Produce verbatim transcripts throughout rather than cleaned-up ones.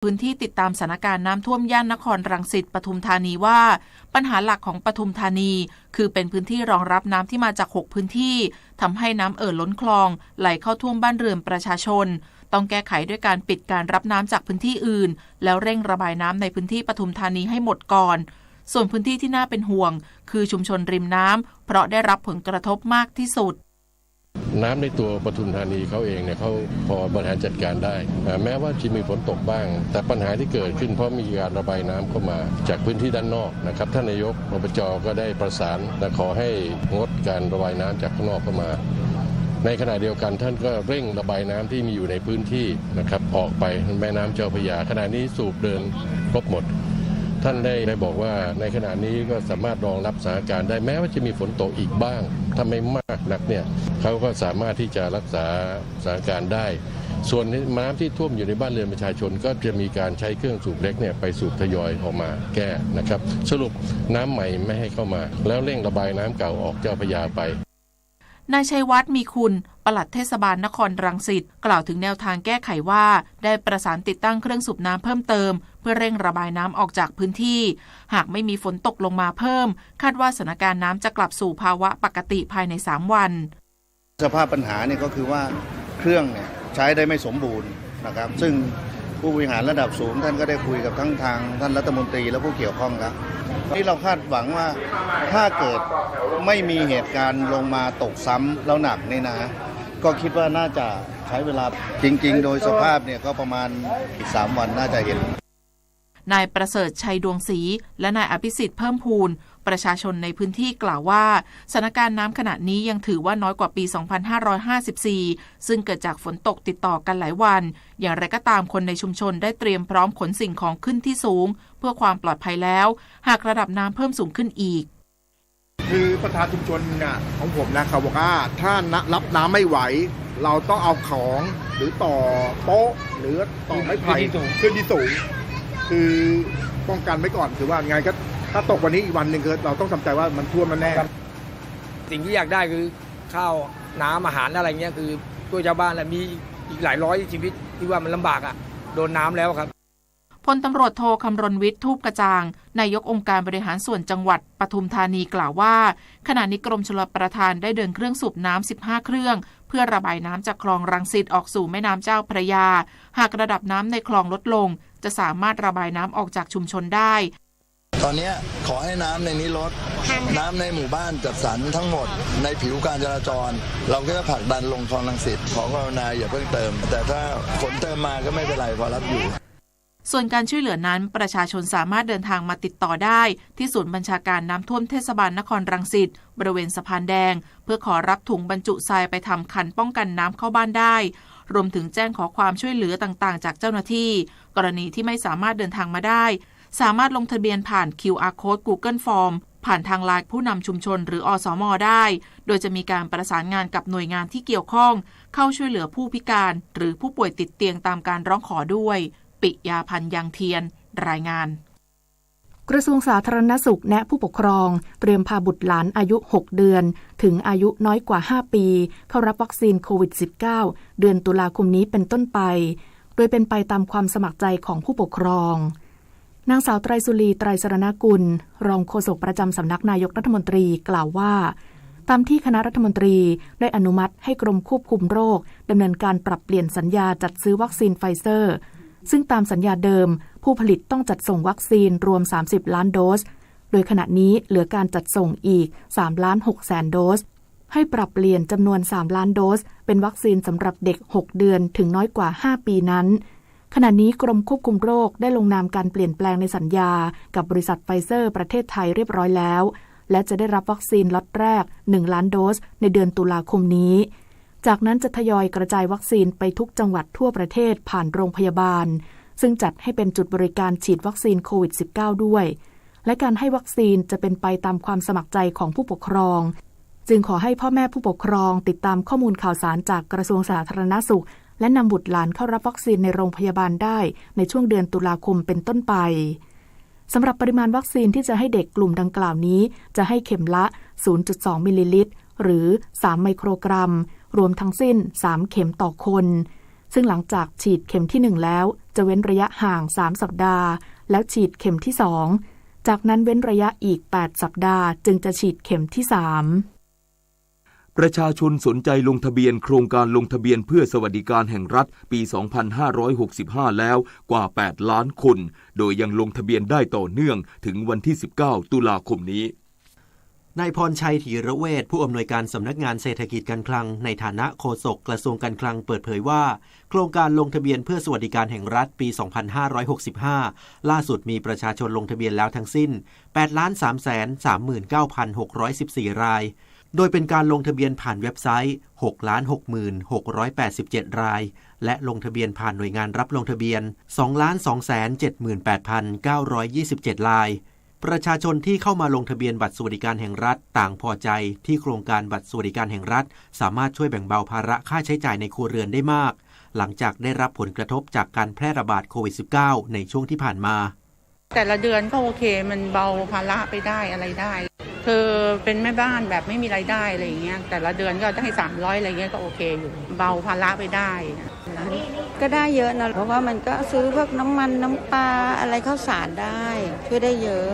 พื้นที่ติดตามสถานการณ์น้ำท่วมย่านนครรังสิต ปทุมธานีว่า ปัญหาหลักของปทุมธานี คือเป็นพื้นที่รองรับน้ำที่มาจากหกพื้นที่ ทำให้น้ำเอ่อล้นคลอง ไหลเข้าท่วมบ้านเรือนประชาชน ต้องแก้ไขด้วยการปิดการรับน้ำจากพื้นที่อื่น แล้วเร่งระบายน้ำในพื้นที่ปทุมธานีให้หมดก่อน ส่วนพื้นที่ที่น่าเป็นห่วง คือชุมชนริมน้ำ เพราะได้รับผลกระทบมากที่สุด น้ำในตัวปทุมธานีเขาเองเนี่ย เขาพอบริหารจัดการได้ อ่า แม้ว่าจะมีฝนตกบ้าง แต่ปัญหาที่เกิดขึ้นเพราะมีการระบายน้ำเข้ามาจากพื้นที่ด้านนอกนะครับ ท่านนายก อบจ ก็ได้ประสาน และขอให้งดการระบายน้ำจากข้างนอกเข้ามา ในขณะเดียวกันท่านก็เร่งระบายน้ำที่มีอยู่ในพื้นที่นะครับ ออกไปแม่น้ำเจ้าพระยา ขณะนี้สูบเดินครบหมด ท่านได้ ได้บอกว่าในขณะนี้ก็สามารถรองรับสถานการณ์ได้ แม้ว่าจะมีฝนตกอีกบ้าง ถ้าไม่มากนักเนี่ย เขาก็สามารถที่จะรักษาสถานการณ์ได้ ส่วนน้ำที่ท่วมอยู่ในบ้านเรือนประชาชน ก็จะมีการใช้เครื่องสูบเล็กเนี่ยไปสูบทยอยออกมาแก้นะครับ สรุปน้ำใหม่ไม่ให้เข้ามา แล้วเร่งระบายน้ำเก่าออกเจ้าพระยาไป นายชัยวัฒน์ มีคุณ ปลัดเทศบาลนครรังสิต กล่าวถึงแนวทางแก้ไขว่า ได้ประสานติดตั้งเครื่องสูบน้ำเพิ่มเติม เพื่อเร่งระบายน้ำออกจากพื้นที่ หากไม่มีฝนตกลงมาเพิ่ม คาดว่าสถานการณ์น้ำจะกลับสู่ภาวะปกติภายในสามวัน สภาพปัญหาเนี่ยก็คือว่าเครื่องเนี่ยใช้ได้ไม่สมบูรณ์นะครับ ซึ่งผู้บริหารระดับสูงท่านก็ได้คุยกับทั้งทางท่านรัฐมนตรีและผู้เกี่ยวข้องแล้ว ที่เราคาดหวังว่าถ้าเกิดไม่มีเหตุการณ์ลงมาตกซ้ำแล้วหนักนี่นะ ก็คิดว่าน่าจะใช้เวลา จริงๆ โดยสภาพเนี่ยก็ประมาณอีกสามวันน่าจะเห็น นายประเสริฐชัยดวงศรี และนายอภิสิทธิ์เพิ่มพูน ประชาชนในพื้นที่กล่าวว่า สถานการณ์น้ำขณะนี้ยังถือว่าน้อยกว่าปี สองพันห้าร้อยห้าสิบสี่ ซึ่งเกิดจากฝนตกติดต่อกันหลายวัน อย่างไรก็ตามคนในชุมชนได้เตรียมพร้อมขนสิ่งของขึ้นที่สูง เพื่อความปลอดภัยแล้ว หากระดับน้ำเพิ่มสูงขึ้นอีก คือประธานชุมชนน่ะ ของผมนะ เขาบอกว่าถ้าน้ำ รับน้ำไม่ไหว เราต้องเอาของหรือต่อโป๊ะ หรือต่อไม้ไผ่ ขึ้นที่สูง ขึ้นที่สูง คือป้องกันไว้ก่อน คือว่าไงก็ถ้าตกวันนี้อีกวันหนึ่ง คือเราต้องทำใจว่ามันท่วมแน่ๆ สิ่งที่อยากได้คือข้าวน้ำอาหารอะไรเงี้ย คือช่วยชาวบ้านแหละ มีอีกหลายร้อยชีวิตที่ว่ามันลำบากอะ โดนน้ำแล้วครับ พลตำรวจโท คำรณวิทย์ ทูปกระจ่าง นายกองค์การบริหารส่วนจังหวัดปทุมธานีกล่าวว่า ขณะนี้กรมชลประทานได้เดินเครื่องสูบน้ำ สิบห้า เครื่อง เพื่อระบายน้ำจากคลองรังสิตออกสู่แม่น้ำเจ้าพระยา หากระดับน้ำในคลองลดลง จะสามารถระบายน้ำออกจากชุมชนได้ ตอนเนี้ยขอให้น้ำในนี้ลด น้ำในหมู่บ้านจัดสรรทั้งหมด ในผิวการจราจร เราก็จะผลักดันลงคลองรังสิต ขอกรุณาอย่าเพิ่งเติม แต่ถ้าฝนเติมมาก็ไม่เป็นไร พอรับอยู่ ส่วนการช่วยเหลือนั้น ประชาชนสามารถเดินทางมาติดต่อได้ที่ศูนย์บัญชาการน้ำท่วมเทศบาลนครรังสิต บริเวณสะพานแดง เพื่อขอรับถุงบรรจุทรายไปทำคันป้องกันน้ำเข้าบ้านได้ รวมถึงแจ้งขอความช่วยเหลือต่างๆ จากเจ้าหน้าที่ กรณีที่ไม่สามารถเดินทางมาได้ สามารถลงทะเบียนผ่าน QR Code Google Form ผ่านทางไลน์ผู้นำชุมชน หรือ อสม ได้ โดยจะมีการประสานงานกับหน่วยงานที่เกี่ยวข้อง เข้าช่วยเหลือผู้พิการ หรือผู้ป่วยติดเตียงตามการร้องขอด้วย ปิยาพันธ์ ยังเทียน รายงาน กระทรวงสาธารณสุขแนะผู้ปกครองเตรียมพาบุตรหลานอายุ หก เดือน ถึงอายุน้อยกว่า ห้า ปี เข้ารับวัคซีนโควิด สิบเก้า เดือนตุลาคมนี้เป็นต้นไป โดยเป็นไปตามความสมัครใจของผู้ปกครอง นางสาวไตรสุรี ไตรสรณกุล รองโฆษกประจำสำนักนายกรัฐมนตรีกล่าวว่า ตามที่คณะรัฐมนตรีได้อนุมัติให้กรมควบคุมโรคดำเนินการปรับเปลี่ยนสัญญาจัดซื้อวัคซีนไฟเซอร์ ซึ่งตามสัญญาเดิม ผู้ผลิตต้องจัดส่งวัคซีนรวม สามสิบ ล้านโดส โดยขณะนี้เหลือการจัดส่งอีก สาม ล้าน หก แสนโดส ให้ปรับเปลี่ยนจำนวน สาม ล้านโดส เป็นวัคซีนสำหรับเด็ก หก เดือน ถึงน้อยกว่า ห้า ปีนั้น ขณะนี้กรมควบคุมโรคได้ลงนามการเปลี่ยนแปลงในสัญญากับบริษัทไฟเซอร์ประเทศไทยเรียบร้อยแล้ว และจะได้รับวัคซีนล็อตแรก หนึ่ง ล้านโดส ในเดือนตุลาคมนี้ จากนั้นจะทยอยกระจายวัคซีนไปทุกจังหวัดทั่วประเทศผ่านโรงพยาบาล ซึ่งจัดให้เป็นจุดบริการฉีดวัคซีนโควิด สิบเก้า ด้วย และการให้วัคซีนจะเป็นไปตามความสมัครใจของผู้ปกครอง จึงขอให้พ่อแม่ผู้ปกครองติดตามข้อมูลข่าวสารจากกระทรวงสาธารณสุข และนำบุตรหลานเข้ารับวัคซีนในโรงพยาบาลได้ในช่วงเดือนตุลาคมเป็นต้นไป สำหรับปริมาณวัคซีนที่จะให้เด็กกลุ่มดังกล่าวนี้ จะให้เข็มละ ศูนย์จุดสอง มิลลิลิตร หรือ สาม ไมโครกรัม รวมทั้งสิ้น สาม เข็มต่อคน ซึ่งหลังจากฉีดเข็มที่ หนึ่ง แล้ว จะเว้นระยะห่างสามสัปดาห์ แล้วฉีดเข็มที่สอง จากนั้นเว้นระยะอีกแปดสัปดาห์ จึงจะฉีดเข็มที่สาม ประชาชนสนใจลงทะเบียนโครงการลงทะเบียนเพื่อสวัสดิการแห่งรัฐปี สองพันห้าร้อยหกสิบห้า แล้วกว่า แปดล้านคน โดยยังลงทะเบียนได้ต่อเนื่องถึงวันที่ สิบเก้า ตุลาคมนี้ นายพรชัย ธีระเวช ผู้อำนวยการสำนักงานเศรษฐกิจการคลัง ในฐานะโฆษกกระทรวงการคลังเปิดเผยว่า โครงการลงทะเบียนเพื่อสวัสดิการแห่งรัฐปี สองพันห้าร้อยหกสิบห้า ล่าสุดมีประชาชนลงทะเบียนแล้วทั้งสิ้น แปดล้านสามแสนสามหมื่นเก้าพันหกร้อยสิบสี่ ราย โดยเป็นการลงทะเบียนผ่านเว็บไซต์ หกล้านหกหมื่นหกร้อยแปดสิบเจ็ด ราย และลงทะเบียนผ่านหน่วยงานรับลงทะเบียน สองล้านสองแสนเจ็ดหมื่นแปดพันเก้าร้อยยี่สิบเจ็ด ราย ประชาชนที่เข้ามาลงทะเบียนบัตรสวัสดิการแห่งรัฐต่างพอใจที่โครงการบัตรสวัสดิการแห่งรัฐสามารถช่วยแบ่งเบาภาระค่าใช้จ่ายในครัวเรือนได้มาก หลังจากได้รับผลกระทบจากการแพร่ระบาดโควิด สิบเก้า ในช่วงที่ผ่านมา แต่ละเดือนก็โอเค มันเบาภาระไปได้อะไรได้ คือเป็นแม่บ้านแบบไม่มีรายได้อะไรอย่างเงี้ย แต่ละเดือนก็ได้สามร้อยอะไรเงี้ยก็โอเคอยู่ เบาภาระไปได้ ก็ได้เยอะนะ เพราะว่ามันก็ซื้อพวกน้ำมันน้ำปลาอะไรข้าวสารได้ ช่วยได้เยอะ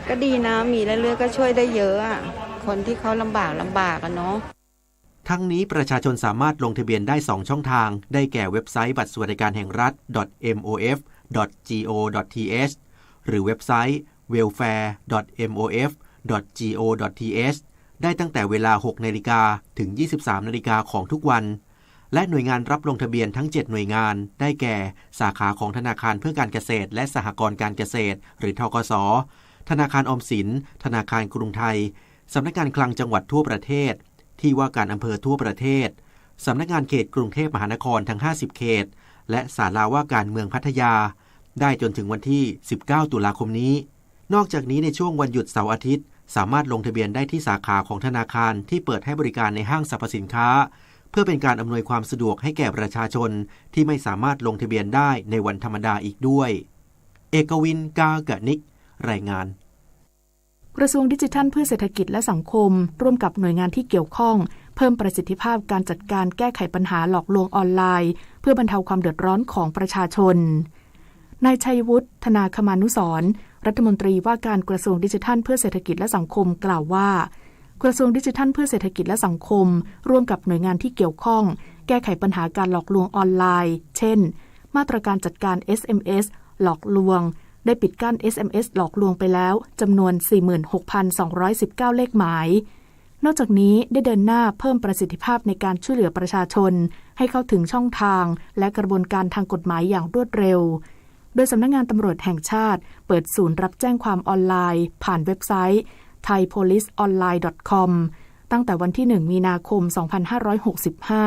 ก็ดีนะ มีเรื่อยๆ ก็ช่วยได้เยอะอะ คนที่เขาลำบากลำบากอะเนาะ ทั้งนี้ประชาชนสามารถลงทะเบียนได้สองช่องทาง ได้แก่เว็บไซต์บัตรสวัสดิการแห่งรัฐ .mof.go.th หรือเว็บไซต์ welfare.mof.go.th ได้ตั้งแต่เวลา หกนาฬิกา ถึง ยี่สิบสามนาฬิกาของทุกวัน และหน่วยงานรับลงทะเบียนทั้งเจ็ดหน่วยงาน ได้แก่ สาขาของธนาคารเพื่อการเกษตรและสหกรณ์การเกษตร หรือ ธกส, ธนาคารออมสิน, ธนาคารกรุงไทย, สำนักงานคลังจังหวัดทั่วประเทศ, ที่ว่าการอำเภอทั่วประเทศ, สำนักงานเขตกรุงเทพมหานครทั้ง ห้าสิบเขต และศาลาว่าการเมืองพัทยา ได้จนถึงวันที่ สิบเก้า ตุลาคมนี้ นอกจากนี้ในช่วงวันหยุดเสาร์อาทิตย์ สามารถลงทะเบียนได้ที่สาขาของธนาคารที่เปิดให้บริการในห้างสรรพสินค้า เพื่อเป็นการอำนวยความสะดวกให้แก่ประชาชนที่ไม่สามารถลงทะเบียนได้ในวันธรรมดาอีกด้วย เอกวิน กากนิก รายงาน กระทรวงดิจิทัลเพื่อเศรษฐกิจและสังคม ร่วมกับหน่วยงานที่เกี่ยวข้อง เพิ่มประสิทธิภาพการจัดการแก้ไขปัญหาหลอกลวงออนไลน์ เพื่อบรรเทาความเดือดร้อนของประชาชน นายชัยวุฒิ ธนาคมานุสรณ์ รัฐมนตรีว่าการกระทรวงดิจิทัลเพื่อเศรษฐกิจและสังคม กล่าวว่า กระทรวงดิจิทัลเพื่อเศรษฐกิจและสังคม ร่วมกับหน่วยงานที่เกี่ยวข้อง แก้ไขปัญหาการหลอกลวงออนไลน์ เช่น มาตรการจัดการ เอสเอ็มเอส หลอกลวง ได้ปิดกั้น เอสเอ็มเอส หลอกลวงไปแล้วจำนวน สี่หมื่นหกพันสองร้อยสิบเก้า เลขหมาย นอกจากนี้ได้เดินหน้าเพิ่มประสิทธิภาพในการช่วยเหลือประชาชน ให้เข้าถึงช่องทาง และกระบวนการทางกฎหมายอย่างรวดเร็ว โดยสำนักงานตำรวจแห่งชาติเปิดศูนย์รับแจ้งความออนไลน์ ผ่านเว็บไซต์ ไทยโพลิสออนไลน์ดอทคอม ตั้งแต่วันที่ หนึ่ง มีนาคม สองพันห้าร้อยหกสิบห้า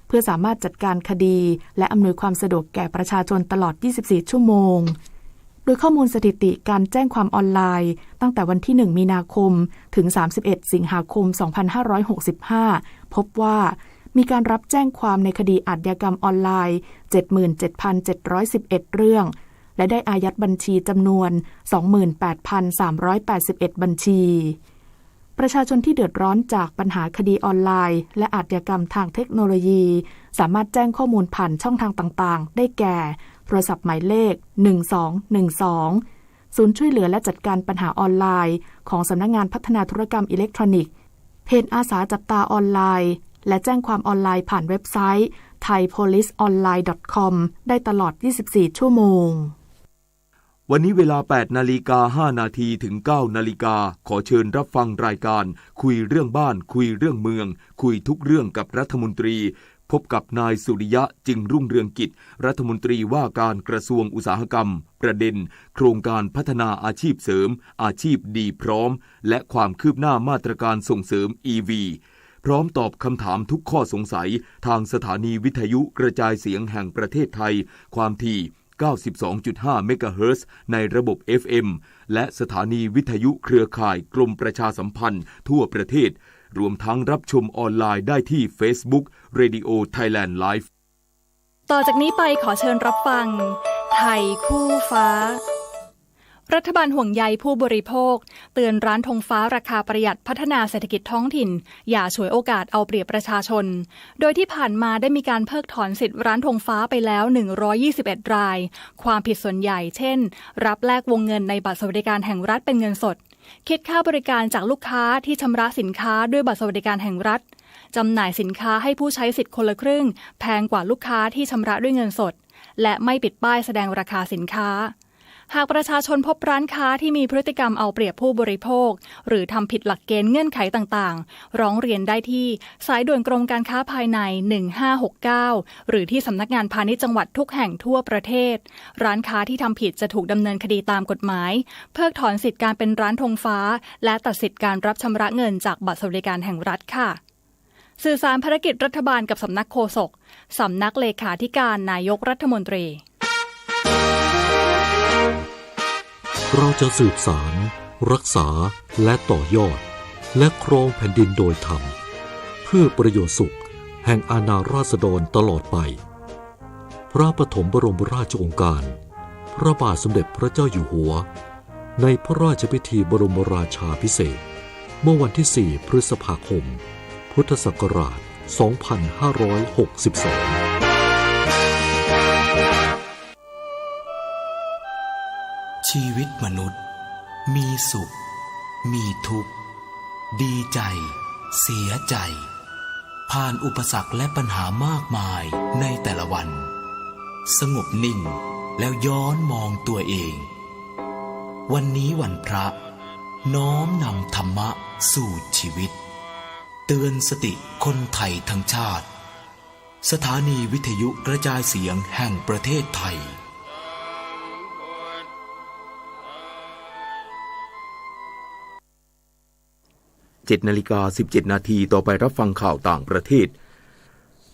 เพื่อสามารถจัดการคดี และอำนวยความสะดวกแก่ประชาชนตลอด ยี่สิบสี่ ชั่วโมง โดยข้อมูลสถิติการแจ้งความออนไลน์ ตั้งแต่วันที่ หนึ่ง มีนาคม ถึง สามสิบเอ็ด สิงหาคม สองพันห้าร้อยหกสิบห้า พบว่ามีการรับแจ้งความในคดีอาชญากรรมออนไลน์ เจ็ดหมื่นเจ็ดพันเจ็ดร้อยสิบเอ็ด เรื่อง และได้อายัดบัญชีจำนวน สองหมื่นแปดพันสามร้อยแปดสิบเอ็ด บัญชี ประชาชนที่เดือดร้อนจากปัญหาคดีออนไลน์ และอาชญากรรมทางเทคโนโลยี สามารถแจ้งข้อมูลผ่านช่องทางต่างๆ ได้แก่ โทรศัพท์หมายเลข หนึ่งสองหนึ่งสอง ศูนย์ช่วยเหลือและจัดการปัญหาออนไลน์ ของสำนักงานพัฒนาธุรกรรมอิเล็กทรอนิกส์ เพจอาสาจับตาออนไลน์ และแจ้งความออนไลน์ผ่านเว็บไซต์ ไทยโพลิสออนไลน์ดอทคอม ได้ตลอด ยี่สิบสี่ ชั่วโมง วันนี้เวลา แปดนาฬิกาห้านาที ถึง เก้านาฬิกา ขอเชิญรับฟังรายการคุยเรื่องบ้าน คุยเรื่องเมือง คุยทุกเรื่องกับรัฐมนตรี พบกับนายสุริยะ จึงรุ่งเรืองกิจ รัฐมนตรีว่าการกระทรวงอุตสาหกรรม ประเด็น โครงการพัฒนาอาชีพเสริม อาชีพดีพร้อม และความคืบหน้ามาตรการส่งเสริม อีวี พร้อมตอบคำถามทุกข้อสงสัย ทางสถานีวิทยุกระจายเสียงแห่งประเทศไทย ความถี่ เก้าสิบสองจุดห้า เมกะเฮิรตซ์ ในระบบ เอฟเอ็ม และสถานีวิทยุเครือข่ายกรมประชาสัมพันธ์ทั่วประเทศ รวมทั้งรับชมออนไลน์ได้ที่ Facebook Radio Thailand Live ต่อจากนี้ไปขอเชิญรับฟัง ไทยคู่ฟ้า รัฐบาลห่วงใยผู้บริโภค เตือนร้านธงฟ้าราคาประหยัดพัฒนาเศรษฐกิจท้องถิ่น อย่าฉวยโอกาสเอาเปรียบประชาชน โดยที่ผ่านมาได้มีการเพิกถอนสิทธิ์ร้านธงฟ้าไปแล้ว หนึ่งร้อยยี่สิบเอ็ด ราย ความผิดส่วนใหญ่ เช่น รับแลกวงเงินในบัตรสวัสดิการแห่งรัฐเป็นเงินสด คิดค่าบริการจากลูกค้าที่ชำระสินค้าด้วยบัตรสวัสดิการแห่งรัฐ จำหน่ายสินค้าให้ผู้ใช้สิทธิ์คนละครึ่ง แพงกว่าลูกค้าที่ชำระด้วยเงินสด และไม่ปิดป้ายแสดงราคาสินค้า หากประชาชนพบร้านค้าที่มีพฤติกรรมเอาเปรียบผู้บริโภค หรือทำผิดหลักเกณฑ์เงื่อนไขต่างๆ ร้องเรียนได้ที่สายด่วนกรมการค้าภายใน หนึ่งห้าหกเก้า หรือที่สำนักงานพาณิชย์จังหวัดทุกแห่งทั่วประเทศ ร้านค้าที่ทำผิดจะถูกดำเนินคดีตามกฎหมาย เพิกถอนสิทธิ์การเป็นร้านธงฟ้า และตัดสิทธิ์การรับชำระเงินจากบัตรสวัสดิการแห่งรัฐค่ะ สื่อสารภารกิจรัฐบาลกับสำนักโฆษก สำนักเลขาธิการนายกรัฐมนตรี เราจะสืบสาน รักษา และต่อยอด และครองแผ่นดินโดยธรรม เพื่อประโยชน์สุขแห่งอาณาราษฎรตลอดไป พระปฐมบรมราชโองการ พระบาทสมเด็จพระเจ้าอยู่หัว ในพระราชพิธีบรมราชาภิเษก เมื่อวันที่ สี่ พฤษภาคม พุทธศักราช สองพันห้าร้อยหกสิบสอง ชีวิตมนุษย์ มีสุข มีทุกข์ ดีใจ เสียใจ ผ่านอุปสรรคและปัญหามากมายในแต่ละวัน สงบนิ่งแล้วย้อนมองตัวเอง วันนี้วันพระ น้อมนำธรรมะสู่ชีวิต เตือนสติคนไทยทั้งชาติ สถานีวิทยุกระจายเสียงแห่งประเทศไทย เจ็ดนาฬิกาสิบเจ็ดนาที ต่อไปรับฟังข่าวต่างประเทศ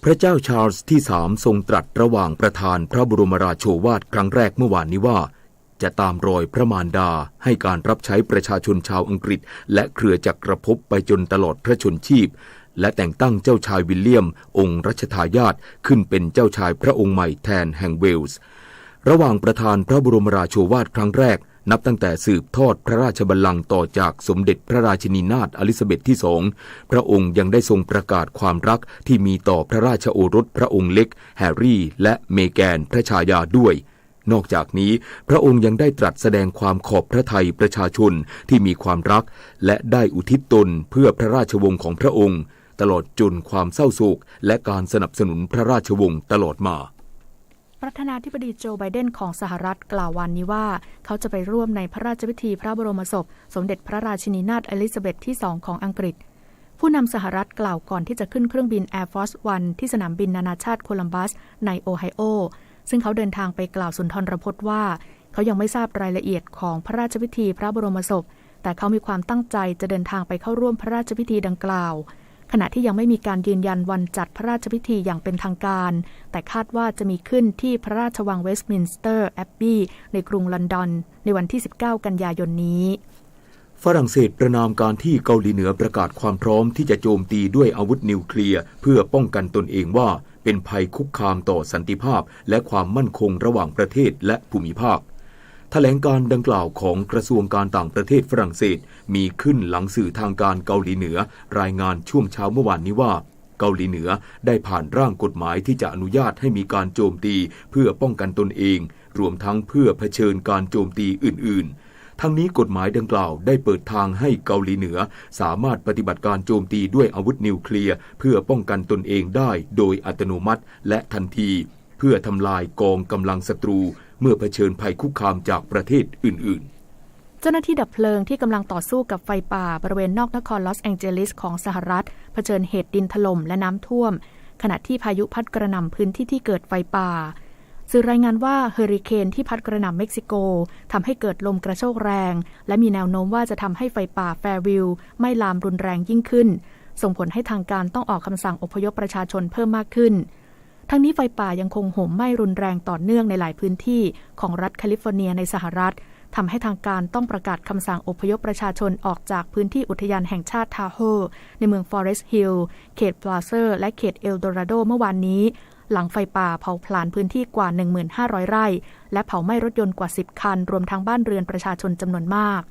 พระเจ้าชาร์ลส์ที่สามทรงตรัสระหว่างประธานพระบรมราโชวาทครั้งแรกเมื่อวานนี้ว่า จะตามรอยพระมารดาให้การรับใช้ประชาชนชาวอังกฤษ และเครือจักรภพไปจนตลอดพระชนม์ชีพ และแต่งตั้งเจ้าชายวิลเลียมองค์รัชทายาทขึ้นเป็นเจ้าชายพระองค์ใหม่แทนแห่งเวลส์ ระหว่างประธานพระบรมราโชวาทครั้งแรก นับตั้งแต่สืบทอดพระราชบัลลังก์ต่อจากสมเด็จพระราชินีนาถอลิซาเบธที่สอง พระองค์ยังได้ทรงประกาศความรักที่มีต่อพระราชโอรสพระองค์เล็กแฮร์รี่ และเมแกนพระชายาด้วย นอกจากนี้ พระองค์ยังได้ตรัสแสดงความขอบพระทัยประชาชนที่มีความรัก และได้อุทิศตนเพื่อพระราชวงศ์ของพระองค์ ตลอดจนความเศร้าโศก และการสนับสนุนพระราชวงศ์ตลอดมา ประธานาธิบดีโจ ไบเดนของสหรัฐกล่าววันนี้ว่า เขาจะไปร่วมในพระราชพิธีพระบรมศพสมเด็จพระราชินีนาถอลิซาเบธที่สองของอังกฤษ ผู้นำสหรัฐกล่าวก่อนที่จะขึ้นเครื่องบิน Air Force One ที่สนามบินนานาชาติโคลัมบัสในโอไฮโอ ซึ่งเขาเดินทางไปกล่าวสุนทรพจน์ว่า เขายังไม่ทราบรายละเอียดของพระราชพิธีพระบรมศพ แต่เขามีความตั้งใจจะเดินทางไปเข้าร่วมพระราชพิธีดังกล่าว ขณะที่ยังไม่มีการยืนยันวันจัดพระราชพิธีอย่างเป็นทางการ แต่คาดว่าจะมีขึ้นที่พระราชวังเวสต์มินสเตอร์แอบบีย์ในกรุงลอนดอน ในวันที่ สิบเก้า กันยายนนี้ ฝรั่งเศสประณามการที่เกาหลีเหนือประกาศความพร้อมที่จะโจมตีด้วยอาวุธนิวเคลียร์เพื่อป้องกันตนเองว่าเป็นภัยคุกคามต่อสันติภาพและความมั่นคงระหว่างประเทศและภูมิภาค แถลงการดังกล่าวของกระทรวงการต่างประเทศฝรั่งเศสมีขึ้นหลังสื่อทางการเกาหลีเหนือรายงานช่วงเช้าเมื่อวานนี้ว่า เกาหลีเหนือได้ผ่านร่างกฎหมายที่จะอนุญาตให้มีการโจมตีเพื่อป้องกันตนเอง รวมทั้งเพื่อเผชิญการโจมตีอื่นๆ ทั้งนี้กฎหมายดังกล่าวได้เปิดทางให้เกาหลีเหนือสามารถปฏิบัติการโจมตีด้วยอาวุธนิวเคลียร์เพื่อป้องกันตนเองได้โดยอัตโนมัติและทันที เพื่อทำลายกองกำลังศัตรูเมื่อเผชิญภัยคุกคามจากประเทศอื่นๆ เจ้าหน้าที่ดับเพลิงที่กำลังต่อสู้กับไฟป่าบริเวณนอกนครลอสแองเจลิสของสหรัฐ เผชิญเหตุดินถล่มและน้ำท่วม ขณะที่พายุพัดกระหน่ำพื้นที่ที่เกิดไฟป่า สื่อรายงานว่าเฮอริเคนที่พัดกระหน่ำเม็กซิโกทำให้เกิดลมกระโชกแรง และมีแนวโน้มว่าจะทำให้ไฟป่าแฟร์วิลไหม้ลามรุนแรงยิ่งขึ้น ส่งผลให้ทางการต้องออกคำสั่งอพยพประชาชนเพิ่มมากขึ้น ทั้งนี้ไฟป่ายังคงโหมไหม้รุนแรงต่อเนื่องในหลายพื้นที่ของรัฐแคลิฟอร์เนียในสหรัฐ ทำให้ทางการต้องประกาศคำสั่งอพยพประชาชนออกจากพื้นที่อุทยานแห่งชาติทาโฮ ในเมืองฟอเรสต์ฮิลล์ เขตพลาเซอร์ และเขตเอลโดราโดเมื่อวานนี้ หลังไฟป่าเผาผลาญพื้นที่กว่า หนึ่งหมื่นห้าร้อย ไร่ และเผาไหม้รถยนต์กว่า สิบ คัน รวมทั้งบ้านเรือนประชาชนจำนวนมาก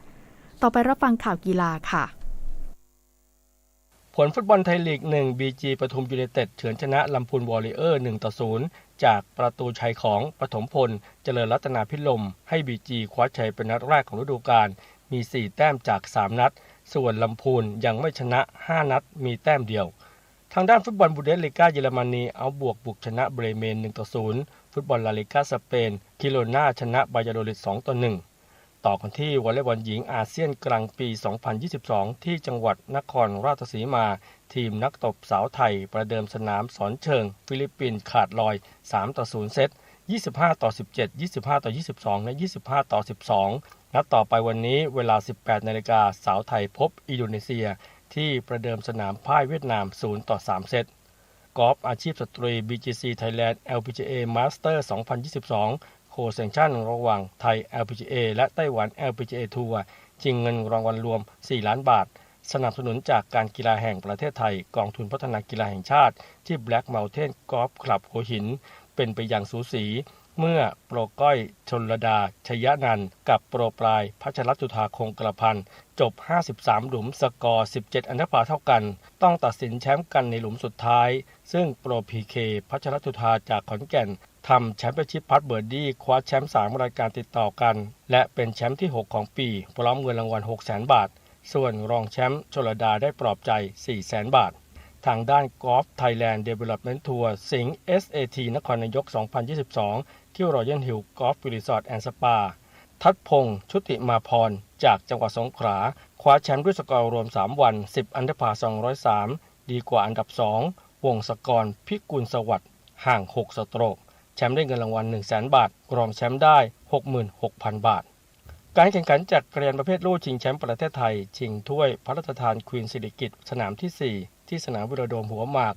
ต่อไปรับฟังข่าวกีฬาค่ะ ผลฟุตบอลไทยลีกหนึ่ง บีจี ปทุมยูไนเต็ดเฉือนชนะลำพูนวอริเออร์ หนึ่งต่อศูนย์ จากประตูชัยของปฐมพล เจริญรัตนาภิรมย์ ให้บีจี คว้าชัยเป็นนัดแรกของฤดูกาล มีสี่แต้มจากสามนัด ส่วนลำพูนยังไม่ชนะห้านัด มีแต้มเดียว ทางด้านฟุตบอลบุนเดสลีกาเยอรมนี อัลฟบวร์กบุกชนะเบรเมน หนึ่งต่อศูนย์ ฟุตบอลลาลีกาสเปน กิโรนาชนะวาลลาโดลิด สองต่อหนึ่ง ต่อกันที่วอลเลย์บอลหญิงอาเซียนกลางปี สองพันยี่สิบสอง ที่จังหวัดนครราชสีมา ทีมนักตบสาวไทยประเดิมสนามสอนเชิงฟิลิปปินส์ขาดลอย สามต่อศูนย์ เซต ยี่สิบห้าต่อสิบเจ็ด ยี่สิบห้าต่อยี่สิบสอง และ ยี่สิบห้าต่อสิบสอง นัดต่อไปวันนี้เวลา สิบแปดนาฬิกา สาวไทยพบอินโดนีเซีย ที่ประเดิมสนามพ่ายเวียดนาม ศูนย์ต่อสาม เซต กอล์ฟอาชีพสตรี บีจีซี ไทยแลนด์ แอลพีจีเอ มาสเตอร์ สองพันยี่สิบสอง โคเซนชันระหว่างไทย แอลพีจีเอ และไต้หวัน แอลพีจีเอ ทัวร์ ชิงเงินรางวัลรวม สี่ล้านบาท สนับสนุนจากการกีฬาแห่งประเทศไทย กองทุนพัฒนากีฬาแห่งชาติ ที่ Black Mountain Golf Club หัวหิน เป็นไปอย่างสูสี เมื่อโปรก้อย ชลดา ชยนันท์ กับโปรปลาย พัชรจุฑา คงกระพัน จบ ห้าสิบสาม หลุม สกอร์ สิบเจ็ด อันเดอร์พาร์ เท่ากัน ต้องตัดสินแชมป์กันในหลุมสุดท้าย ซึ่งโปรพีเค พัชรจุฑา จากขอนแก่น ทำแชมเปี้ยนชิพพัตเบิร์ดดี้ คว้าแชมป์สามรายการติดต่อกัน และเป็นแชมป์ที่หกของปี พร้อมเงินรางวัล หกแสนบาท ส่วนรองแชมป์ชลดาได้ปลอบใจ สี่แสนบาท ทางด้านกอล์ฟ Thailand Development Tour สิงห์ เอสเอที นครนายก สองพันยี่สิบสอง ที่ Royal Hill Golf Resort and Spa ทัดพงษ์ ชุติมาพร จากจังหวัดสงขลา คว้าแชมป์ด้วยสกอร์รวมสามวัน สิบ อันเดอร์พาร์ สองร้อยสาม ดีกว่าอันดับสอง วงศกร พิกุลสวัสดิ์ ห่างหกสโตรก แชมป์ได้เงินรางวัล หนึ่งแสนบาท รองแชมป์ได้ หกหมื่นหกพันบาท การแข่งขันจักรยานประเภทลู่ชิงแชมป์ประเทศไทย ชิงถ้วยพระราชทานควีนสิริกิติ์ สนามที่สี่ ที่สนามวิโรดมหัวหมาก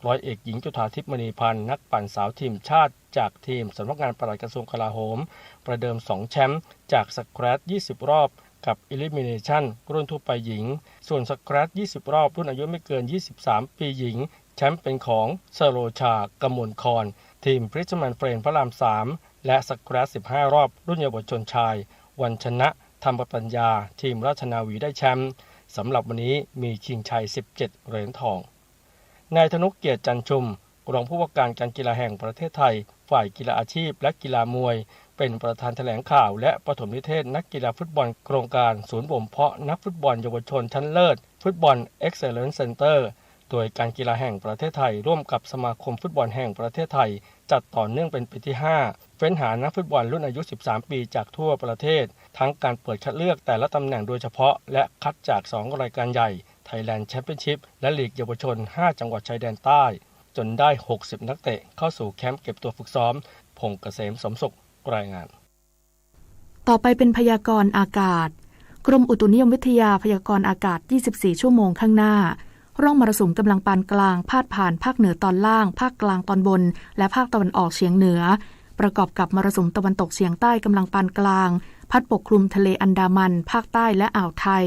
ร้อยเอกหญิงจุฑาทิพย์ มณีพันธ์ นักปั่นสาวทีมชาติจากทีมสำนักงานปลัดกระทรวงกลาโหม ประเดิมสองแชมป์จากสแควชยี่สิบรอบ กับ elimination รุ่นทั่วไปหญิง ส่วนสแควชยี่สิบรอบรุ่นอายุไม่เกิน ยี่สิบสาม ปีหญิง แชมป์เป็นของสโรชา กมลคอน ทีม Fisherman Friend พระรามสาม และสแควชสิบห้ารอบรุ่นเยาวชนชาย วันชนะ ธรรมปัญญา ทีมราชนาวีได้แชมป์ สำหรับวันนี้มีชิงชัย สิบเจ็ด เหรียญทอง นายธนุเกียรติ จันทร์ชุม รองผู้ว่าการการกีฬาแห่งประเทศไทย ฝ่ายกีฬาอาชีพ และกีฬามวย เป็นประธานแถลงข่าว และปฐมนิเทศนักกีฬาฟุตบอลโครงการศูนย์บ่มเพาะนักฟุตบอลเยาวชนชั้นเลิศ Football Excellence Center โดยการกีฬาแห่งประเทศไทย ร่วมกับสมาคมฟุตบอลแห่งประเทศไทย จัดต่อเนื่องเป็นปีที่ห้า เฟ้นหานักฟุตบอลรุ่นอายุ สิบสาม ปีจากทั่วประเทศ ทั้งการเปิดคัดเลือกแต่ละตำแหน่งโดยเฉพาะ และคัดจากสองรายการใหญ่ Thailand Championship และลีกเยาวชน ห้า จังหวัดชายแดนใต้ จนได้ หกสิบ นักเตะเข้าสู่แคมป์เก็บตัวฝึกซ้อม พงษ์เกษม สมสุข รายงาน ต่อไปเป็นพยากรณ์อากาศ กรมอุตุนิยมวิทยาพยากรณ์อากาศ ยี่สิบสี่ ชั่วโมงข้างหน้า ร่องมรสุมกำลังปานกลางพาดผ่านภาคเหนือตอนล่าง ภาคกลางตอนบน และภาคตะวันออกเฉียงเหนือ ประกอบกับมรสุมตะวันตกเฉียงใต้กำลังปานกลาง พัดปกคลุมทะเลอันดามัน ภาคใต้และอ่าวไทย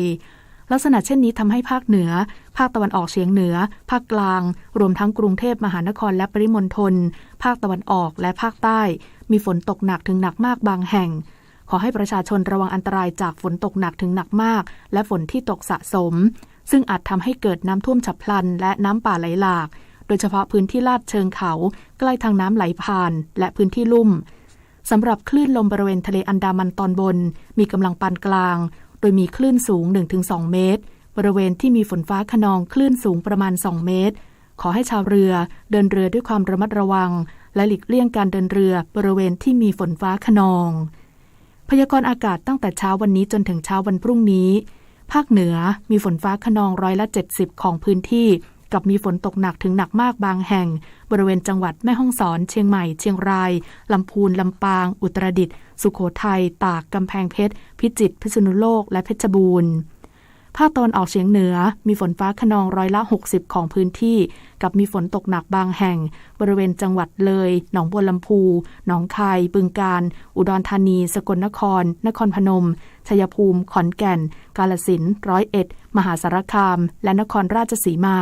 ลักษณะเช่นนี้ทำให้ภาคเหนือ ภาคตะวันออกเฉียงเหนือ ภาคกลาง รวมทั้งกรุงเทพมหานครและปริมณฑล ภาคตะวันออกและภาคใต้ มีฝนตกหนักถึงหนักมากบางแห่ง ขอให้ประชาชนระวังอันตรายจากฝนตกหนักถึงหนักมาก และฝนที่ตกสะสม ซึ่งอาจทำให้เกิดน้ำท่วมฉับพลัน และน้ำป่าไหลหลาก โดยเฉพาะพื้นที่ลาดเชิงเขา ใกล้ทางน้ำไหลผ่าน และพื้นที่ลุ่ม สำหรับคลื่นลมบริเวณทะเลอันดามันตอนบน มีกำลังปานกลาง โดยมีคลื่นสูง หนึ่งถึงสอง เมตร บริเวณที่มีฝนฟ้าคะนองคลื่นสูงประมาณ สอง เมตร ขอให้ชาวเรือเดินเรือด้วยความระมัดระวัง และหลีกเลี่ยงการเดินเรือบริเวณที่มีฝนฟ้าคะนอง พยากรณ์อากาศตั้งแต่เช้าวันนี้จนถึงเช้าวันพรุ่งนี้ ภาคเหนือมีฝนฟ้าคะนองร้อยละเจ็ดสิบของพื้นที่ กับมีฝนตกหนักถึงหนักมากบางแห่ง บริเวณจังหวัดแม่ฮ่องสอน เชียงใหม่ เชียงราย ลำพูน ลำปาง อุตรดิตถ์ สุโขทัย ตาก กำแพงเพชร พิจิตร พิษณุโลก และเพชรบูรณ์ ภาคตะวันออกเฉียงเหนือมีฝนฟ้าคะนองร้อยละหกสิบของพื้นที่ กับมีฝนตกหนักบางแห่ง บริเวณจังหวัดเลย หนองบัวลำภู หนองคาย บึงกาฬ อุดรธานี สกลนคร นครพนม ชัยภูมิ ขอนแก่น กาฬสินธุ์ ร้อยเอ็ด มหาสารคาม และนครราชสีมา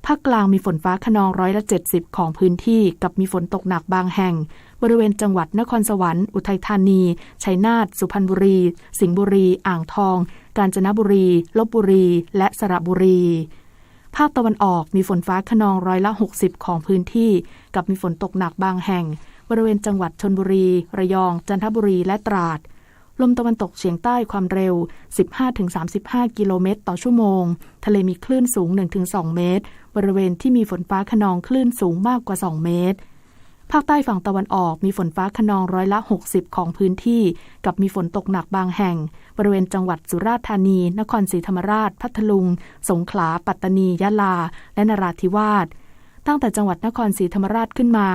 ภาคกลางมีฝนฟ้าคะนองร้อยละเจ็ดสิบของพื้นที่ กับมีฝนตกหนักบางแห่ง บริเวณจังหวัดนครสวรรค์ อุทัยธานี ชัยนาท สุพรรณบุรี สิงห์บุรี อ่างทอง กาญจนบุรี ลพบุรี และสระบุรี ภาคตะวันออกมีฝนฟ้าคะนองร้อยละหกสิบของพื้นที่ กับมีฝนตกหนักบางแห่ง บริเวณจังหวัดชลบุรี ระยอง จันทบุรี และตราด ลมตะวันตกเฉียงใต้ความเร็ว สิบห้าถึงสามสิบห้า กิโลเมตรต่อชั่วโมง ทะเลมีคลื่นสูง หนึ่งถึงสอง เมตร บริเวณที่มีฝนฟ้าคะนองคลื่นสูงมากกว่า สอง เมตร ภาคใต้ฝั่งตะวันออกมีฝนฟ้าคะนองร้อยละหกสิบของพื้นที่ กับมีฝนตกหนักบางแห่ง บริเวณจังหวัดสุราษฎร์ธานี นครศรีธรรมราช พัทลุง สงขลา ปัตตานี ยะลา และนราธิวาส ตั้งแต่จังหวัดนครศรีธรรมราชขึ้นมา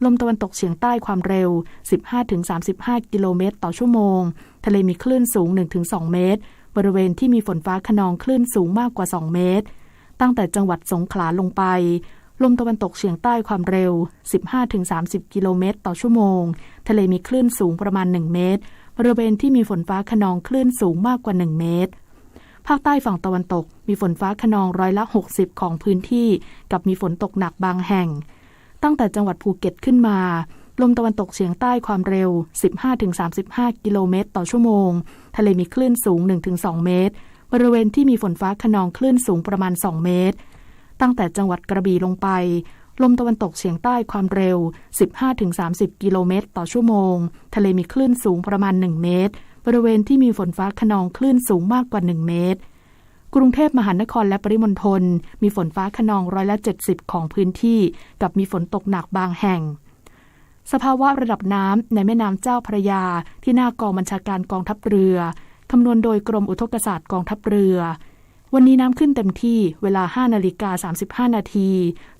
ลมตะวันตกเฉียงใต้ความเร็ว สิบห้าถึงสามสิบห้า กิโลเมตรต่อชั่วโมง ทะเลมีคลื่นสูง หนึ่งถึงสอง เมตร บริเวณที่มีฝนฟ้าคะนองคลื่นสูงมากกว่า สอง เมตร ตั้งแต่จังหวัดสงขลาลงไป ลมตะวันตกเฉียงใต้ความเร็ว สิบห้าถึงสามสิบ กิโลเมตรต่อชั่วโมง ทะเลมีคลื่นสูงประมาณ หนึ่ง เมตร บริเวณที่มีฝนฟ้าคะนองคลื่นสูงมากกว่า หนึ่ง เมตร ภาคใต้ฝั่งตะวันตกมีฝนฟ้าคะนองร้อยละหกสิบของพื้นที่ กับมีฝนตกหนักบางแห่ง ตั้งแต่จังหวัดภูเก็ตขึ้นมา ลมตะวันตกเฉียงใต้ความเร็ว สิบห้าถึงสามสิบห้า กิโลเมตรต่อชั่วโมง ทะเลมีคลื่นสูง หนึ่งถึงสอง เมตร บริเวณที่มีฝนฟ้าคะนองคลื่นสูงประมาณ สอง เมตร ตั้งแต่จังหวัดกระบี่ลงไป ลมตะวันตกเฉียงใต้ความเร็ว สิบห้าถึงสามสิบ กิโลเมตรต่อชั่วโมง ทะเลมีคลื่นสูงประมาณ หนึ่ง เมตร บริเวณที่มีฝนฟ้าคะนองคลื่นสูงมากกว่า หนึ่ง เมตร กรุงเทพมหานครและปริมณฑลมีฝนฟ้าคะนองร้อยละเจ็ดสิบของพื้นที่ กับมีฝนตกหนักบางแห่ง สภาวะระดับน้ำในแม่น้ำเจ้าพระยา ที่หน้ากองบัญชาการกองทัพเรือ คำนวณโดยกรมอุทกศาสตร์กองทัพเรือ วันนี้น้ำขึ้นเต็มที่เวลา ห้านาฬิกา สามสิบห้านาที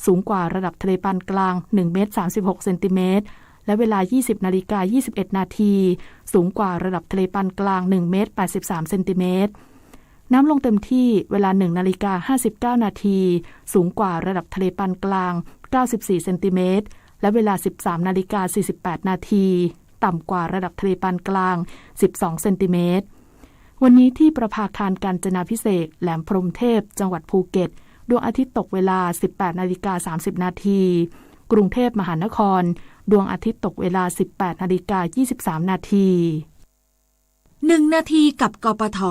สูงกว่าระดับทะเลปานกลาง หนึ่งเมตร สามสิบหกเซนติเมตร และเวลา ยี่สิบนาฬิกา ยี่สิบเอ็ดนาที สูงกว่าระดับทะเลปานกลาง หนึ่งเมตร แปดสิบสามเซนติเมตร น้ำลงเต็มที่เวลา หนึ่งนาฬิกา ห้าสิบเก้านาที สูงกว่าระดับทะเลปานกลาง เก้าสิบสี่เซนติเมตร และเวลา สิบสามนาฬิกา สี่สิบแปดนาที ต่ำกว่าระดับทะเลปานกลาง สิบสองเซนติเมตร วันนี้ที่ประภาคารกาญจนาภิเษก แหลมพรหมเทพ จังหวัดภูเก็ต ดวงอาทิตย์ตกเวลา สิบแปดนาฬิกา สามสิบนาที กรุงเทพมหานคร ดวงอาทิตย์ตกเวลา สิบแปดนาฬิกา ยี่สิบสามนาที หนึ่งนาทีกับ กปท.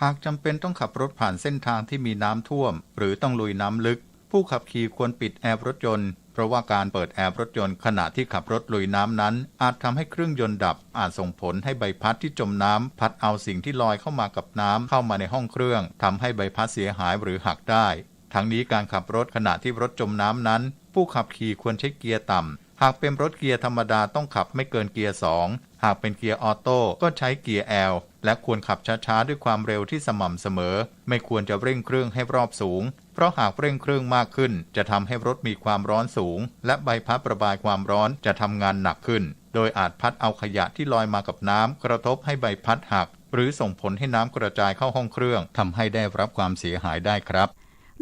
หากจำเป็นต้องขับรถผ่านเส้นทางที่มีน้ำท่วม หรือต้องลุยน้ำลึก ผู้ขับขี่ควรปิดแอร์รถยนต์ เพราะว่าการเปิดแอร์รถยนต์ขณะที่ขับรถลุยน้ำนั้น อาจทำให้เครื่องยนต์ดับ อาจส่งผลให้ใบพัดที่จมน้ำพัดเอาสิ่งที่ลอยเข้ามากับน้ำเข้ามาในห้องเครื่อง ทำให้ใบพัดเสียหายหรือหักได้ ทั้งนี้การขับรถขณะที่รถจมน้ำนั้น ผู้ขับขี่ควรใช้เกียร์ต่ำ หากเป็นรถเกียร์ธรรมดาต้องขับไม่เกินเกียร์สอง หากเป็นเกียร์ออโต้ก็ใช้เกียร์แอล และควรขับช้าๆ ด้วยความเร็วที่สม่ำเสมอ ไม่ควรจะเร่งเครื่องให้รอบสูง เพราะหากเร่งเครื่องมากขึ้น จะทำให้รถมีความร้อนสูง และใบพัดระบายความร้อนจะทำงานหนักขึ้น โดยอาจพัดเอาขยะที่ลอยมากับน้ำกระทบให้ใบพัดหัก หรือส่งผลให้น้ำกระจายเข้าห้องเครื่อง ทำให้ได้รับความเสียหายได้ครับ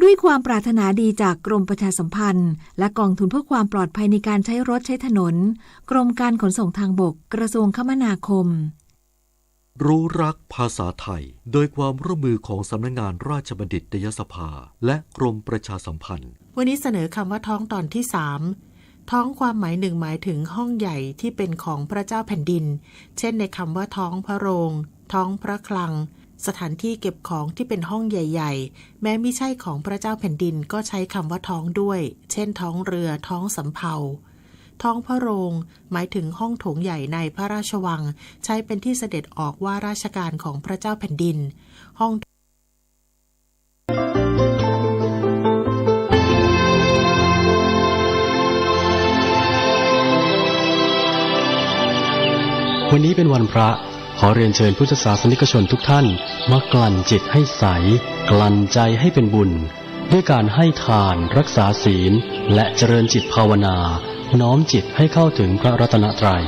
ด้วยความปรารถนาดีจากกรมประชาสัมพันธ์ และกองทุนเพื่อความปลอดภัยในการใช้รถใช้ถนน กรมการขนส่งทางบก กระทรวงคมนาคม รู้รักภาษาไทย โดยความร่วมมือของสำนักงานราชบัณฑิตยสภา และกรมประชาสัมพันธ์ วันนี้เสนอคำว่าท้องตอนที่สาม ท้องความหมายหนึ่งหมายถึงห้องใหญ่ที่เป็นของพระเจ้าแผ่นดิน เช่นในคำว่าท้องพระโรง ท้องพระคลัง สถานที่เก็บของที่เป็นห้องใหญ่ๆ แม้มิใช่ของพระเจ้าแผ่นดินก็ใช้คำว่าท้องด้วย เช่นท้องเรือ ท้องสำเภา ท้องพระโรง หมายถึงห้องโถงใหญ่ในพระราชวัง ใช้เป็นที่เสด็จออกว่าราชการของพระเจ้าแผ่นดิน ห้อง วันนี้เป็นวันพระ ขอเรียนเชิญพุทธศาสนิกชนทุกท่าน มากลั่นจิตให้ใส กลั่นใจให้เป็นบุญ ด้วยการให้ทาน รักษาศีล และเจริญจิตภาวนา น้อมจิตให้เข้าถึงพระรัตนตรัย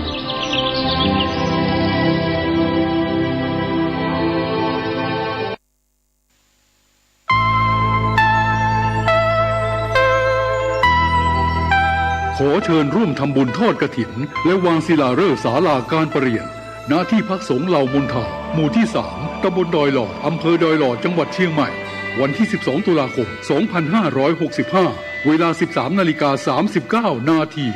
ขอเชิญร่วมทำบุญทอดกฐิน และวางศิลาฤกษ์ศาลาการประเรียน ณ ที่พักสงฆ์เหล่ามนทา หมู่ที่สาม ตำบลดอยหลอด อำเภอดอยหลอด จังหวัดเชียงใหม่ วันที่สิบสองตุลาคมสองพันห้าร้อยหกสิบห้า เวลาสิบสามนาฬิกาสามสิบเก้านาที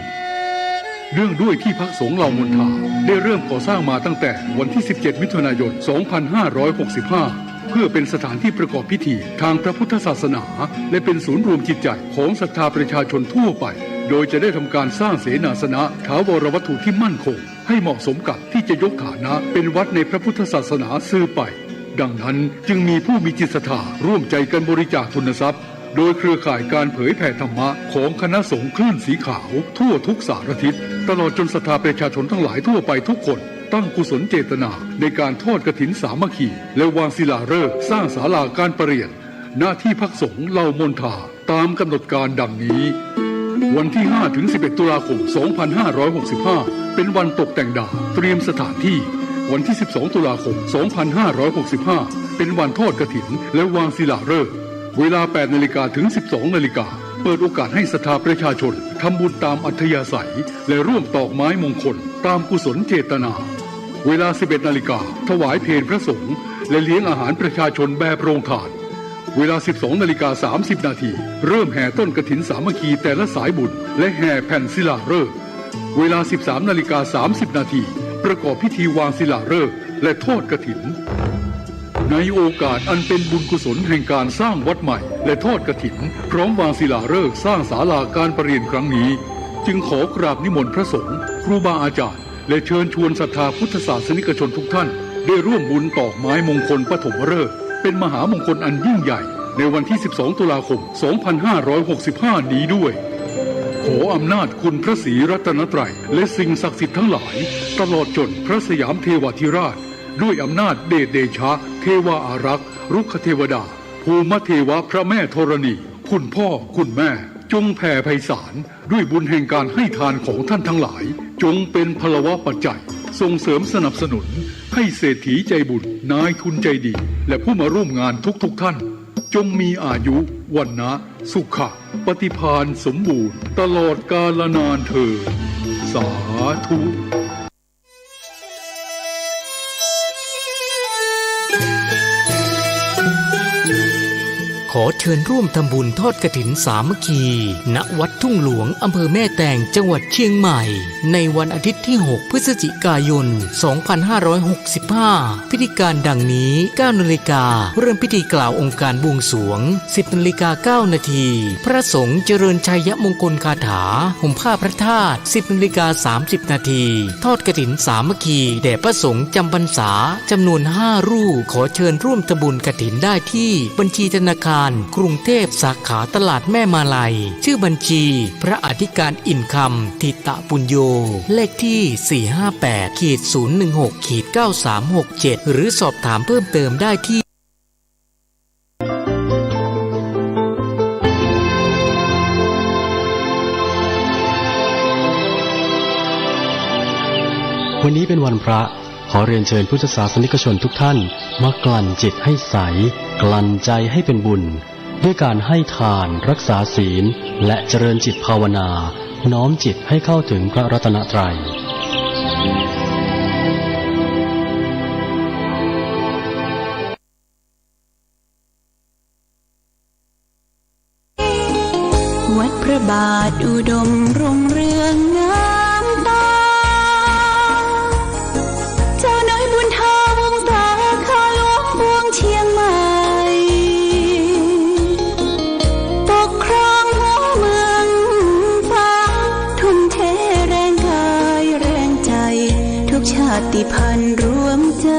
เนื่องด้วยที่พักสงฆ์เหล่ามณฑาได้เริ่มก่อสร้างมาตั้งแต่วันที่สิบเจ็ดมิถุนายนสองพันห้าร้อยหกสิบห้า เพื่อเป็นสถานที่ประกอบพิธีทางพระพุทธศาสนา และเป็นศูนย์รวมจิตใจของศรัทธาประชาชนทั่วไป โดยจะได้ทำการสร้างเสนาสนะถาวรวัตถุที่มั่นคง ให้เหมาะสมกับที่จะยกฐานะเป็นวัดในพระพุทธศาสนาสืบไป ดังนั้นจึงมีผู้มีจิตศรัทธาร่วมใจกันบริจาคทุนทรัพย์ โดยเครือข่ายการเผยแผ่ธรรมะของคณะสงฆ์คลื่นสีขาวทั่วทุกสารทิศ ตลอดจนศรัทธาประชาชนทั้งหลายทั่วไปทุกคน ตั้งกุศลเจตนาในการทอดกฐินสามัคคี และวางศิลาฤกษ์สร้างศาลาการประเรียน ณ ที่พักสงฆ์เหล่ามณฑา ตามกำหนดการดังนี้ วันที่ห้าถึงสิบเอ็ดตุลาคมสองพันห้าร้อยหกสิบห้า เป็นวันตกแต่งดาวเตรียมสถานที่ วันที่สิบสองตุลาคมสองพันห้าร้อยหกสิบห้า เป็นวันทอดกฐินและวางศิลาฤกษ์ เวลาแปดนาฬิกาถึงสิบสองนาฬิกา เปิดโอกาสให้ศรัทธาประชาชนทำบุญตามอัธยาศัย และร่วมตอกไม้มงคลตามกุศลเจตนา เวลาสิบเอ็ดนาฬิกา ถวายเพลพระสงฆ์ และเลี้ยงอาหารประชาชนแบบโรงทาน เวลาสิบสองนาฬิกาสามสิบนาที เริ่มแห่ต้นกฐินสามัคคีแต่ละสายบุญ และแห่แผ่นศิลาฤกษ์ เวลาสิบสามนาฬิกาสามสิบนาที ประกอบพิธีวางศิลาฤกษ์ และทอดกฐิน ในโอกาสอันเป็นบุญกุศลแห่งการสร้างวัดใหม่ และทอดกฐิน พร้อมวางศิลาฤกษ์สร้างศาลาการประเรียนครั้งนี้ จึงขอกราบนิมนต์พระสงฆ์ ครูบาอาจารย์ และเชิญชวนศรัทธาพุทธศาสนิกชนทุกท่าน ได้ร่วมบุญตอกไม้มงคลปฐมฤกษ์ เป็นมหามงคลอันยิ่งใหญ่ ในวันที่สิบสองตุลาคมสองพันห้าร้อยหกสิบห้านี้ด้วย ขออำนาจคุณพระศรีรัตนตรัย และสิ่งศักดิ์สิทธิ์ทั้งหลาย ตลอดจนพระสยามเทวาธิราช ด้วยอำนาจเดชเดชะ เทวาอารักษ์ รุกขเทวดา ภูมิเทวะ พระแม่ธรณี คุณพ่อ คุณแม่ จงแผ่ไพศาลด้วยบุญแห่งการให้ทานของท่านทั้งหลาย จงเป็นพลวปัจจัย ส่งเสริมสนับสนุน ให้เศรษฐีใจบุญ นายทุนใจดี และผู้มาร่วมงานทุกๆท่าน จงมีอายุ วรรณะ สุขะ ปฏิภาณสมบูรณ์ ตลอดกาลนานเทอญ สาธุ ขอเชิญร่วมทำบุญทอดกฐินสามัคคี ณ วัดทุ่งหลวง อำเภอแม่แตง จังหวัดเชียงใหม่ ในวันอาทิตย์ที่หกพฤศจิกายนสองพันห้าร้อยหกสิบห้า พิธีการดังนี้ เก้านาฬิกา เริ่มพิธีกล่าวองค์การบวงสรวง สิบนาฬิกาเก้านาที พระสงฆ์เจริญชัยมงคลคาถา ห่มผ้าพระธาตุ สิบนาฬิกาสามสิบนาที ทอดกฐินสามัคคี แด่พระสงฆ์จำพรรษา จำนวนห้ารูป ขอเชิญร่วมทำบุญกฐินได้ที่บัญชีธนาคารกรุงเทพ สาขาตลาดแม่มาลัย ชื่อบัญชี พระอธิการ อินคำ ถิตปุญโญ เลขที่ สี่ห้าแปด ขีด ศูนย์หนึ่งหก ขีด เก้าสามหกเจ็ด หรือสอบถามเพิ่มเติมได้ที่ วันนี้เป็นวันพระ ขอเรียนเชิญพุทธศาสนิกชนทุกท่าน มากลั่นจิตให้ใส กลั่นใจให้เป็นบุญ ด้วยการให้ทาน รักษาศีล และเจริญจิตภาวนา น้อมจิตให้เข้าถึงพระรัตนตรัย วัดพระบาทอุดมรุ่งเรืองงามตา เจ้าน้อยบุญทองวงศาคาหลวงปวงเชียงใหม่ ปกครองหัวเมืองฟ้า ทุ่มเทแรงกายแรงใจ ทุกชาติพันธุ์รวมใจ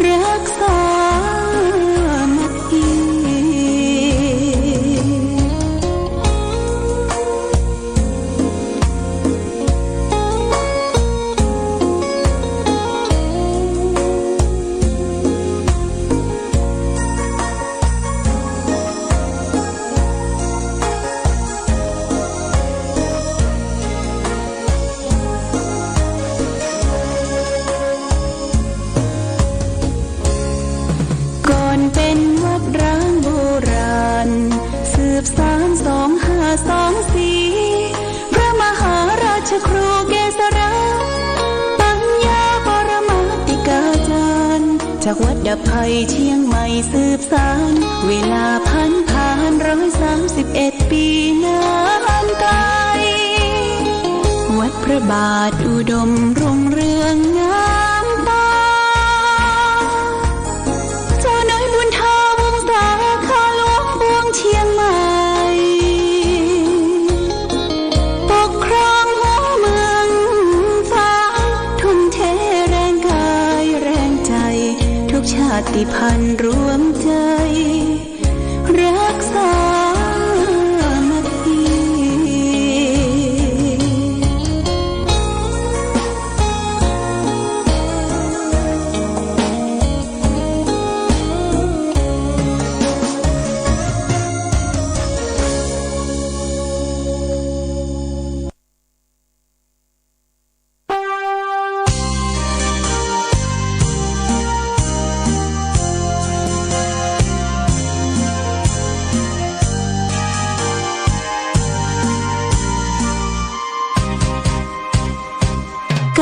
รักสามัคคี ก่อนเป็นวัดร้างโบราณ สืบสานสองห้าสองสี่ พระมหาราชครูเกษรา ปัญญาปรมาติกาจารย์ จากวัดดับภัยเชียงใหม่สืบสาน เวลาผ่านผ่านร้อยสามสิบเอ็ดปีนานไกล วัดพระบาทอุดมรุ่งเรืองงามตา เจ้าน้อยบุญธาวงศา ข้าหลวงปวงเชียงใหม่ ปกครองหัวเมืองฟ้า ทุ่มเทแรงกายแรงใจ ทุกชาติพันธุ์รวมใจ รักสามัคคี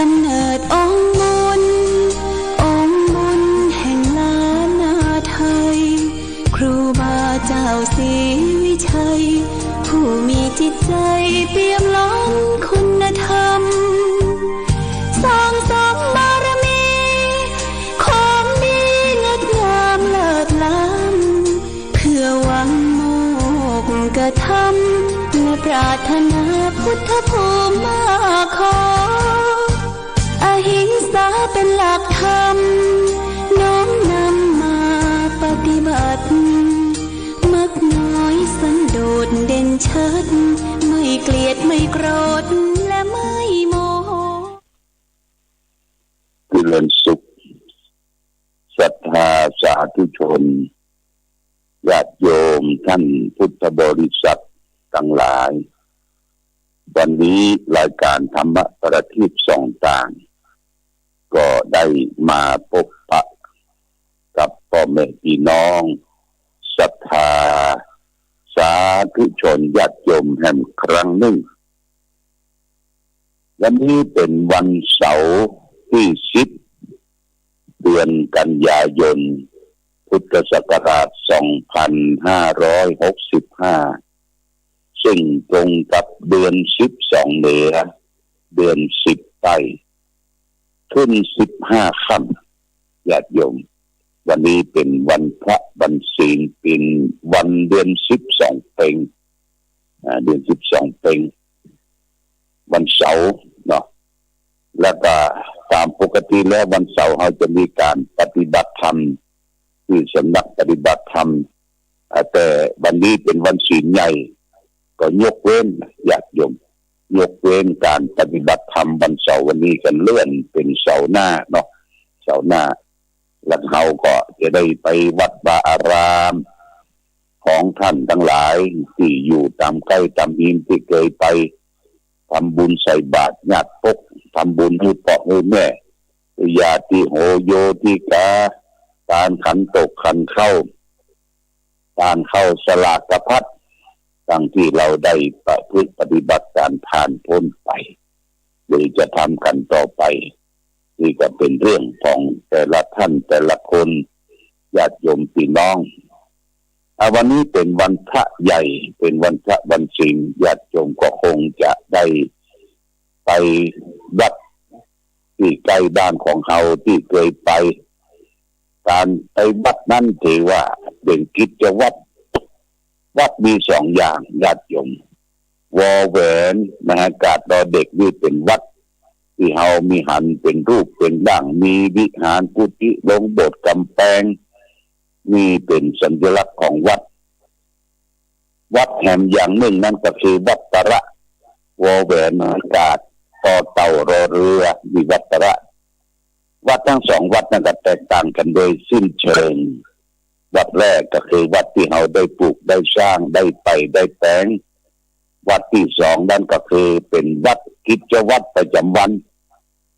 กำเนิดองค์บุญ องค์บุญแห่งล้านนาไทย ครูบาเจ้าศรีวิชัย ผู้มีจิตใจเปี่ยมล้นคุณธรรม สร้างสมบารมี ความดีงดงามเลิศล้ำ เพื่อหวังโมกขธรรม และปรารถนาพุทธภูมิมาขอ อหิงสาเป็นหลักธรรม น้อมนำมาปฏิบัติ มักน้อยสันโดษเด่นชัด ไม่เกลียดไม่โกรธและไม่โมโห เจริญสุข ศรัทธาสาธุชน ญาติโยมท่านพุทธบริษัทตังหลาย วันนี้รายการธรรมประทีปส่องตาง ก็ได้มาปะปะกับป้อแม่ปี้น้องศรัทธาสาธุชนญาติโยมแหมครั้งนึ่ง วันนี้เป๋นวันเสาร์ตี้สิบ เดือนกันยายน พุทธศักราชสองพันห้าร้อยหกสิบห้า ซึ่งตรงกับเดือนสิบสองเหนือ เดือนสิบใต้ ขึ้นสิบห้าค่ำ ญาติโยม วันนี้เป๋นวันพระวันศีล เป๋นวันเดือนสิบสองเป็ง อ่า เดือนสิบสองเป็ง วันเสาร์เนาะ แล้วก็ตามปกติแล้ววันเสาร์เฮาจะมีการปฏิบัติธรรมตี้สำนักปฏิบัติธรรม อ่า แต่วันนี้เป๋นวันศีลใหญ่ ก็ยกเว้น ญาติโยม ยกเว้นการปฏิบัติธรรมวันเสาร์ วันนี้ก็เลื่อนเป๋นเสาร์หน้าเนาะ เสาร์หน้า แล้วเฮาก็จะได้ไปวัดวาอารามของท่านตังหลายตี้อยู่ต๋ามใก้ต๋ามฮิมตี้เกยไป ทำบุญใส่บาตรญาติปก ทำบุญหื้อป้อหื้อแม่ ญาติโหโยติกา ตานขันตกขันเข้า ตานเข้าสลากพัด ดังตี้เฮาได้ประพฤติปฏิบัติต๋ามผ่านป๊นไป หรือจะทำกั๋นต่อไป นี่ก็เป๋นเรื่องของแต่ละท่านแต่ละคน ญาติโยมปี้น้อง อ่า วันนี้เป๋นวันพระใหญ่ เป๋นวันพระวันศีล ญาติโยมก็คงจะได้ไปวัดตี้ใก้บ้านของเฮาตี้เกยไป การไปวัดนั้นถือว่าเป๋นกิจวัตร วัดมีสองอย่าง ญาติโยม วอแหวน มหากาศ ดอเด็ก นี่เป๋นวัดตี้เฮามีหันเป๋นรูปเป๋นร่าง มีวิหาร กุฏิ โรงโบสถ์ ก๋ำแปง นี่เป๋นสัญลักษณ์ของวัด วัดแหมอย่างนึ่งนั้นก็คือวัดตระ วอแหวน มหากาศ ตอเต่า รอเรือ วิวัฒระ วัดตึงสองวัดนั้นก็แตกต่างกั๋นโดยสิ้นเชิง วัดแรกก็คือวัดตี้เฮาได้ปลูกได้สร้าง ได้ไปได้แป๋ง วัดตี้สองนั้นก็คือเป๋นวัดกิจวัตรประจ๋ำวัน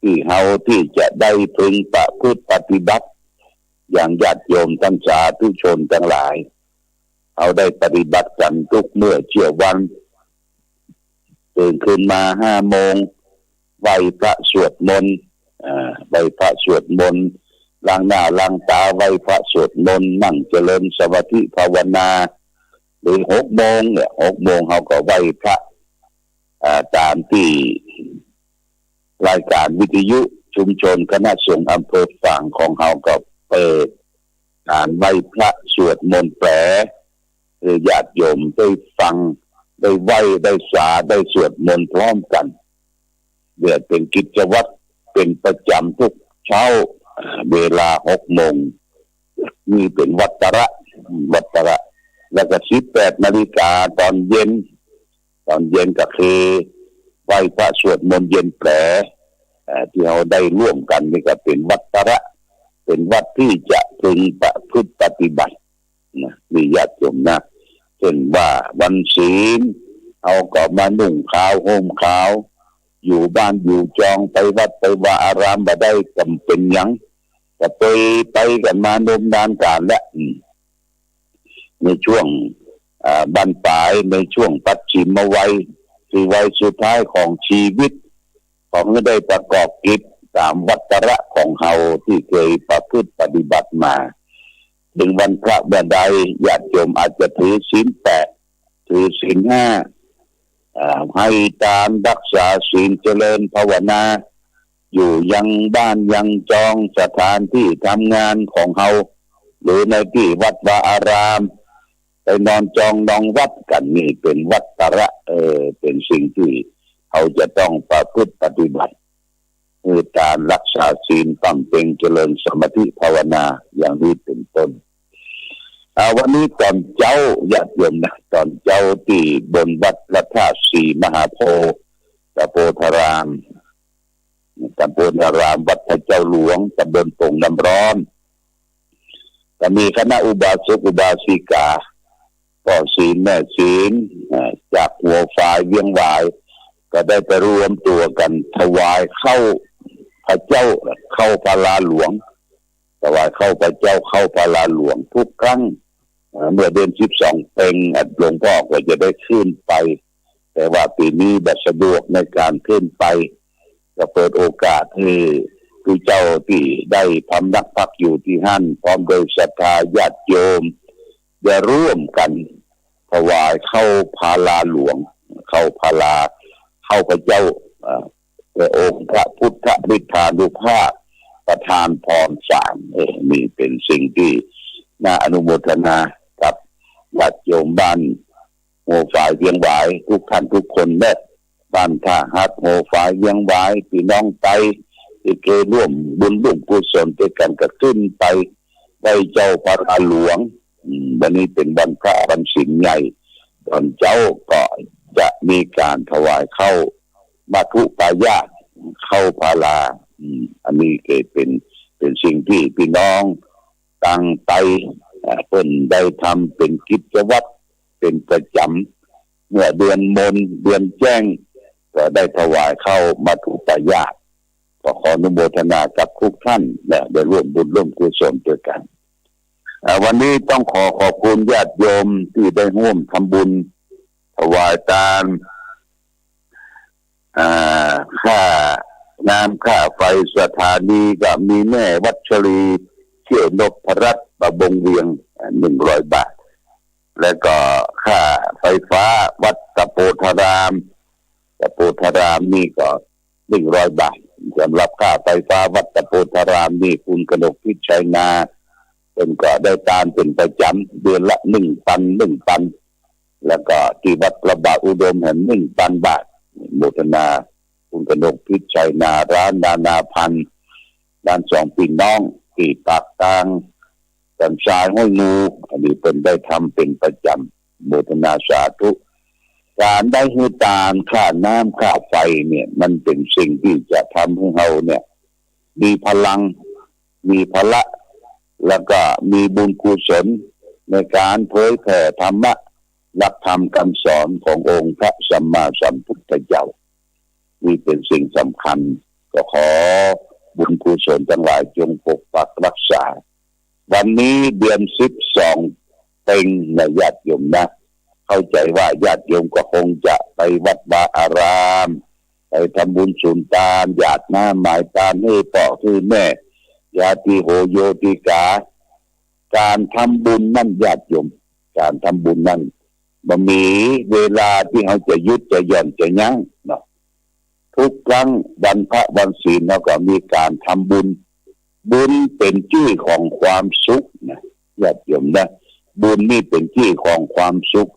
ตี้เฮาตี้จะได้พึงประพฤติปฏิบัติ อย่างญาติโยมท่านสาธุชนตังหลาย เฮาได้ปฏิบัติกั๋นกู้เมื่อเจ๊าวัน ตื่นขึ้นมาห้าโมง ไหว้พระสวดมนต์ อ่า ไหว้พระสวดมนต์ ล้างหน้าล้างต๋า ไหว้พระสวดมนต์ นั่งเจริญสมาธิภาวนา หรือหกโมงเนี่ย หกโมงเฮาก็ไหว้พระ อ่า ต๋ามตี้รายก๋านวิทยุชุมชนคณะสงฆ์อำเภอฝางของเฮาก็เปิดก๋านไหว้พระสวดมนต์แปล หื้อญาติโยมได้ฟัง ได้ไหว้ ได้สา ได้สวดมนต์พร้อมกั๋น เนี่ยเป๋นกิจวัตรเป๋นประจ๋ำกู้เช้า อ่า เวลาหกโมง นี่เป๋นวัตระ วัตระ แล้วก็สิบแปดนาฬิกาต๋อนเย็น ต๋อนเย็นก็คือไหว้พระสวดมนต์เย็นแปล เอ่อ ตี้เฮาได้ร่วมกั๋นนี่ก็เป๋นวัตระ เป๋นวัตรตี้จะพึงประพฤติปฏิบัติ นะ นี่ญาติโยมนะ เจ้นว่าวันศีล เฮาก็มานุ่งขาวห่มขาว อยู่บ้านอยู่จอง ไปวัดไปวาอารามบ่ได้ จ๋ำเป๋นหยัง ก็เตยไปกั๋นมาโน้มนานก๋านแล้ว อืม ในช่วง อ่า บั้นปลาย ในช่วงปัจฉิมวัย คือวัยสุดท้ายของชีวิต ขอหื้อได้ประกอบกิจต๋ามวัตระของเฮาตี้เกยประพฤติปฏิบัติมา เถิงวันพระเมื่อใด ญาติโยมอาจจะถือศีลแปด ถือศีลห้า อ่า ให้ตานรักษาศีลเจริญภาวนา อยู่ยังบ้านยังจอง สถานตี้ทำงานของเฮา หรือในตี้วัดวาอาราม ไปนอนจองนองวัดกั๋น นี่เป๋นวัตระ เออ เป๋นสิ่งตี้เฮาจะต้องประพฤติปฏิบัติ คือตานรักษาศีล บำเพ็ญเจริญสมาธิภาวนา อย่างนี้เป๋นต้น อ่า วันนี้ต๋อนเจ๊า ญาติโยมนะ ต๋อนเจ๊าตี้บนวัดพระธาตุศรีมหาโพธิ์ ตะโพธาราม ตะโพธาราม วัดพระเจ้าหลวง ตำบลโป่งน้ำร้อน ก็มีคณะอุบาสกอุบาสิกา ป้อศีลแม่ศีล อ่า จากหัวฝายเวียงหวาย ก็ได้ไปรวมตั๋วกั๋นถวายข้าวพระเจ้า ข้าวพาราหลวง ถวายข้าวพระเจ้า ข้าวพาราหลวงทุกครั้ง เอ่อ เมื่อเดือนสิบสองเพ็ง อ่ะ หลวงพ่อก็จะได้ขึ้นไป แต่ว่าปี๋นี้บ่สะดวกในก๋านขึ้นไป ก็เปิดโอกาสหื้อผู้เจ้าตี้ได้พำนักพักอยู่ตี้หั้น พร้อมโดยศรัทธาญาติโยม ได้ร่วมกั๋นถวายข้าวพาราหลวง ข้าวพารา ข้าวพระเจ้า อ่า แต่องค์พระพุทธฤทธานุภาพประทานพรสาม เออ นี่เป๋นสิ่งตี้น่าอนุโมทนากับญาติโยมบ้านหัวฝายเวียงหวายทุกท่านทุกคนเนาะ บ้านท่าฮัก หัวฝายเวียงหวาย ปี้น้องไตตี้เกยร่วมบุญร่วมกุศลตวยกั๋นก็ขึ้นไปไหว้เจ้าพาราหลวง อืม วันนี้เป๋นวันพระวันศีลใหญ่ ต๋อนเจ๊าก็จะมีก๋านถวายข้าวมัทธุปายาตร ข้าวพารา อืม อันนี้ก็เป๋น เป๋นสิ่งตี้ปี้น้องตางไต อ่า เปิ้นได้ทำเป๋นกิจวัตรเป๋นประจ๋ำ เมื่อเดือนมน เดือนแจ้ง ก็ได้ถวายข้าวมัทธุปายาตร ก็ขออนุโมทนากับทุกท่านนะ ได้ร่วมบุญร่วมกุศลตวยกั๋น อ่า วันนี้ต้องขอขอบคุณญาติโยมตี้ได้ฮ่วมทำบุญถวายตาน อ่า ค่าน้ำค่าไฟสถานีก็มีแม่วัชรี เขี้ยวนพรัตน์ ประบงเวียง อ่า หนึ่งร้อยบาท แล้วก็ค่าไฟฟ้าวัดตะโพธาราม ตะโพธารามนี่ก็ หนึ่งร้อยบาท สำหรับค่าไฟฟ้าวัดตะโพธารามนี่ คุณกนกพิชชัยนา เปิ้นก็ได้ตานเป๋นประจ๋ำ เดือนละหนึ่งปัน หนึ่งปัน แล้วก็ตี้วัดพระบาทอุดมแหมหนึ่งปันบาท โมทนา คุณกนกพิชชัยนา ร้านนานาพันธุ์ ร้านสองปี้น้อง ตี้ปากตาง สันทรายห้วยงู อันนี้เปิ้นได้ทำเป๋นประจ๋ำ โมทนาสาธุ ก๋านได้หื้อตานค่าน้ำค่าไฟเนี่ย มันเป๋นสิ่งตี้จะทำหื้อเฮาเนี่ย มีพลัง มีพละ แล้วก็มีบุญกุศลในก๋านเผยแผ่ธรรมะ หลักธรรมคำสอนขององค์พระสัมมาสัมพุทธเจ้า นี่เป๋นสิ่งสำคัญ ก็ขอบุญกุศลตังหลายจงปกปักรักษา วันนี้เดือนสิบสองเพ็งนะญาติโยมนะ เข้าใจ๋ว่าญาติโยมก็คงจะไปวัดวาอาราม ไปทำบุญสุนตาน หยาดน้ำหมายตานหื้อป้อหื้อแม่ ญาติโห โยติกา ก๋านทำบุญนั้นญาติโยม ก๋านทำบุญนั้นบ่มีเวลาตี้เฮาจะหยุดจะหย่อนจะยั้งเนาะ ทุกครั้งวันพระวันศีลเฮาก็มีก๋านทำบุญ บุญเป๋นจื้อของความสุขนะ ญาติโยมนะ บุญนี่เป๋นจื้อของความสุข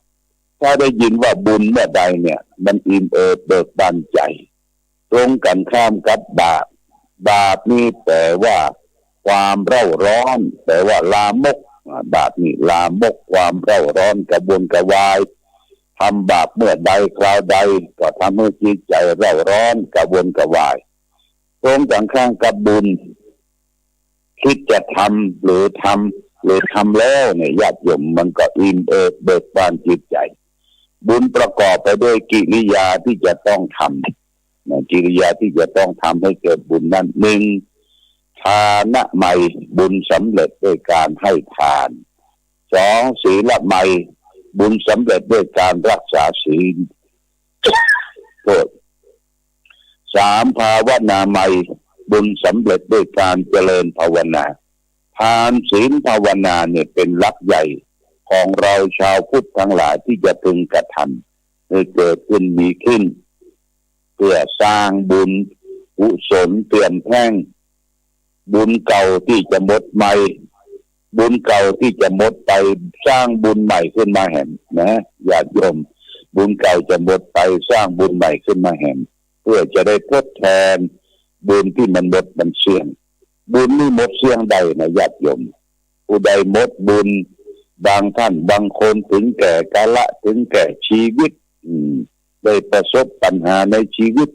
ถ้าได้ยินว่าบุญเมื่อใดเนี่ย มันอิ่มเอิบเบิกบานใจ๋ ตรงกันข้ามกับบาป บาปนี่แปลว่าความเร่าร้อน แปลว่าลามก อ่า บาปนี่ลามก ความเร่าร้อน กระวนกระวาย ทำบาปเมื่อใดคราวใด ก็ทำหื้อจิตใจ๋เร่าร้อน กระวนกระวาย ตรงกันข้ามกับบุญ คิดจะทำหรือทำ หรือทำแล้วเนี่ย ญาติโยม มันก็อิ่มเอิบเบิกบานจิตใจ๋ บุญประกอบไปด้วยกิริยาที่จะต้องทำ นะ กิริยาที่จะต้องทำให้เกิดบุญนั้น หนึ่ง ทานะไมย บุญสำเร็จด้วยการให้ทาน สอง ศีละไมย บุญสำเร็จด้วยการรักษาศีล โทษ สาม ภาวนาไมย บุญสำเร็จด้วยการเจริญภาวนา ทานศีลภาวนาเนี่ยเป๋นหลักใหญ่ของเราชาวพุทธตังหลายตี้จะพึงกระทำหื้อเกิดขึ้นมีขึ้น เปื้อสร้างบุญกุศลเตรียมแท่ง บุญเก่าตี้จะหมดไป บุญเก่าตี้จะหมดไป สร้างบุญใหม่ขึ้นมาแหมนะ ญาติโยม บุญเก่าจะหมดไป สร้างบุญใหม่ขึ้นมาแหม เปื้อจะได้ทดแทนบุญตี้มันหมดมันเสี้ยง บุญนี่หมดเสี้ยงได้นะ ญาติโยม ผู้ใดหมดบุญ บางท่านบางคนถึงแก่กาละ ถึงแก่ชีวิต อืม ได้ประสบปัญหาในชีวิต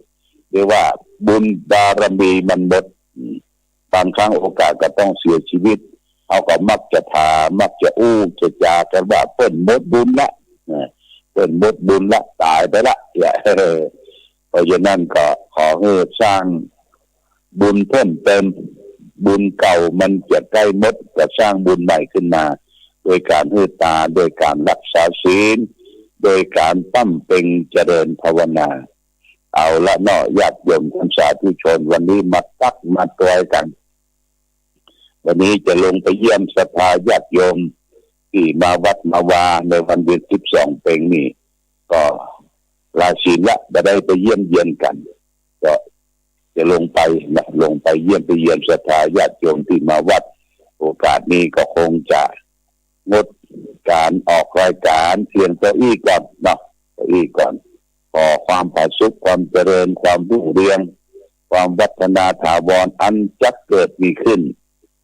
เรียกว่าบุญบารมีมันหมด อืม บางครั้งโอกาสก็ต้องเสียชีวิต เขาก็มักจะถาม มักจะอู้จะจ๋ากั๋นว่า เปิ้นหมดบุญละ นะ เปิ้นหมดบุญละ ต๋ายไปละ เนี่ย เพราะฉะนั้นก็ขอหื้อสร้างบุญเพิ่มเติม บุญเก่ามันจะใก้หมด ก็สร้างบุญใหม่ขึ้นมา โดยก๋านหื้อตาน โดยก๋านรักษาศีล โดยก๋านบำเพ็ญเจริญภาวนา เอาละเนาะ ญาติโยมท่านสาธุชน วันนี้มาตักมาตวยกั๋น วันนี้จะลงไปเยี่ยมศรัทธาญาติโยมตี้มาวัดมาวาในวันเดือนสิบสองเป๋งนี่ ก็ลาศีลละ บ่ได้ไปเยี่ยมเยียนกั๋น ก็จะลงไปนะ ลงไปเยี่ยมไปเยียนศรัทธาญาติโยมตี้มาวัด โอกาสนี้ก็คงจะ งดก๋านออกรายก๋านเพียงเต้าอี้ก่อนเนาะ เต้าอี้ก่อน ขอความผาสุก ความเจริญ ความรุ่งเรือง ความวัฒนาถาวร อันจะเกิดมีขึ้น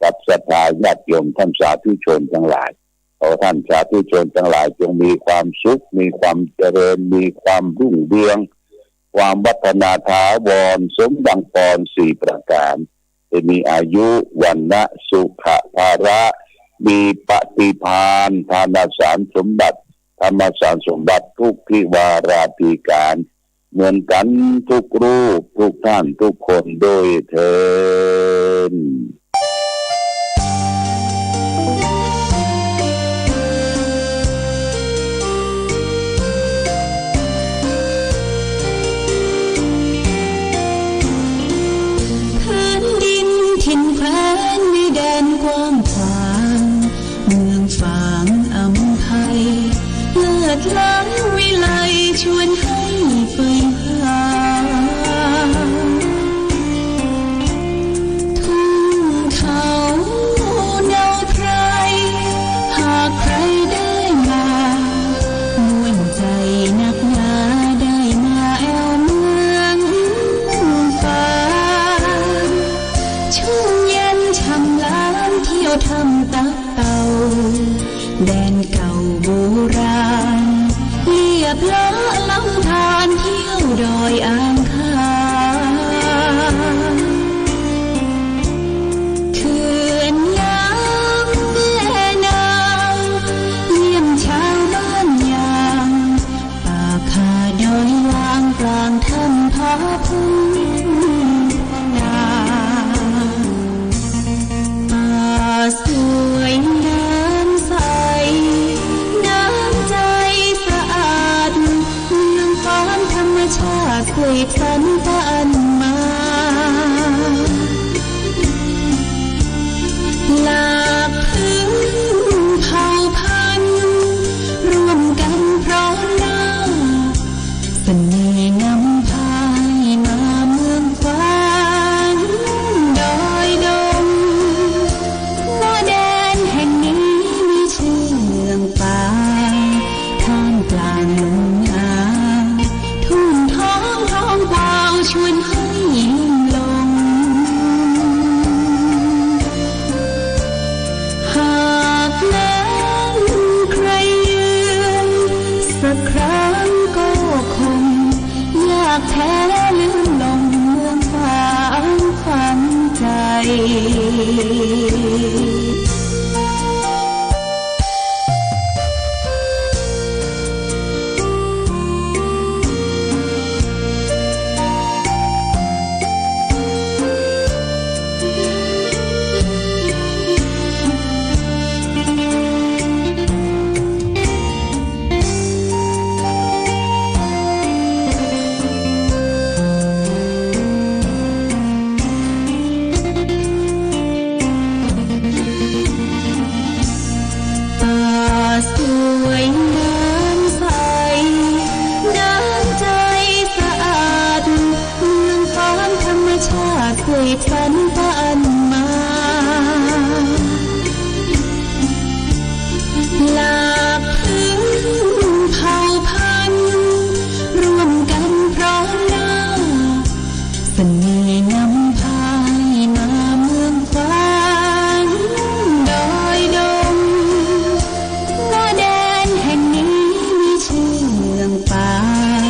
กับศรัทธาญาติโยมท่านสาธุชนตังหลาย ขอท่านสาธุชนตังหลายจงมีความสุข มีความเจริญ มีความรุ่งเรือง ความวัฒนาถาวร สมดังปอนสี่ประก๋าน ได้มีอายุ วรรณะ สุขะ พละ มีปฏิภาณ ทานสารสมบัติ ธรรมสารสมบัติ ทุกทิวาราธิก๋าน เหมือนกั๋นทุกรูป ทุกท่าน ทุกคน โดยเทอญ แผ่นดินถิ่นแคว้นมีแดนกว้างขวาง เมืองฝางอำไพ เลิศล้ำวิไลชวนให้ใฝ่หา ทุ่งเขาเนาไพร หากใครได้มา ม่วนใจ๋นักหนา ได้มาแอ่วเมืองฝาง ชุ่มเย็นช่ำล้ำ เที่ยวถ้ำตับเต่า แดนเก่าโบราณ เลียบเลาะลำธาร เที่ยวดอยอ่างขาง เขื่อนน้ำแม่นาง เยี่ยมชาวบ้านยาง ป่าคาดอยลาง กลางถ้ำผาภูนาง ป่าสวยงามส ป่าสวยน้ำใส น้ำใจสะอาด เมืองฟ้างธรรมชาติสร้างสรรค์มา หลากพื้นเผ่าพันธุ์ ร่วมกันพร้อมหน้า เสน่ห์นำพาให้มาเมืองฟ้างดอยดง ณ แดนแห่งนี้มีชื่อเมืองปาง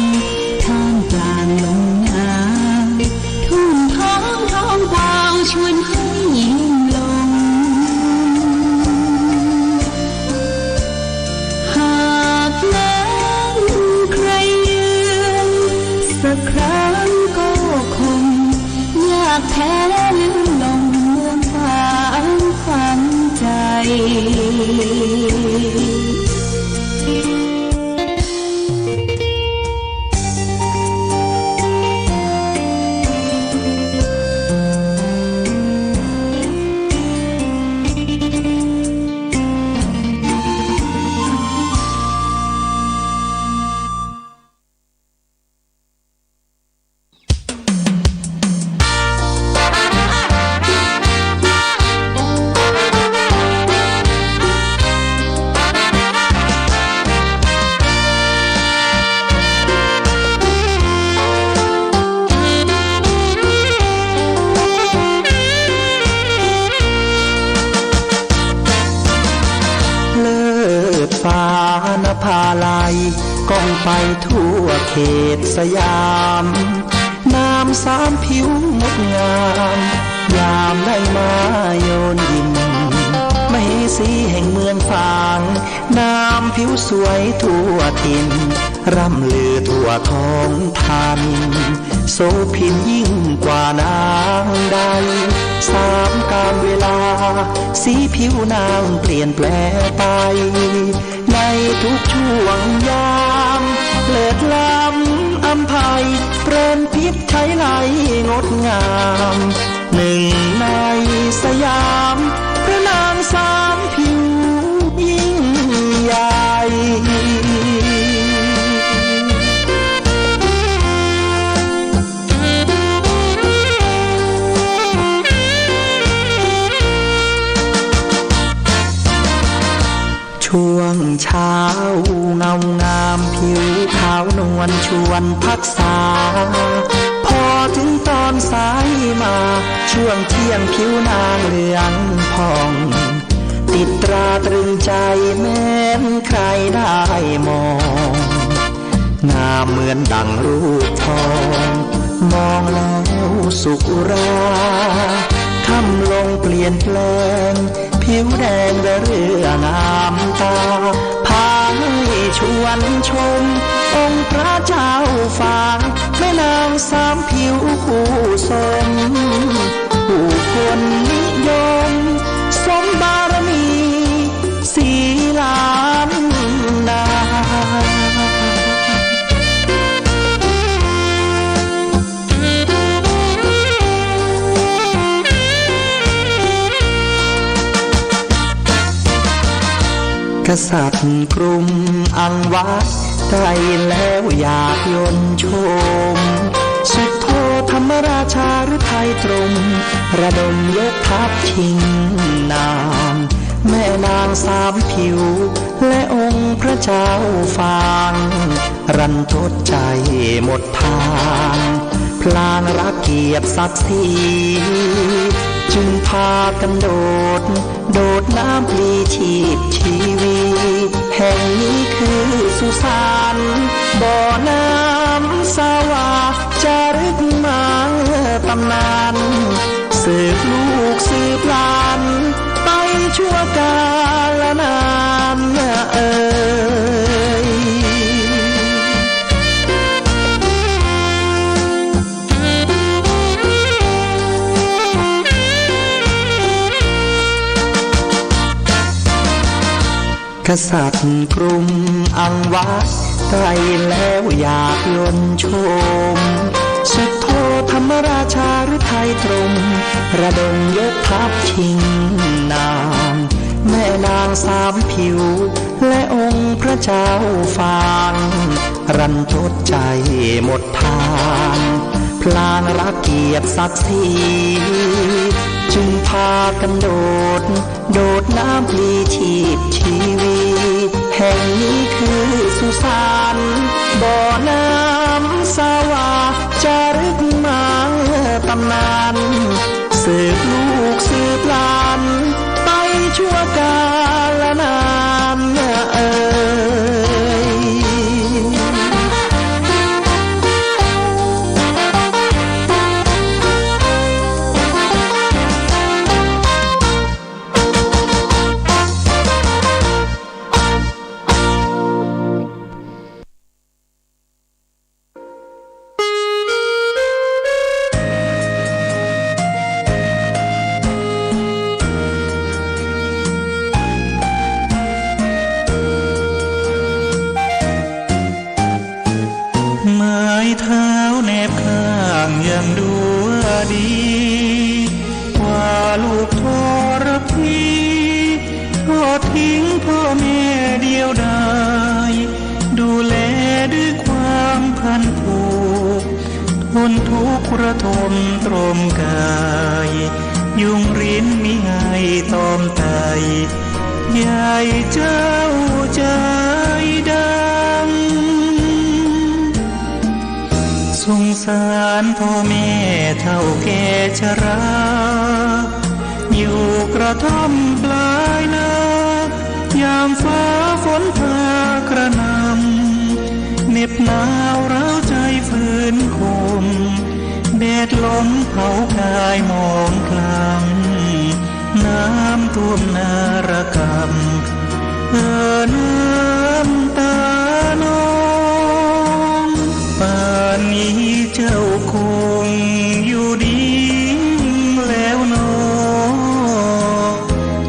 ท่ามกลางลุ่มน้ำ ทุ่งทองทองกวาวชวนให้ยิ่งหลง หากแม้นใครเยือนสักครั้งก็คง ยากแท้ลืมลงเมืองฟ้างฝังใจ เลิศฟ้านภาลัย ก้องไปทั่วเขตสยาม นามสามผิวงดงาม ยามได้มาโยนยิน มเหสีแห่งเมืองฝาง นามผิวสวยทั่วถิ่น ร่ำลือทั่วท้องถิ่น โสภินยิ่งกว่านางใด สามกาลเวลา สีผิวนางเปลี่ยนแปลไป ในทุกช่วงยาม เลิศล้ำอำไพ เปรมพิไขไลยงดงาม หนึ่งในสยาม พระนางสามผิวยิ่งใหญ่ ช่วงเช้าเงางาม ผิวขาวนวลชวนพักษา พอถึงตอนสายมา ช่วงเที่ยงผิวนางเหลืองผ่อง ติดตราตรึงใจแม้นใครได้มอง งามเหมือนดั่งรูปทอง มองแล้วสุขอุรา ค่ำลงเปลี่ยนแปลง ผิวแดงระเรื่องามตา พาให้ชวนชม องค์พระเจ้าฝาง แม่นางสามผิวคู่สม ผู้คนนิยม สมบารมี สีล้านนา กษัตริย์กรุงอังวัต ได้แล้วอยากยนต์ชม สุโธธรรมราชาฤทัยตรง ระดมยกทัพชิงนาง แม่นางสามผิว และองค์พระเจ้าฝาง รันทดใจหมดทาง พลางรักเกียรติศักดิ์ศรี จึงพากันโดด โดดน้ำปลีชีพชีวี แห่งนี้คือสุสาน บ่อน้ำสาหวา จารึกมาตำนาน สืบลูกสืบหลานไปชั่วกาลนานเอ่ย กษัตริย์กรุงอังวะ ใกล้แล้วอยากยนต์ชม สุโธธนราชาฤทัยตรง ระดมยกทัพชิงนาง แม่นางสามผิว และองค์พระเจ้าฟาง รันทดใจหมดทาง พลานรักเกียรติศักดิ์ศรี จึงพากันโดด โดดน้ำพลีชีพชีวี แห่งนี้คือสุสาน บ่อน้ำสวา จารึกมาตำนาน สืบลูกสืบหลาน ไปชั่วกาลนานเอ่ย ไม้เท้าแนบข้างยังดูว่าดี กว่าลูกทรพี ทอดทิ้งพ่อแม่เดียวดาย ดูแลด้วยความพันผูก ทนทุกข์ระทมตรมกาย ยุงริ้นมิให้ตอมไต ยายเจ้าใจดำ สงสารพ่อแม่เฒ่าแก่ชรา อยู่กระท่อมปลายนา ยามฟ้าฝนพากระหน่ำ เหน็บหนาวร้าวใจฝืนข่ม แดดลมเผากายหมองคล้ำ น้ำท่วมนาระกำ เอ่อน้ำตานอง ป่านนี้เจ้าคงอยู่ดีแล้วหนอ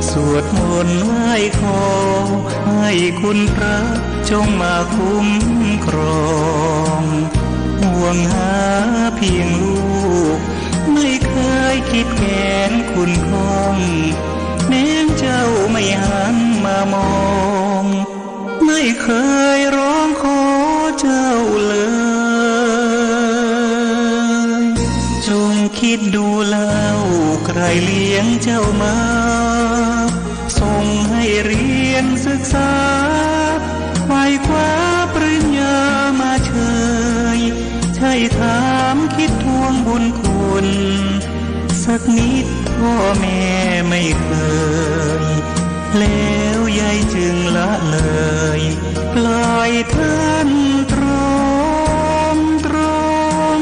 สวดมนต์ไหว้ขอ ให้คุณพระจงมาคุ้มครอง ห่วงหาเพียงลูก ไม่เคยคิดแค้นคุณคอง แม้เจ้าไม่หันมามอง ไม่เคยร้องขอเจ้าเลย จงคิดดูเล่า ใครเลี้ยงเจ้ามา ส่งให้เรียนศึกษา ไขว่คว้าปริญญามาเชย ใช่ถามคิดทวงบุญคุณ สักนิดพ่อแม่ไม่เคย แล้วยายจึงละเลย ปล่อยท่านตรอมตรอม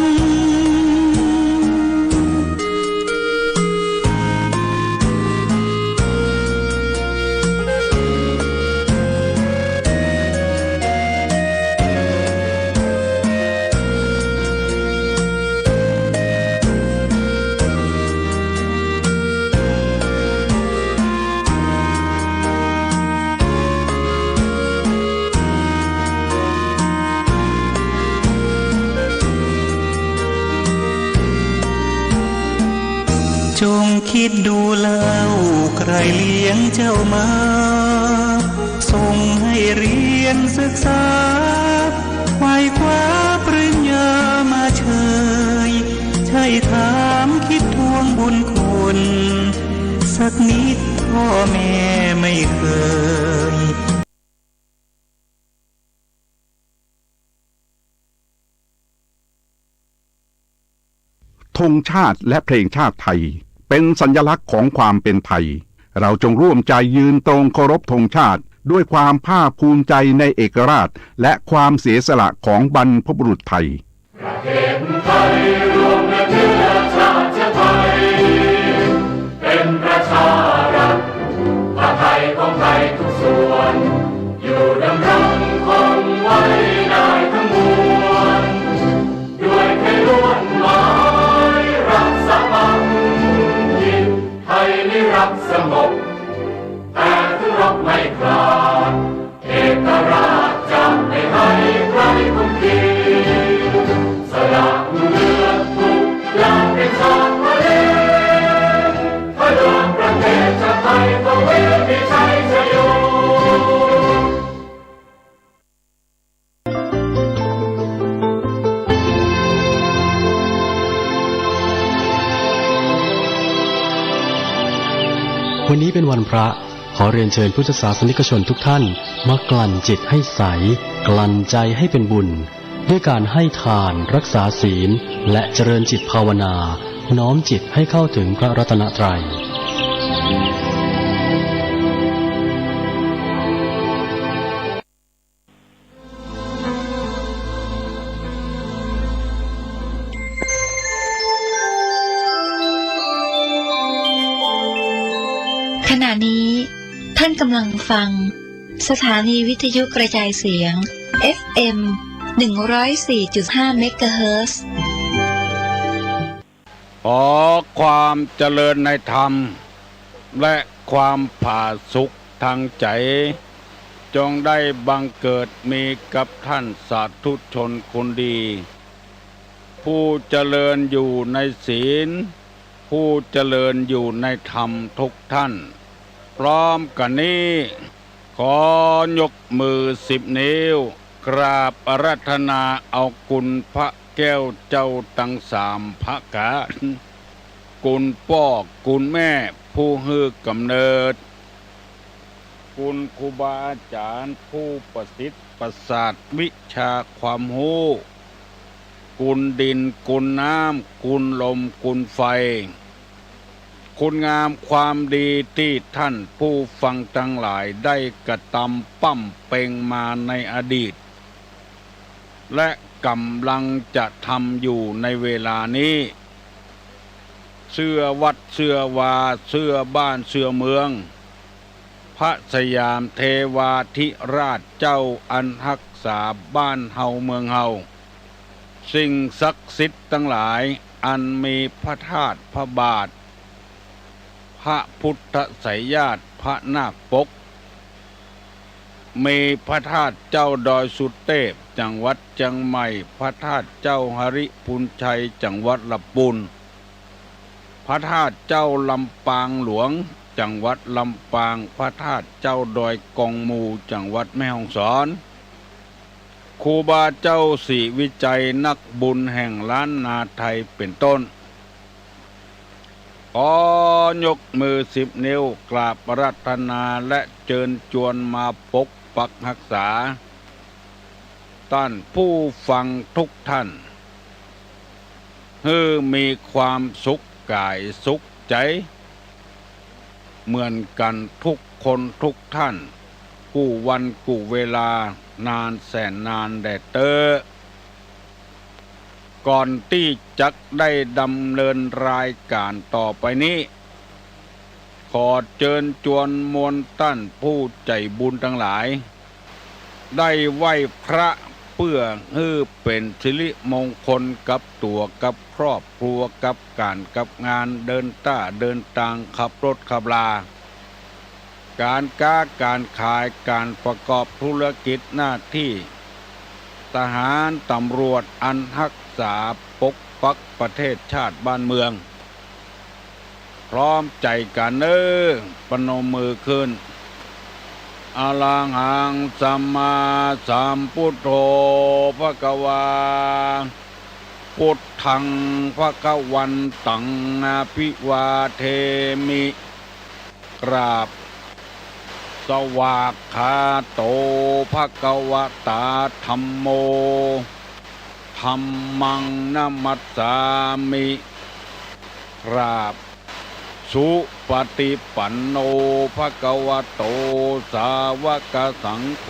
จงคิดดูเล่า ใครเลี้ยงเจ้ามา ส่งให้เรียนศึกษา ไขว่คว้าปริญญามาเชย ใช่ถามคิดทวงบุญคุณ สักนิดพ่อแม่ไม่เคย ธงชาติและเพลงชาติไทย เป็นสัญลักษณ์ของความเป็นไทย เราจงร่วมใจยืนตรงเคารพธงชาติ ด้วยความภาคภูมิใจในเอกราช และความเสียสละของบรรพบุรุษไทย ประเทศไทยรวมเนื้อชาติไทย สงบ แต่ถึงรบไม่กล้า เอกราชจะไม่ให้ใครคุมขีด สละเลือดทุกอย่างเป็นชาติทะเล เพื่อดวงประเทศชาติไทย คงมีชัยชโย วันนี้เป็นวันพระ ขอเรียนเชิญพุทธศาสนิกชนทุกท่าน มากลั่นจิตให้ใส กลั่นใจให้เป็นบุญ ด้วยการให้ทาน รักษาศีล และเจริญจิตภาวนา น้อมจิตให้เข้าถึงพระรัตนตรัย ขณะนี้ท่านกำลังฟังสถานีวิทยุกระจายเสียง เอฟเอ็ม หนึ่งร้อยสี่จุดห้า เมกะเฮิรตซ์ ขอความเจริญในธรรม และความผาสุกทางใจ๋ จงได้บังเกิดมีกับท่านสาธุชนคนดี ผู้เจริญอยู่ในศีล ผู้เจริญอยู่ในธรรมทุกท่าน พร้อมกั๋นนี้ ขอยกมือสิบนิ้ว กราบอาราธนาเอาคุณพระแก้วเจ้าตังสามประก๋าน คุณป้อคุณแม่ผู้หื้อกำเนิด คุณครูบาอาจ๋ารย์ผู้ประสิทธิ์ประสาทวิชาความฮู้ คุณดิน คุณน้ำ คุณลม คุณไฟ คุณงามความดีตี้ท่านผู้ฟังตังหลายได้กระตำป้ำเป็งมาในอดีต และก่ำลังจะทำอยู่ในเวลานี้ เสื้อวัดเสื้อวา เสื้อบ้านเสื้อเมือง พระสยามเทวาธิราชเจ้าอันฮักษาบ้านเฮาเมืองเฮา สิ่งศักดิ์สิทธิ์ตังหลายอันมีพระธาตุพระบาท พระพุทธไสยญาติ พระนาคปก มีพระธาตุเจ้าดอยสุเตพ จังหวัดเจียงใหม่ พระธาตุเจ้าหริภุญชัย จังหวัดลำปูน พระธาตุเจ้าลำปางหลวง จังหวัดลำปาง พระธาตุเจ้าดอยกองมู จังหวัดแม่ฮ่องสอน ครูบาเจ้าศรีวิชัยนักบุญแห่งล้านนาไทยเป็นต้น ขอยกมือสิบนิ้วกราบอาราธนาและเจิญจวนมาปกปักฮักษา ต้านผู้ฟังทุกท่าน หื้อมีความสุขก๋ายสุขใจ๋ เหมือนกั๋นทุกคนทุกท่าน กู้วันกู้เวลานานแสนนานแด่เต๊อะ ก่อนตี้จักได้ดำเนินรายก๋านต่อไปนี้ ขอเจิญจวนมวลต้านผู้ใจ๋บุญตังหลาย ได้ไหว้พระเปื้อหื้อเป๋นสิริมงคลกับตั๋วกับครอบครัวกับก๋านกับงาน เดินต้าเดินตาง ขับรถขับรา ก๋านก๊าก๋านขาย ก๋านประกอบธุรกิจหน้าตี้ ทหารตำรวจอันฮักษาปกปักประเทศชาติบ้านเมือง พร้อมใจ๋กั๋นเน่อ ประนมมือขึ้น อะระหังสัมมาสัมพุทโธ ภะคะวา พุทธัง ภะคะวันตัง อะภิวาเทมิ กราบ สวากขาโต ภะคะวะตา ธัมโม ธัมมัง นะมัสสามิ กราบ สุปะติปันโน ภะคะวะโต สาวะกะสังโฆ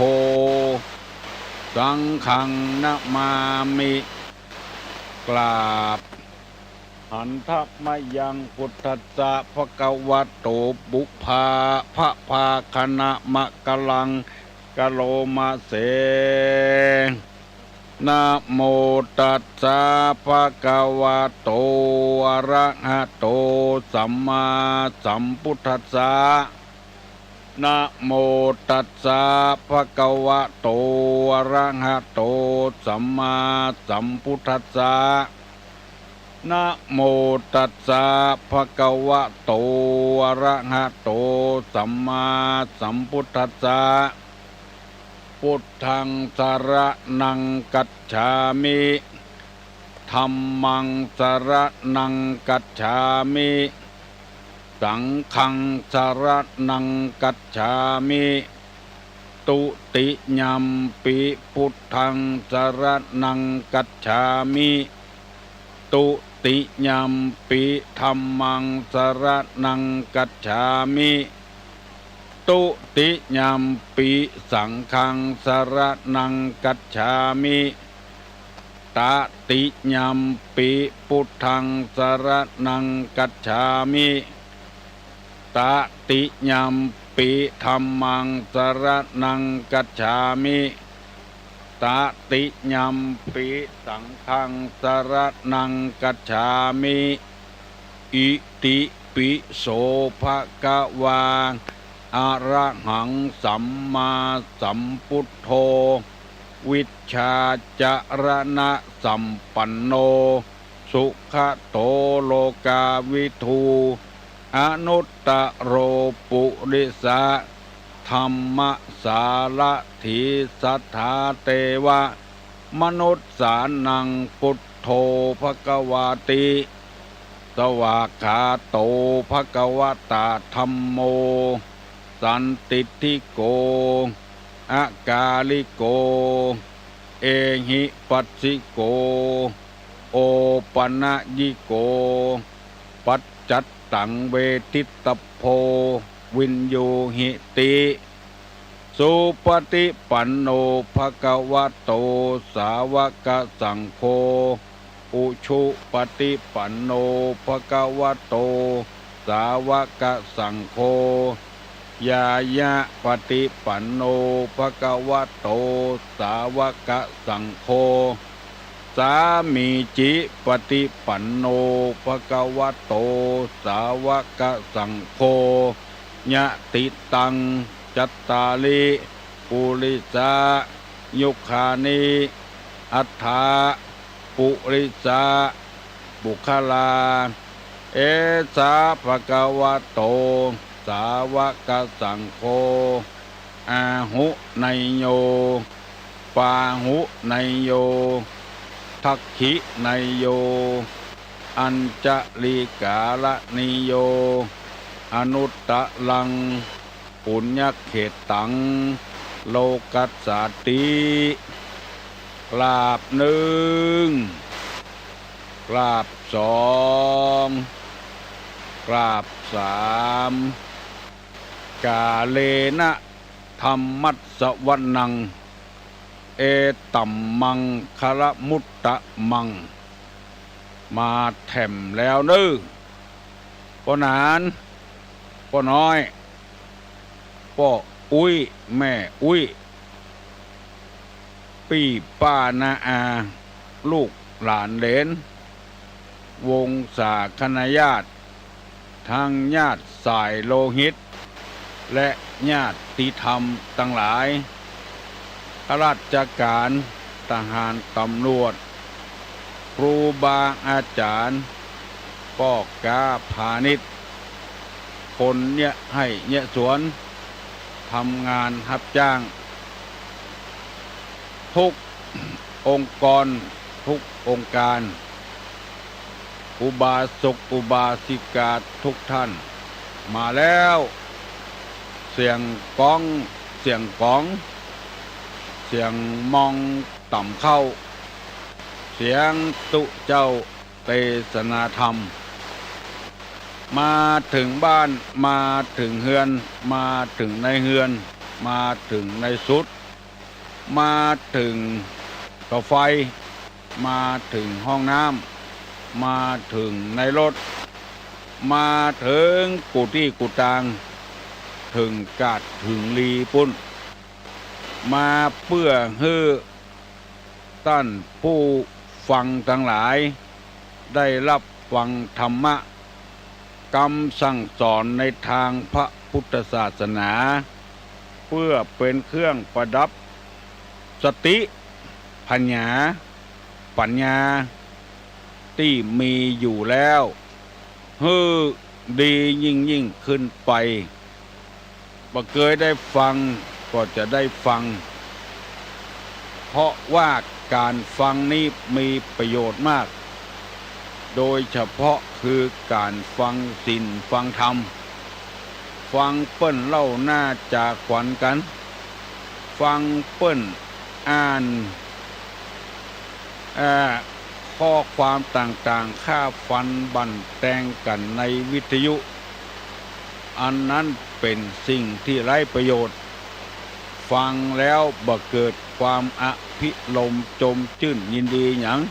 สังฆัง นะมามิ กราบ หันทะมะยัง พุทธัสสะ ภะคะวะโต ปุพพา ภะพาคะนะมะกะลัง กะโลมะเส นะโมตัสสะ ภะคะวะโต อะระหะโต สัมมาสัมพุทธัสสะ นะโมตัสสะ ภะคะวะโต อะระหะโต สัมมาสัมพุทธัสสะ นะโมตัสสะ ภะคะวะโต อะระหะโต สัมมาสัมพุทธัสสะ พุทธังสะระณังกัจฉามิ ธัมมังสะระณังกัจฉามิ สังฆังสะระณังกัจฉามิ ตุติยัมปิพุทธังสะระณังกัจฉามิ ตุติยัมปิธัมมังสะระณังกัจฉามิ ตุติยัมปิสังฆังสะระณังกัจฉามิ ตติยัมปิพุทธังสะระณังกัจฉามิ ตติยัมปิธัมมังสะระณังกัจฉามิ ตติยัมปิสังฆังสะระณังกัจฉามิ อิติปิโสภะคะวา อะระหังสัมมาสัมพุทโธ วิชชาจะระณะสัมปันโน สุขะโตโลกาวิทู อนุตตะโรปุริสะธัมมสารถี สัทธาเตวะมนุสสานัง พุทโธภะคะวาติ สวากขาโตภะคะวะตาธัมโม สันทิฏฐิโก อะกาลิโก เอหิปัสสิโก โอปะนะยิโก ปัจจัตตังเวทิตตะโพ วิญญูหิติ สุปะฏิปันโนภะคะวะโต สาวะกะสังโฆ อุชุปะฏิปันโนภะคะวะโต สาวะกะสังโฆ ญาญะปะฏิปันโนภะคะวะโต สาวะกะสังโฆ สามีจิปะฏิปันโนภะคะวะโต สาวะกะสังโฆ ยะติตัง จัตตาริ ปุริสา ยุคคานิ อัฏฐา ปุริสา ปุคคลา เอสาภะคะวะโต สาวะกะสังโฆ อาหุเนยโย ปาหุเนยโย ทักขิเนยโย อัญจลีกาละนิโย อนุตตะรัง ปุญญเขตตัง โลกัสสาติ กราบหนึ่ง กราบสอง กราบสาม กาเลนะ ธัมมัสสะวะนัง เอตัมมังคะละมุตตะมัง มาแถมแล้วเน้อ ป้อหนาน ป้อน้อย ป้ออุ๊ย แม่อุ๊ย ปี้ป้าน้าอา ลูกหลานเหลน วงศาคณาญาติ ทั้งญาติสายโลหิต และญาติธรรมตังหลาย ข้าราชการ ทหาร ตำรวจ ครูบาอาจ๋ารย์ ป้อก๊าพาณิชย์ คนเยียะไฮ่เยียะสวน ทำงานฮับจ้าง ทุกองค์กร ทุกองค์การ อุบาสกอุบาสิกาทุกท่าน มาแล้ว เสียงก๊อง เสียงก๋อง เสียงมองต่ำเข้า เสียงตุ๊เจ้าเตสนาธรรม มาเถิงบ้าน มาเถิงเฮือน มาเถิงในเฮือน มาเถิงในสุด มาเถิงเสาไฟ มาเถิงห้องน้ำ มาเถิงในรถ มาเถิงกู้ตี้กู้ตาง เถิงกาดเถิงลีปุ้น มาเปื้อหื้อต้านผู้ฟังตังหลาย ได้ฮับฟังธรรมะ กำสั่งสอนในตางพระปุทธศาสนา เปื้อเป๋นเครื่องประดับสติ ผญา ปั๋ญญา ตี้มีอยู่แล้ว หื้อดียิ่งๆ ขึ้นไป บ่เกยได้ฟังก็จะได้ฟัง เพราะว่าก๋านฟังนี้มีประโยชน์มาก โดยเฉพาะคือก๋านฟังศีลฟังธรรม ฟังเปิ้นเล่าหน้าจาขวัญกั๋น ฟังเปิ้นอ่าน เอ่อ ข้อความต่างๆ ฆ่าฟันบั่นแตงกั๋นในวิทยุ อันนั้นเป๋นสิ่งที่ไร้ประโยชน์ ฟังแล้วบ่เกิดความอภิรมย์จมจื้นยินดีหยัง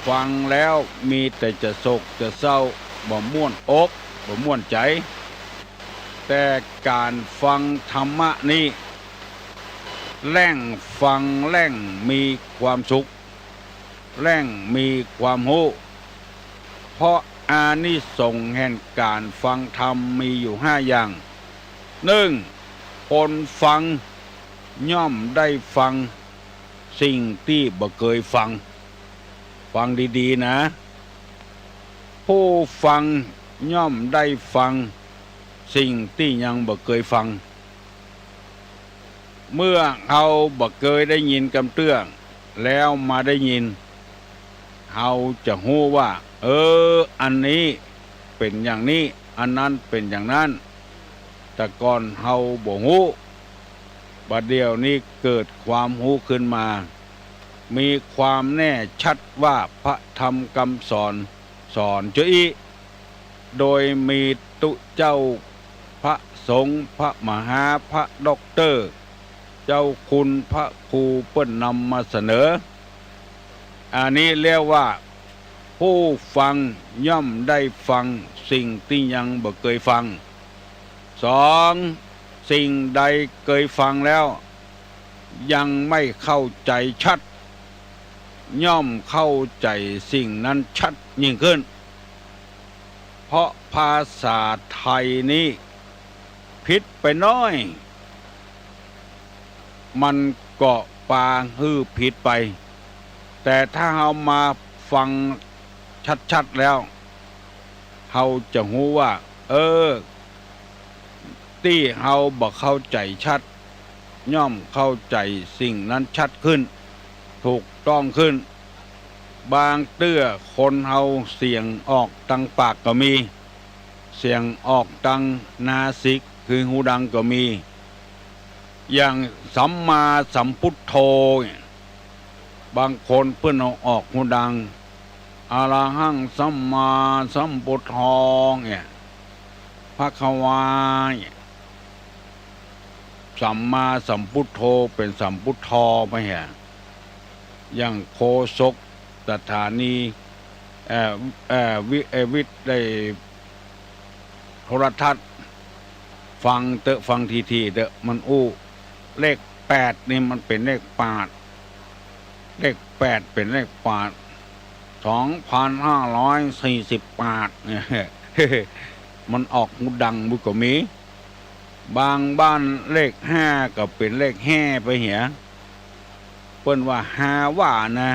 ฟังแล้วมีแต่จะโศกจะเศร้า บ่ม่วนอก บ่ม่วนใจ๋ แต่ก๋านฟังธรรมะนี้ แล่งฟังแล่งมีความสุข แล่งมีความฮู้ เพราะอานิสงส์แห่งก๋านฟังธรรมมีอยู่ห้าอย่าง นึ่ง คนฟังย่อมได้ฟังสิ่งตี้บ่เกยฟัง ฟังดีๆ นะ ผู้ฟังย่อมได้ฟังสิ่งตี้ยังบ่เกยฟัง เมื่อเฮาบ่เกยได้ยินกำเตื้อ แล้วมาได้ยิน เฮาจะฮู้ว่า เออ อันนี้เป๋นอย่างนี้ อันนั้นเป๋นอย่างนั้น แต่ก่อนเฮาบ่ฮู้ บ่าเดี่ยวนี้เกิดความฮู้ขึ้นมา มีความแน่ชัดว่าพระธรรมกำสอน สอนจะอี้ โดยมีตุ๊เจ้าพระสงฆ์ พระมหา พระด็อกเตอร์ เจ้าคุณพระครูเปิ้นนำมาเสนอ อันนี้เรียกว่า ผู้ฟังย่อมได้ฟังสิ่งตี้ยังบ่เกยฟัง สอง สิ่งใดเกยฟังแล้ว ยังไม่เข้าใจ๋ชัด ย่อมเข้าใจ๋สิ่งนั้นชัดยิ่งขึ้น เพราะภาษาไทยนี้ผิดไปน้อย มันก็ปาหื้อผิดไป แต่ถ้าเฮามาฟังชัดๆ แล้ว เฮาจะฮู้ว่า เออ ตี้เฮาบ่เข้าใจ๋ชัด ย่อมเข้าใจ๋สิ่งนั้นชัดขึ้น ถูกต้องขึ้น บางเตื้อคนเฮาเสียงออกตางปากก็มี เสียงออกตางนาสิกคือฮูดังก็มี อย่างสัมมาสัมพุทโธเนี่ย บางคนเปิ้นเอาออกฮูดัง อะระหังสัมมาสัมพุทโธเนี่ย ภะคะวาเนี่ย สัมมาสัมพุทโธเป๋นสัมพุทธอไปเหีย อย่างโฆษกสถานี เอ่อ เอ่อ วิ เอ่อ วิทยุ โทรทัศน์ ฟังเต๊อะ ฟังทีๆ เต๊อะ มันอู้ เลขแปดนี่มันเป๋นเลขปาด เลขแปดเป๋นเลขปาด สองพันห้าร้อยสี่สิบแปด เนี่ย มันออกฮูดังบุก็มี บางบ้านเลขห้าก็เป๋นเลขแฮ่ไปเหีย เปิ้นว่าฮาว่านะ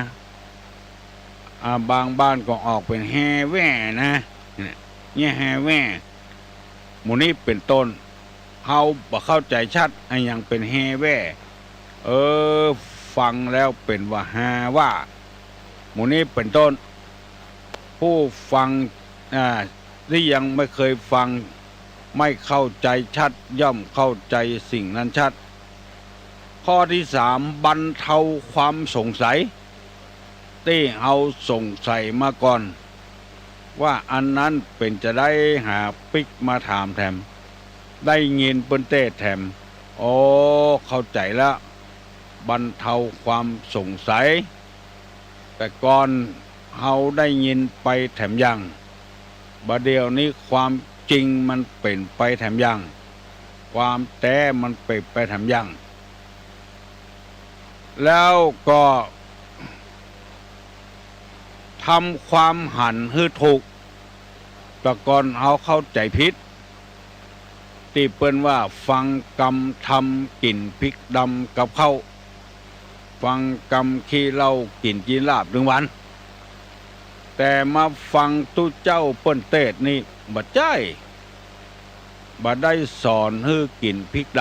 อ่า บางบ้านก็ออกเป๋นแฮแว่นะ เนี่ย เนี่ยแฮแว่ หมู่นี้เป๋นต้น เฮาบ่เข้าใจ๋ชัดอะหยังเป๋นแฮแว่ เออ ฟังแล้วเป๋นว่าฮาว่า หมู่นี้เป๋นต้น ผู้ฟัง อ่า ตี้ยังไม่เกยฟัง ไม่เข้าใจ๋ชัด ย่อมเข้าใจ๋สิ่งนั้นชัด ข้อตี้สาม บรรเทาความสงสัย ตี้เฮาสงสัยมาก่อน ว่าอันนั้นเป๋นจาใด หาปิ๊กมาถามแถม ได้ยินเปิ้นเตสน์แถม โอ้ เข้าใจ๋ละ บรรเทาความสงสัย แต่ก่อนเฮาได้ยินไปแถมอย่าง บ่าเดี่ยวนี้ความจริงมันเป๋นไปแถมอย่าง ความแต๊มันเป๋นไปแถมอย่าง แล้วก็ทำความหันหื้อถูก แต่ก่อนเฮาเข้าใจ๋ผิด ตี้เปิ้นว่าฟังกำธรรมกิ๋นพริกดำกับข้าว ฟังกำขี้เหล้ากิ๋นจีนลาบตึงวัน แต่มาฟังตุ๊เจ้าเปิ้นเตศน์นี่บ่ใจ้ บ่ได้สอนหื้อกิ๋นพริกด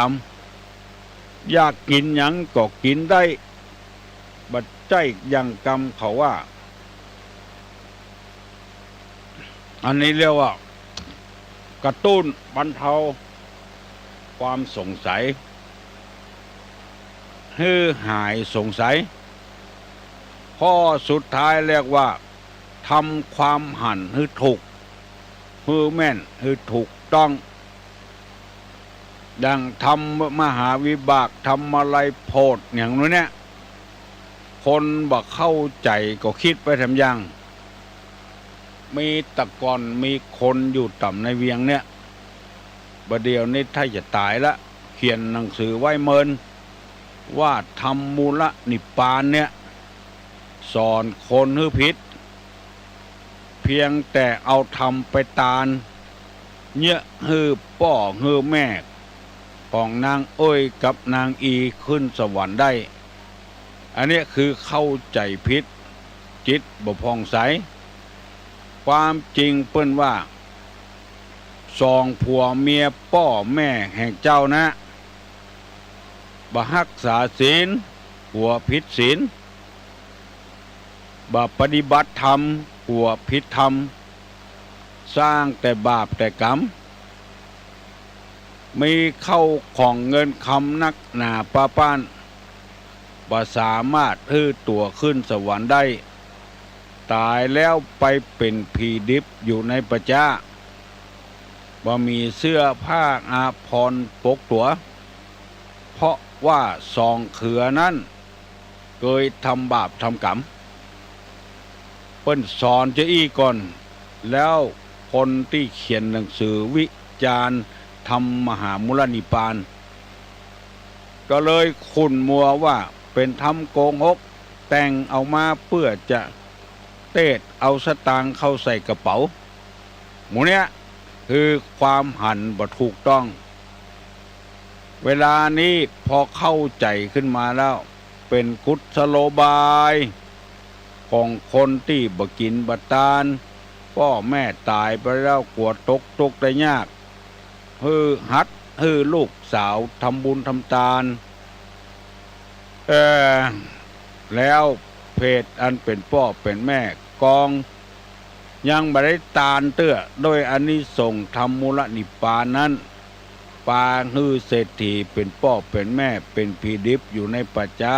ำ อยากกิ๋นหยังก็กิ๋นได้ บ่ใจ้อย่างกำเขาว่า อันนี้เรียกว่ากระตุ้นบรรเทาความสงสัย หื้อหายสงสัย ข้อสุดท้ายเรียกว่าทำความหันหื้อถูก หื้อแม่น หื้อถูกต้อง ดั่งธรรมมหาวิบาก ธรรมลัยโพธิ อย่างนู้นเนี่ย คนบ่เข้าใจ๋ก็กึ๊ดไปแถมอย่าง มีแต่ก่อนมีคนอยู่ต่ำในเวียงเนี่ย บ่าเดี่ยวนี้ถ้าจะต๋ายละ เขียนหนังสือไว้เมิน ว่าธรรมมูลนิพพานเนี่ย สอนคนหื้อผิด เพียงแต่เอาธรรมไปตาน เยียะหื้อป้อหื้อแม่ ของนางเอ้ยกับนางอีขึ้นสวรรค์ได้ อันเนี้ยคือเข้าใจ๋ผิด จิตบ่ผ่องใส ความจริงเปิ้นว่า สองผัวเมียป้อแม่แห่งเจ้านะ บ่ฮักษาศีล กั๋วผิดศีล บ่ปฏิบัติธรรม กั๋วผิดธรรม สร้างแต่บาปแต่ก๋รรม มีเข้าของเงินคำนักหนาปะป๊าน บ่สามารถหื้อตั๋วขึ้นสวรรค์ได้ ต๋ายแล้วไปเป๋นผีดิบอยู่ในป่าจ๊า บ่มีเสื้อผ้าอาภรณ์ปกตั๋ว เพราะว่าสองเขือนั้นเกยทำบาปทำก๋รรม เปิ้นสอนจาอี้ก่อน แล้วคนตี้เขียนหนังสือวิจารณ์ธรรมมหามูลนิพพาน ก็เลยขุ่นมัวว่าเป๋นธรรมโกหก แต่งเอามาเปื้อจะเตศน์เอาสตางค์เข้าใส่กระเป๋า หมู่เนี้ยคือความหันบ่ถูกต้อง เวลานี้พอเข้าใจ๋ขึ้นมาแล้ว เป๋นกุศโลบายของคนตี้บ่กิ๋นบ่ตาน ป้อแม่ต๋ายไปแล้วกั๋วตกตุ๊กข์ได้ยาก หื้อหัดหื้อลูกสาวทำบุญทำตาน เอ่อ แล้วเพศอันเป๋นป้อเป๋นแม่กอง ยังบ่ได้ตานเตื้อ โดยอานิสงส์ธรรมมูลนิพพานนั้น ปางหื้อเศรษฐีเป๋นป้อเป๋นแม่ เป๋นผีดิบอยู่ในป่าจ๊า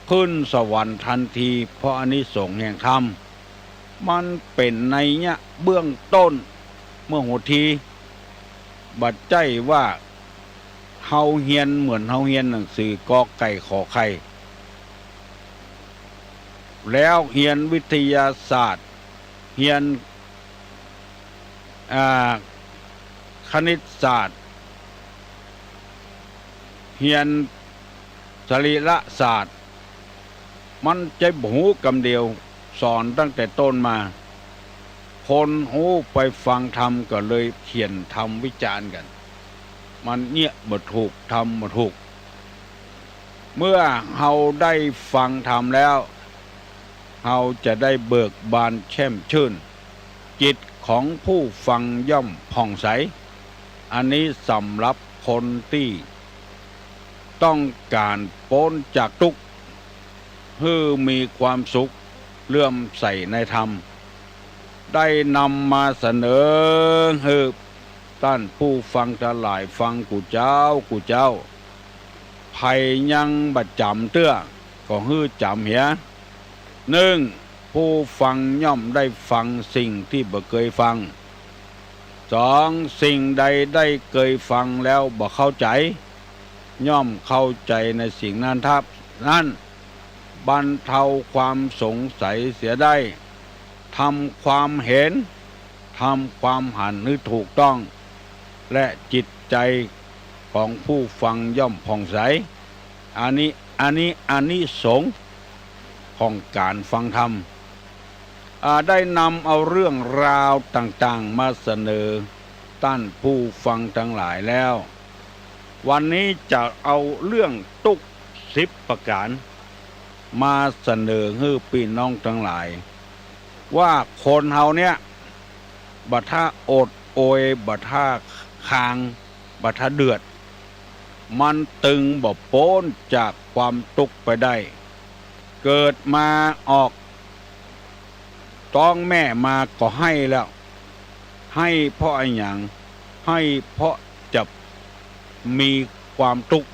ขึ้นสวรรค์ทันที เพราะอานิสงส์แห่งธรรม มันเป๋นนัยยะเบื้องต้น เมื่อหัวที บ่ใจ้ว่าเฮาเฮียนเหมือนเฮาเฮียนหนังสือกอไก่ขอไข่ แล้วเฮียนวิทยาศาสตร์ เฮียน อ่า คณิตศาสตร์ เฮียนสรีรศาสตร์ มันจะบ่ฮู้กำเดียว สอนตั้งแต่ต้นมา คนฮู้ไปฟังธรรมก็เลยเขียนธรรมวิจารณ์กั๋น มันเยียะบ่ถูก ธรรมบ่ถูก เมื่อเฮาได้ฟังธรรมแล้ว เฮาจะได้เบิกบานแช่มชื่น จิตของผู้ฟังย่อมผ่องใส อันนี้สำหรับคนตี้ต้องก๋านป๊นจากตุ๊กข์ หื้อมีความสุข เลื่อมใสในธรรม ได้นำมาเสนอหื้อต้านผู้ฟังตังหลายฟังกู้เจ๊ากู้เจ๊า ใผยังบ่จ๋ำเตื้อ ก็หื้อจ๋ำเหีย นึ่ง ผู้ฟังย่อมได้ฟังสิ่งตี้บ่เกยฟัง สอง สิ่งใดได้เกยฟังแล้วบ่เข้าใจ๋ ย่อมเข้าใจ๋ในสิ่งนั้นทับ นั้น บรรเทาความสงสัยเสียได้ ทำความเห็น ทำความหันหื้อถูกต้อง และจิตใจ๋ของผู้ฟังย่อมผ่องใส อันนี้ อันนี้อานิสงส์ของก๋านฟังธรรม อ่า ได้นำเอาเรื่องราวต่างๆ มาเสนอต้านผู้ฟังตังหลายแล้ว วันนี้จะเอาเรื่องตุ๊กข์สิบประก๋าน มาเสนอหื้อปี้น้องตังหลาย ว่าคนเฮาเนี่ย บ่ถ้าอดโอย บ่ถ้าคาง บ่ถ้าเดือด มันตึงบ่ป๊นจากความตุ๊กข์ไปได้ เกิดมาออกต๊องแม่มาก็ไห้แล้ว ไห้เพราะอะหยัง ไห้เพราะจะมีความตุ๊กข์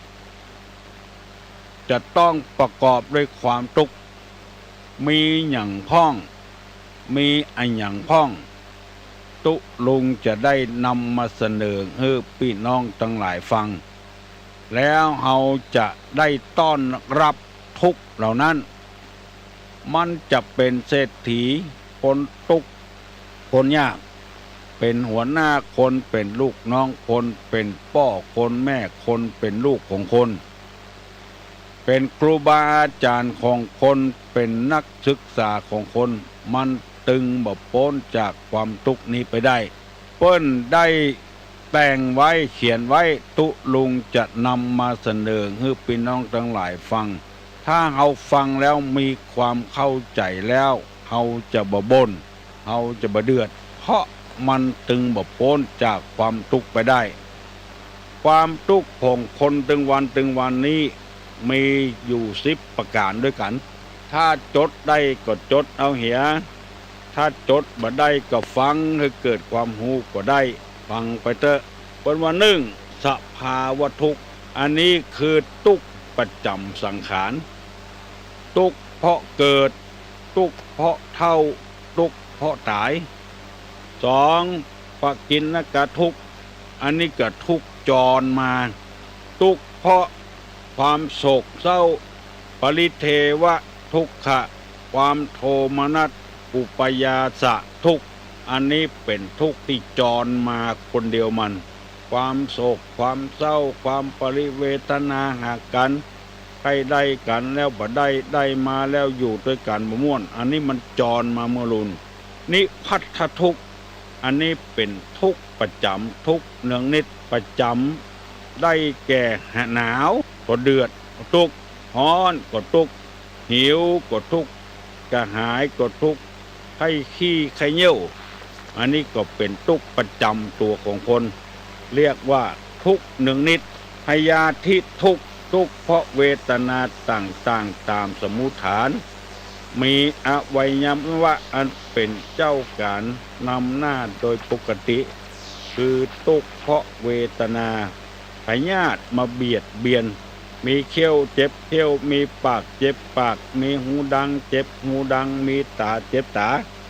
จะต้องประกอบด้วยความตุ๊กข์ มีหยังพ่อง มีอะหยังพ่อง ตุ๊ลุงจะได้นำมาเสนอหื้อปี้น้องตังหลายฟัง แล้วเฮาจะได้ต้อนรับตุ๊กข์เหล่านั้น มันจะเป๋นเศรษฐี คนตุ๊กข์ คนยาก เป๋นหัวหน้าคน เป๋นลูกน้องคน เป๋นป้อคน แม่คน เป๋นลูกของคน เป๋นครูบาอาจ๋ารย์ของคน เป๋นนักศึกษาของคน มันตึงบ่ป๊นจากความตุ๊กข์นี้ไปได้ เปิ้นได้แต่งไว้ เขียนไว้ ตุ๊ลุงจะนำมาเสนอหื้อปี้น้องตังหลายฟัง ถ้าเฮาฟังแล้วมีความเข้าใจ๋แล้ว เฮาจะบ่บ่น เฮาจะบ่เดือด เพราะมันตึงบ่ป๊นจากความตุ๊กข์ไปได้ ความตุ๊กข์ของคนตึงวันตึงวันนี้ มีอยู่สิบประก๋านด้วยกั๋น ถ้าจดได้ก็จดเอาเหีย ถ้าจดบ่ได้ก็ฟังหื้อเกิดความฮู้ก็ได้ ฟังไปเต๊อะ เปิ้นว่า นึ่ง สภาวะตุ๊กข์ อันนี้คือตุ๊กข์ประจ๋ำสังขาร ตุ๊กข์เพราะเกิด ตุ๊กข์เพราะเฒ่า ตุ๊กข์เพราะต๋าย สอง ปกิณณกทุกข์ อันนี้ก็ตุ๊กข์จรมา ตุ๊กข์เพราะความโศกเศร้า ปริเทวทุกขะ ความโทมนัส อุปายาสะทุกข์ อันนี้เป๋นตุ๊กข์ตี้จรมาคนเดียวมัน ความโศก ความเศร้า ความปริเวทนาหากั๋น ใค่ได้กั๋นแล้วบ่ได้ ได้มาแล้วอยู่ตวยกั๋นบ่ม่วน อันนี้มันจรมาเมื่อลุน นิพัทธทุกข์ อันนี้เป๋นตุ๊กข์ประจ๋ำ ตุ๊กข์เนืองนิดประจ๋ำ ได้แก่หนาวก็เดือดตุ๊กข์ ฮ้อนก็ตุ๊กข์ หิวก็ตุ๊กข์ กระหายก็ตุ๊กข์ ใค่ขี้ใค่เยี่ยว อันนี้ก็เป๋นตุ๊กข์ประจ๋ำตั๋วของคน เรียกว่าตุ๊กข์เนืองนิด พยาธิทุกข์ ตุ๊กข์เพราะเวทนาต่างๆ ต๋ามสมมุติฐาน มีอวัยวะอันเป๋นเจ้าก๋านนำหน้าโดยปกติ คือตุ๊กข์เพราะเวทนา พยาธิมาเบียดเบียน มีเขี้ยวเจ็บเขี้ยว มีปากเจ็บปาก มีหูดังเจ็บหูดัง มีต๋าเจ็บต๋า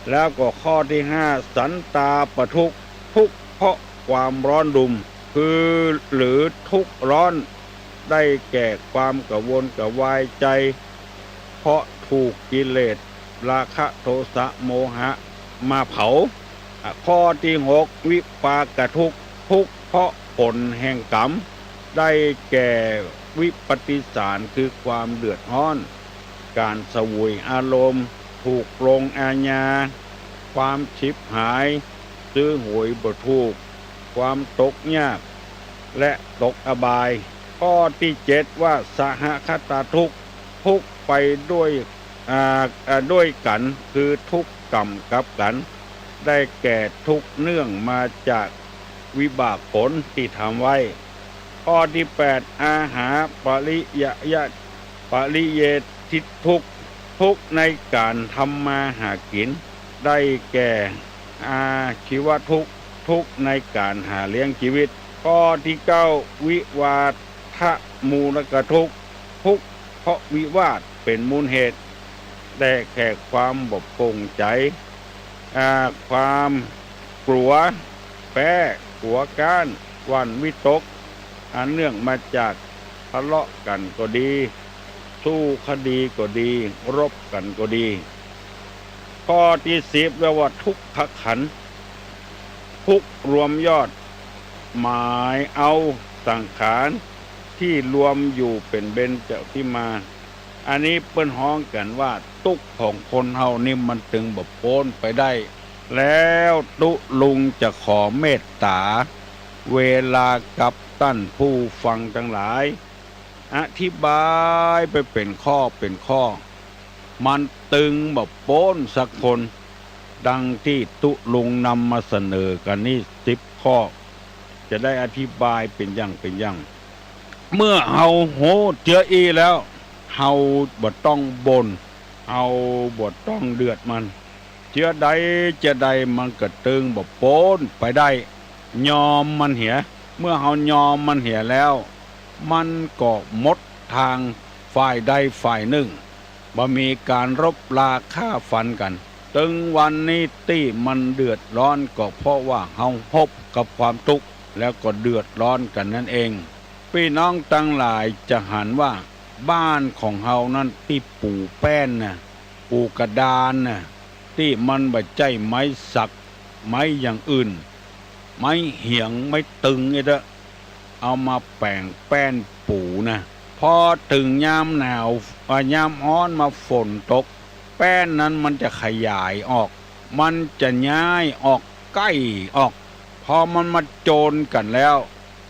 แล้วก็ข้อตี้ห้า สันตาปทุกข์ ตุ๊กข์เพราะความร้อนรุ่ม คือ หรือตุ๊กข์ร้อน ได้แก่ความกระวนกระวายใจ๋ เพราะถูกกิเลส ราคะ โทสะ โมหะ มาเผา อ่ะ ข้อตี้หก วิปากทุกข์ ตุ๊กข์เพราะผลแห่งกรรม ได้แก่วิปฏิสาร คือความเดือดฮ้อน ก๋านเสวยอารมณ์ ถูกลงอาญา ความฉิบหาย ซื้อหวยบ่ถูก ความตกยาก และตกอบาย ข้อตี้เจ็ดว่า สหคตาทุกข์ ตุ๊กข์ไปด้วย อ่า อ่า ด้วยกั๋น คือตุ๊กข์ก๋ำกับกั๋น ได้แก่ตุ๊กข์เนื่องมาจากวิบากผลตี้ทำไว้ ข้อตี้แปด อาหาปริยะ ปริเยทิทุกข์ ตุ๊กข์ในก๋านทำมาหากิ๋น ได้แก่อาชีวทุกข์ ตุ๊กข์ในก๋านหาเลี้ยงจีวิต ข้อตี้เก้า วิวาทมูลกทุกข์ ตุ๊กข์เพราะวิวาทเป๋นมูลเหตุ ได้แก่ความบ่โป่งใจ๋ อ่า ความกลัวแป๊ กลัวก๊าน หวั่นวิตก อันเนื่องมาจากทะเลาะกั๋นก็ดี สู้คดีก็ดี รบกั๋นก็ดี ข้อตี้สิบ เรียกว่าทุกขขันธ์ ทุกข์รวมยอด หมายเอาสังขารตี้รวมอยู่เป๋นเบญจทิมา อันนี้เปิ้นฮ้องกั๋นว่า ตุ๊กข์ของคนเฮานี่มันตึงบ่ป๊นไปได้ แล้วตุ๊ลุงจะขอเมตต๋า เวลากับต้านผู้ฟังตังหลาย อธิบายไปเป๋นข้อเป๋นข้อ มันตึงบ่ป๊นสักคน ดังตี้ตุ๊ลุงนำมาเสนอกั๋นนี้สิบข้อ จะได้อธิบายเป๋นอย่างเป๋นอย่าง เมื่อเฮาฮู้เจื้ออี้แล้ว เฮาบ่ต้องบ่น เฮาบ่ต้องเดือดมัน เจื้อใดเจื้อใดมันก็ตึงบ่ป๊นไปได้ ยอมมันเหีย เมื่อเฮายอมมันเหียแล้ว มันก็หมดตางฝ่ายใดฝ่ายนึ่ง บ่มีก๋านรบราฆ่าฟันกั๋น ตึงวันนี้ตี้มันเดือดร้อนก็เพราะว่าเฮาฮบกับความตุ๊กข์ แล้วก็เดือดร้อนกั๋นนั้นเอง ปี้น้องตังหลายจะหันว่า บ้านของเฮานั้นตี้ปู๋แป้นน่ะ ปู๋กระดานน่ะ ตี้มันบ่ใจ้ไม้สัก ไม้อย่างอื่น ไม้เหียง ไม้ตึงอี้เต๊อะ เอามาแป๋งแป้นปู๋น่ะ พอเถิงยามหนาว อ่า ยามฮ้อนมาฝนตก แป้นนั้นมันจะขยายออก มันจะย้ายออก ใก้ออก พอมันมาโจนกั๋นแล้ว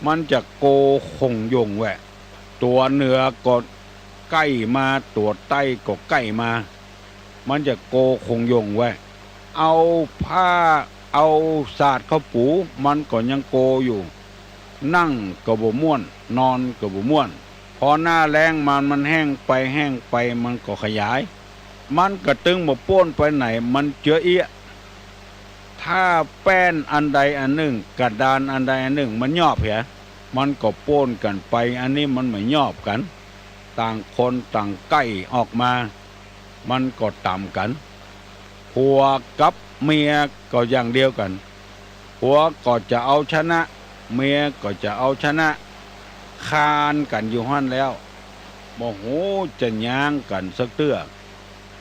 มันจะโกขงหย่งแหวะ ตั๋วเหนือก็ใก้มา ตั๋วใต้ก็ใก้มา มันจะโกขงหย่งแหวะ เอาผ้า เอาสาดเข้าปู๋ มันก็ยังโกอยู่ นั่งก็บ่ม่วน นอนก็บ่ม่วน พอหน้าแล้งมามันแห้งไปแห้งไป มันก็ขยาย มันก็ตึงบ่ป๊นไปไหน มันเจื้ออี้ ถ้าแป้นอันใดอันนึ่ง กระดานอันใดอันนึ่ง มันยอบเหีย มันก็ป๊นกั๋นไป อันนี้มันบ่ยอบกั๋น ต่างคนต่างใก้ออกมา มันก็ต๋ำกั๋น ผัวกับเมียก็อย่างเดียวกั๋น ผัวก็จะเอาชนะ เมียก็จะเอาชนะ คานกั๋นอยู่หั้นแล้ว บ่ฮู้จะย้างกั๋นสักเตื้อ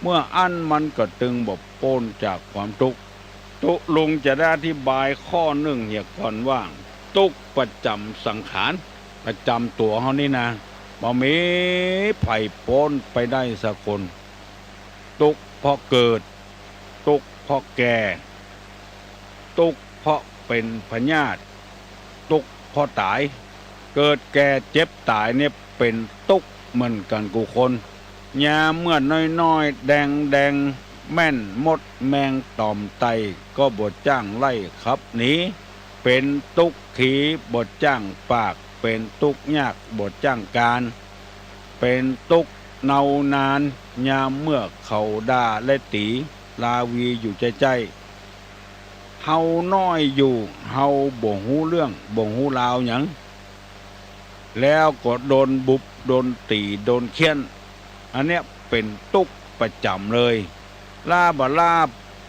เมื่ออั้นมันก็ตึงบ่ป๊นจากความตุ๊กข์ ตุ๊ลุงจะได้อธิบายข้อนึ่งเหียก่อนว่า ตุ๊กข์ประจ๋ำสังขาร ประจ๋ำตั๋วเฮานี่นะ บ่มีใผป๊นไปได้สักคน ตุ๊กข์เพราะเกิด ตุ๊กข์เพราะแก่ ตุ๊กข์เพราะเป๋นพยาธิ ตุ๊กข์เพราะต๋าย เกิดแก่เจ็บต๋ายเนี่ยเป๋นตุ๊กข์เหมือนกั๋นกู้คน ยามเมื่อน้อยๆ แดงๆ แม่นมดแมงต่อมไต่ก็บ่จ้างไล่ขับหนี เป๋นตุ๊กขีบ่จ้างปาก เป๋นตุ๊กยากบ่จ้างก๋าน เป๋นตุ๊กเนานาน ยามเมื่อเขาด่าและตี๋ ราวีอยู่ใจ้ๆ เฮาน้อยอยู่ เฮาบ่ฮู้เรื่อง บ่ฮู้ราวหยัง แล้วก็โดนบุบ โดนตี๋ โดนเฆี่ยน อันเนี้ยเป๋นตุ๊กข์ประจ๋ำเลย ล้าบ่ล้า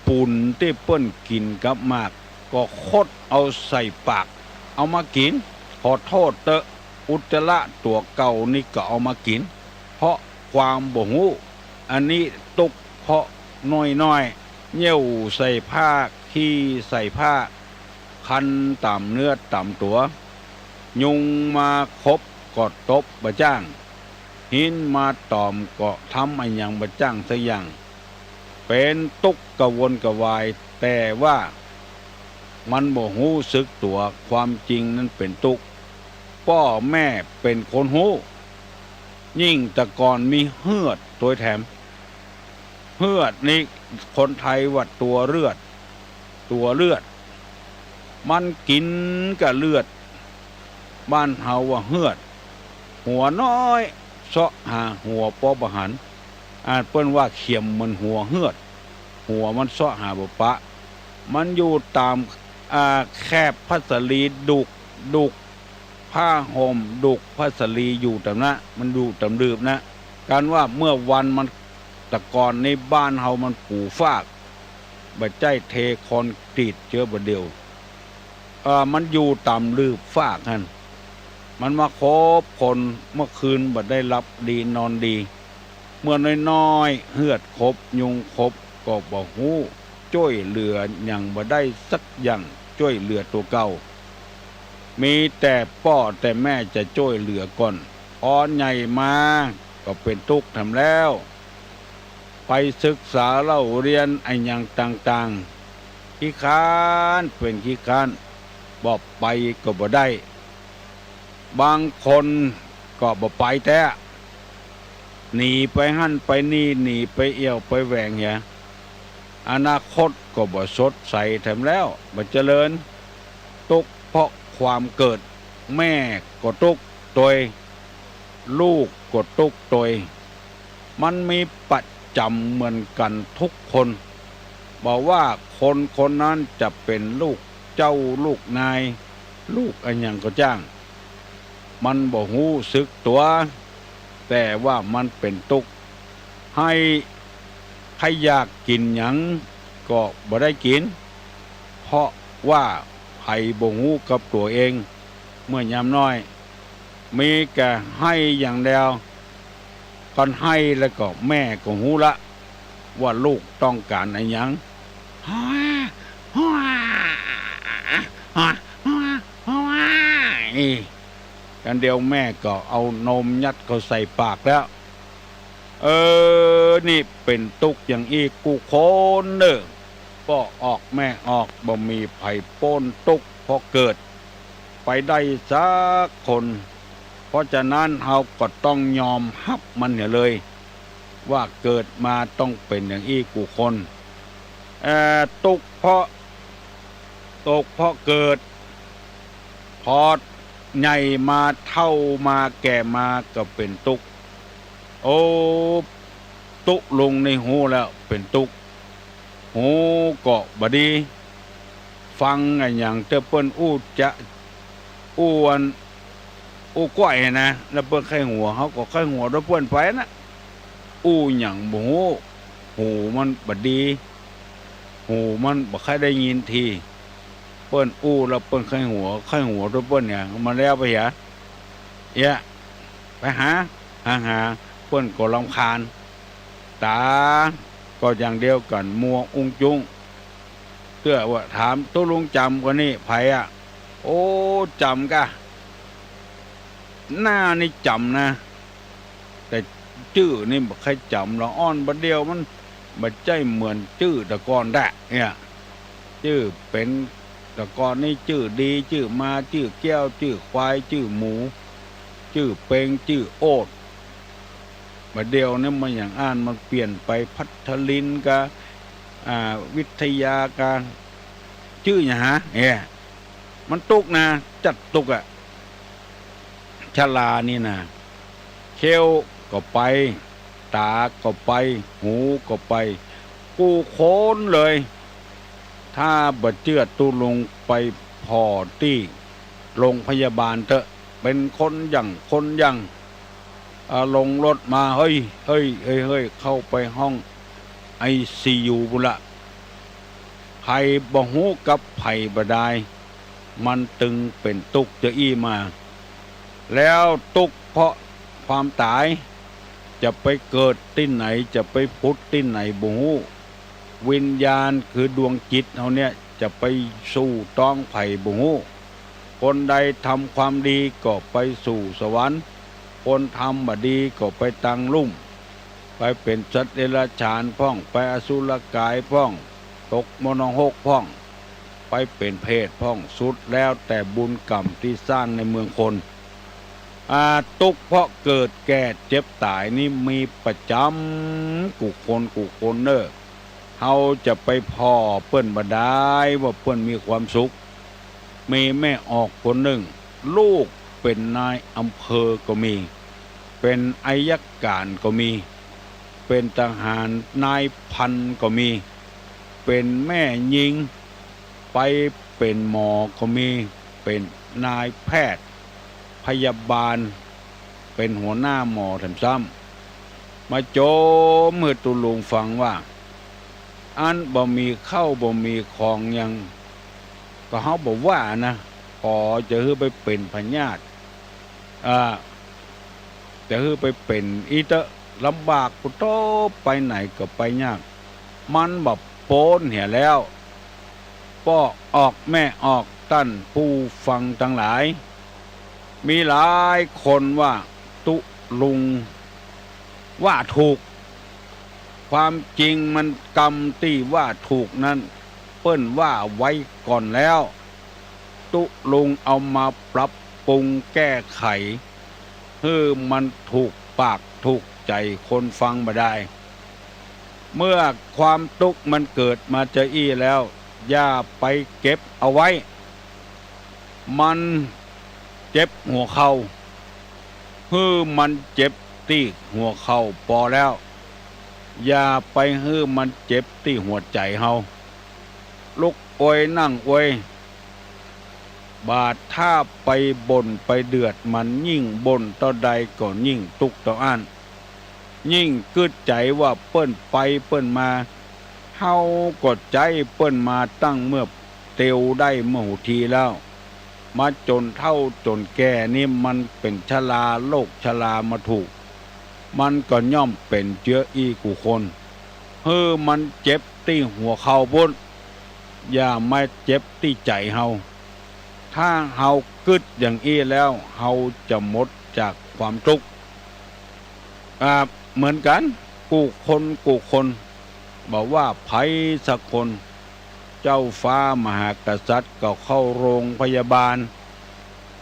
ปู๋นตี้เปิ้นกิ๋นกับหมาก ก็คดเอาใส่ปาก เอามากิ๋น ขอโต้ษเต๊อะ อุจจาระตั๋วเก่านี่ก็เอามากิ๋น เพราะความบ่ฮู้ อันนี้ตุ๊กข์เพราะน้อยๆ เยี่ยวใส่ผ้า ขี้ใส่ผ้า คันต๋ามเนื้อต๋ามตั๋ว ยุงมาขบก็ตบบ่จ้าง หินมาต่อมก็ทำอะหยังบ่จ้างสักอย่าง เป๋นตุ๊กข์กระวนกระวาย แต่ว่ามันบ่ฮู้สึกตั๋ว ความจริงนั้นเป๋นตุ๊กข์ ป้อแม่เป๋นคนฮู้ ยิ่งแต่ก่อนมีเฮือดตวยแถม เฮือดนี่คนไทยว่าตั๋วเลือด ตั๋วเลือด มันกิ๋นกับเลือด บ้านเฮาว่าเฮือด หัวน้อย เซาะหาหัวปอบ่หัน อันเปิ้นว่าเขียมเหมือนหัวเฮือด หัวมันเซาะหาบ่ปะ มันอยู่ต๋าม อ่า แคบผ้าสาลี ดุก ดุก ผ้าห่ม ดุกผ้าสาลีอยู่ต๋ามนะ มันอยู่ต๋ามลืบนะ กันว่าเมื่อวันมัน แต่ก่อนนี้บ้านเฮามันปูฟาก บ่ใจ้เทคอนกรีตเจื้อบ่าเดี่ยว เอ่อ มันอยู่ต๋ามลืบฟากหั้น มันมาขบคน เมื่อคืนบ่ได้หลับดีนอนดี เมื่อน้อยๆ เฮือดขบ ยุงขบ ก็บ่ฮู้จ้วยเหลือหยังบ่ได้สักอย่าง จ้วยเหลือตั๋วเก่า มีแต่ป้อแต่แม่จะจ้วยเหลือก่อน พอใหญ่มาก็เป๋นตุ๊กข์แถมแล้ว ไปศึกษาเล่าเรียนอะหยังต่างๆ ขี้คร้านเป๋นขี้คร้าน บ่ไปก็บ่ได้ บางคนก็บ่ไปแต๊ หนีไปหั้นไปนี่ หนีไปเอี่ยวไปแหวงเหีย อนาคตก็บ่สดใสแถมแล้ว บ่เจริญ ตุ๊กข์เพราะความเกิด แม่ก็ตุ๊กข์ตวย ลูกก็ตุ๊กข์ตวย มันมีประจ๋ำเหมือนกั๋นทุกคน บ่ว่าคนคนนั้นจะเป๋นลูกเจ้าลูกนาย ลูกอะหยังก็จ้าง มันบ่ฮู้สึกตั๋ว แต่ว่ามันเป๋นตุ๊กข์ ใค่ ใค่อยากกิ๋นหยังก็บ่ได้กิ๋น เพราะว่าใผบ่ฮู้กับตั๋วเอง เมื่อยามน้อย มีแต่ไห้อย่างเดียว ก่อนไห้แล้วก็แม่ก็ฮู้ละ ว่าลูกต้องก๋านอะหยัง นี่ อันเดียวแม่ก็เอานมยัดเข้าใส่ปากแล้ว เออ นี่เป๋นตุ๊กข์อย่างอี้กู้คนเน่อ ป้อออกแม่ออก บ่มีใผป๊นตุ๊กข์เพราะเกิดไปได้สักคน เพราะฉะนั้นเฮาก็ต้องยอมฮับมันเหียเลย ว่าเกิดมาต้องเป๋นอย่างอี้กู้คน เอ่อ ตุ๊กข์เพราะ ตุ๊กข์เพราะเกิด พอใหญ่มาเฒ่ามาแก่มาก็เป๋นตุ๊กข์ โอ้ ตุ๊ลุงนี่ฮู้แล้วเป๋นตุ๊กข์ หูก็บ่ดี ฟังอะหยังเตื้อเปิ้นอู้จะ อู้อัน อู้ก้อยนะ แล้วเปิ้นใค่หัว เฮาก็ใค่หัวตวยเปิ้นไปนะ อู้หยังบ่ฮู้ หูมันบ่ดี หูมันบ่ใค่ได้ยินที เปิ้นอู้แล้วเปิ้นใค่หัว ใค่หัวตวยเปิ้นเนี่ย มันแล้วไปเหีย เยียะ ไปหา หา หา เปิ้นก็รำคาญ ต๋าก็อย่างเดียวกั๋น มัวอุ้งจุ้ง เตื้อว่าถาม ตุ๊ลุงจ๋ำคนนี้ใผอะ โอ้ จ๋ำก่ะ หน้านี่จ๋ำนะ แต่จื้อนี่บ่ใค่จ๋ำ ละอ่อนบ่าเดี่ยว มันบ่ใจ้เหมือนจื้อแต่ก่อนแต๊ เนี่ย จื้อเป๋น แต่ก่อนนี่จื้อดี จื้อมา จื้อแก้ว จื้อควาย จื้อหมู จื้อเป็ง จื้อโอด บ่าเดี่ยวนี้มันอย่างอั้น มันเปลี่ยนไป พัทลินกา อ่า วิทยากา จื้อหยังหา เอ้ย มันตุ๊กข์นะ จั๊ดตุ๊กข์อะ ชรานี่นะ เขี้ยวก็ไป ต๋าก็ไป หูก็ไป กู้คนเลย ถ้าบ่เจื้อตุ๊ลุงไปผ่อตี้โรงพยาบาลเต๊อะ เป๋นคนหยั่งคนหยั่ง อ่า ลงรถมา เฮ้ย เฮ้ย เฮ้ย เฮ้ย เข้าไปห้องไอซียูปู้นละ ใผบ่ฮู้กับใผบ่ดาย มันตึงเป๋นตุ๊กข์จาอี้มา แล้วตุ๊กข์เพราะความต๋าย จะไปเกิดตี้ไหน จะไปผุดตี้ไหนบ่ฮู้ วิญญาณคือดวงจิตเฮาเนี่ย จะไปสู่ต๊องใผบ่ฮู้ คนใดทำความดีก็ไปสู่สวรรค์ คนทำบ่ดีก็ไปตางลุ่ม ไปเป๋นสัตว์เดรัจฉานพ่อง ไปอสุรกายพ่อง ตกมนรกพ่อง ไปเป๋นเปรตพ่อง สุดแล้วแต่บุญกรรมตี้สร้างในเมืองคน อ่า ตุ๊กข์เพราะเกิดแก่เจ็บต๋ายนี่มีประจ๋ำกู้คนกู้คนเน่อ เฮาจะไปผ่อเปิ้นบ่ดายว่าเปิ้นมีความสุข มีแม่ออกคนนึ่ง ลูกเป๋นนายอำเภอก็มี เป๋นอัยก๋านก็มี เป๋นทหารนายพันก็มี เป๋นแม่ญิง ไปเป๋นหมอก็มี เป๋นนายแพทย์ พยาบาล เป๋นหัวหน้าหมอแถมซ้ำ มาโจมหื้อตุ๊ลุงฟังว่า อันบ่มีข้าวบ่มีของหยัง ก็เฮาบ่ว่านะ ขอจะหื้อไปเป๋นพยาธิ อ่า จะหื้อไปเป๋นอี้เต๊อะ ลำบากปุโต ไปไหนก็ไปยาก มันบ่ป๊นเหียแล้ว ป้อออกแม่ออกต้านผู้ฟังตังหลาย มีหลายคนว่าตุ๊ลุงว่าถูก ความจริงมันกำตี้ว่าถูกนั้น เปิ้นว่าไว้ก่อนแล้ว ตุ๊ลุงเอามาปรับปรุงแก้ไข หื้อมันถูกปากถูกใจ๋คนฟังบ่ดาย เมื่อความตุ๊กข์มันเกิดมาจาอี้แล้ว อย่าไปเก็บเอาไว้ มันเจ็บหัวเข่า หื้อมันเจ็บตี้หัวเข่าปอแล้ว อย่าไปหื้อมันเจ็บตี้หัวใจ๋เฮา ลุกอวยนั่งอวย บ่าถ้าไปบ่นไปเดือดมัน ยิ่งบ่นเต้าใดก็ยิ่งตุ๊กข์เต้าอั้น ยิ่งกึ๊ดใจ๋ว่าเปิ้นไปเปิ้นมา เฮาก็ใจ๊เปิ้นมาตั้งเมื่อเตียวได้เมื่อหูทีแล้ว มาจ๋นเฒ่าจ๋นแก่นี่มันเป๋นชรา โรคชรามาถูก มันก็ย่อมเป๋นเจื้ออี้กู้คน หื้อมันเจ็บตี้หัวเข่าปู้น อย่ามาเจ็บตี้ใจ๋เฮา ถ้าเฮากึ๊ดอย่างอี้แล้ว เฮาจะหมดจากความตุ๊กข์ อ่า เหมือนกั๋น กู้คนกู้คน บ่ว่าใผสักคน เจ้าฟ้ามหากษัตริย์ก็เข้าโรงพยาบาล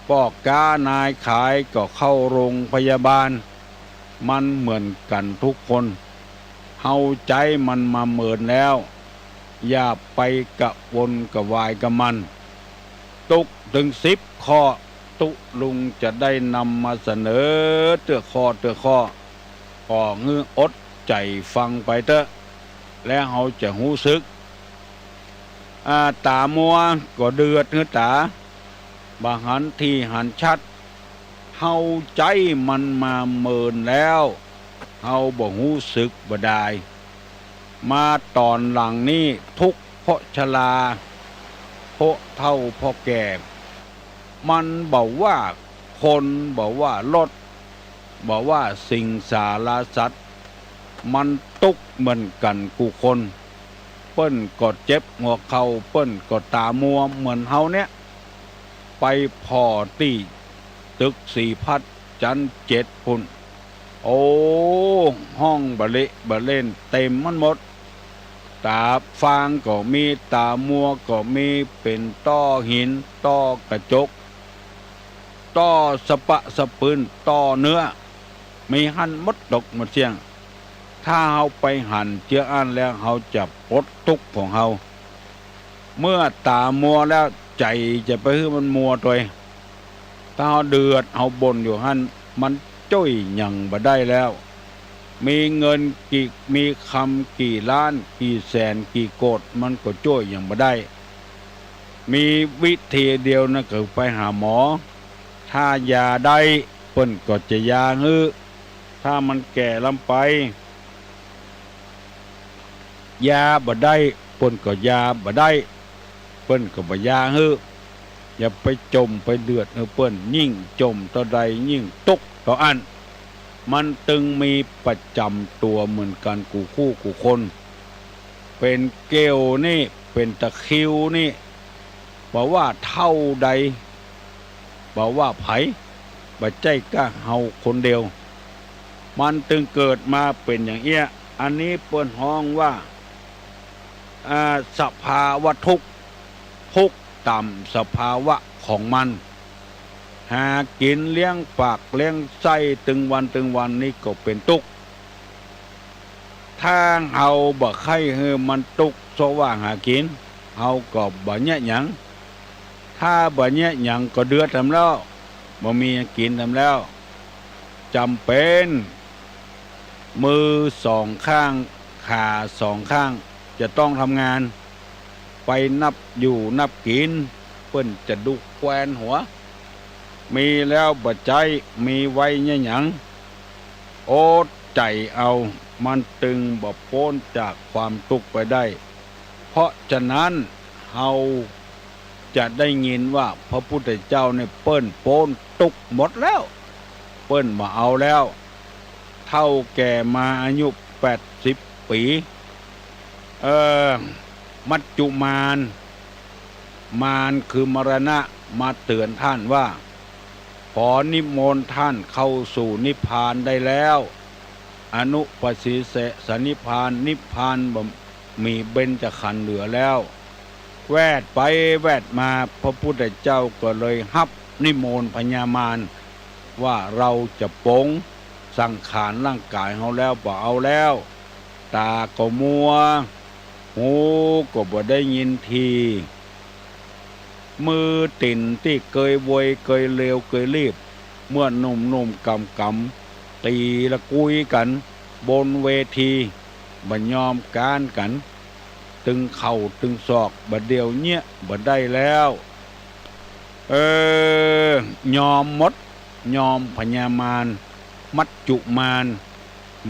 ป้อก๊านายขายก็เข้าโรงพยาบาล มันเหมือนกั๋นทุกคน เฮาใจ๊มันมาเมินแล้ว อย่าไปกระวนกระวายกับมัน ตุ๊กตึงสิบข้อ ตุ๊ลุงจะได้นำมาเสนอเตื้อข้อเตื้อข้อ ขอหื้ออดใจ๋ฟังไปเต๊อะ แล้วเฮาจะฮู้สึก อ่า ต๋ามัวก็เดือดหื้อต๋า บ่หันถี่หันชัด เฮาใจ๊มันมาเมินแล้ว เฮาบ่ฮู้สึกบ่ดาย มาต๋อนหลังนี้ตุ๊กข์เพราะชรา เพราะเฒ่าเพราะแก่ มันบ่ว่าคน บ่ว่ารถ บ่ว่าสิ่งสาราสัตว์ มันตุ๊กข์เหมือนกั๋นกู้คน เปิ้นก็เจ็บหัวเข่า เปิ้นก็ต๋ามัวเหมือนเฮาเนี่ย ไปผ่อตี้ตึกศรีพัฒน์จั๊นเจ็ดปู้น โอ้ ห้องบ่าเละบ่าเล่นเต็มมันหมด ต๋าฟางก็มี ต๋ามัวก็มี เป๋นต้อหิน ต้อกระจก ต้อสะปะสะปืน ต้อเนื้อ มีหั้นหมดตกหมดเสี้ยง ถ้าเฮาไปหันเจื้ออั้นแล้ว เฮาจะป๊ดตุ๊กข์ของเฮา เมื่อต๋ามัวแล้ว ใจ๋จะไปหื้อมันมัวตวย ถ้าเฮาเดือดเฮาบ่นอยู่หั้น มันจ้วยหยังบ่ได้แล้ว มีเงินกี่ มีคำกี่ล้าน กี่แสน กี่โกด มันก็จ้วยหยังบ่ได้ มีวิธีเดียวนั่นก็คือไปหาหมอ ถ้ายาได้ เปิ้นก็จะยาหื้อ ถ้ามันแก่ล้ำไป ยาบ่ได้ เปิ้นก็ยาบ่ได้ เปิ้นก็บ่ยาหื้อ อย่าไปจ่มไปเดือดหื้อเปิ้น ยิ่งจ่มเต้าใดยิ่งตุ๊กข์เต้าอั้น มันตึงมีประจ๋ำตั๋วเหมือนกั๋นกู้คู่กู้คน เป๋นเกลียวนี่ เป๋นตะคริวนี่ บ่ว่าเฒ่าใด บ่ว่าใผ บ่ใจ้ก้าเฮาคนเดียว มันตึงเกิดมาเป๋นอย่างเอี้ย อันนี้เปิ้นฮ้องว่า อ่า สภาวะตุ๊กข์ ตุ๊กข์ต๋ามสภาวะของมัน หากิ๋นเลี้ยงปากเลี้ยงไส้ตึงวันตึงวันนี่ก็เป๋นตุ๊กข์ ถ้าเฮาบ่ใค่หื้อมันตุ๊กข์เซาะหากิ๋น เฮาก็บ่เยียะหยัง ถ้าบ่เยียะหยังก็เดือดแถมแล้ว บ่มีหยังกิ๋นแถมแล้ว จ๋ำเป๋น มือสองข้าง ขาสองข้าง จะต้องทำงาน ไปนับอยู่นับกิ๋น เปิ้นจะดุแควนหัว มีแล้วบ่ใจ๊ มีไว้เยียะหยัง อดใจ๋เอา มันตึงบ่ป๊นจากความตุ๊กข์ไปได้ เพราะฉะนั้นเฮาจะได้ยินว่าพระพุทธเจ้าเนี่ยเปิ้นป๊นตุ๊กข์หมดแล้ว เปิ้นบ่เอาแล้ว เฒ่าแก่มาอายุแปดสิบปี๋ เอ่อ มัจจุมาน มานคือมรณะ มาเตื๋อนต้านว่า ขอนิมนต์ต้านเข้าสู่นิพพานได้แล้ว อนุปาสิเสสนิพพาน นิพพานบ่มีเบญจขันธ์เหลือแล้ว แวดไปแวดมา พระพุทธเจ้าก็เลยฮับนิมนต์พญามารว่า เราจะปลงสังขารร่างกายเฮาแล้ว บ่เอาแล้ว ตาก็มัว หูก็บ่ได้ยินที มือตี๋นตี้เกยเวยเกยเลวเกยลีบ เมื่อหนุ่มๆ ก๋ำๆ ตี๋ละกุยกั๋นบนเวที บ่ยอมก๊านกั๋น ตึงเข่าตึงศอก บ่าเดี่ยวเยียะบ่ได้แล้ว เออ ยอมหมด ยอมพญามาร มัจจุมาร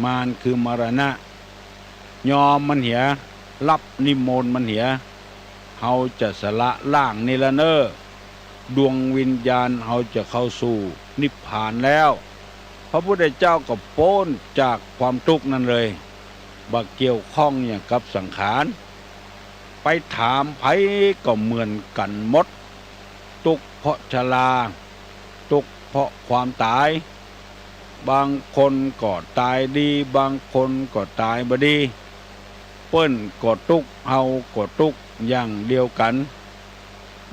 มารคือมรณะ ยอมมันเหีย ฮับนิมนต์มันเหีย เฮาจะสละร่างนี้ละเน่อ ดวงวิญญาณเฮาจะเข้าสู่นิพพานแล้ว พระพุทธเจ้าก็ป๊นจากความตุ๊กข์นั้นเลย บ่เกี่ยวข้องหยังกับสังขาร ไปถามใผก็เหมือนกั๋นหมด ตุ๊กข์เพราะชรา ตุ๊กข์เพราะความต๋าย บางคนก็ต๋ายดี บางคนก็ต๋ายบ่ดี เปิ้นก็ตุ๊กข์ เฮาก็ตุ๊กข์อย่างเดียวกั๋น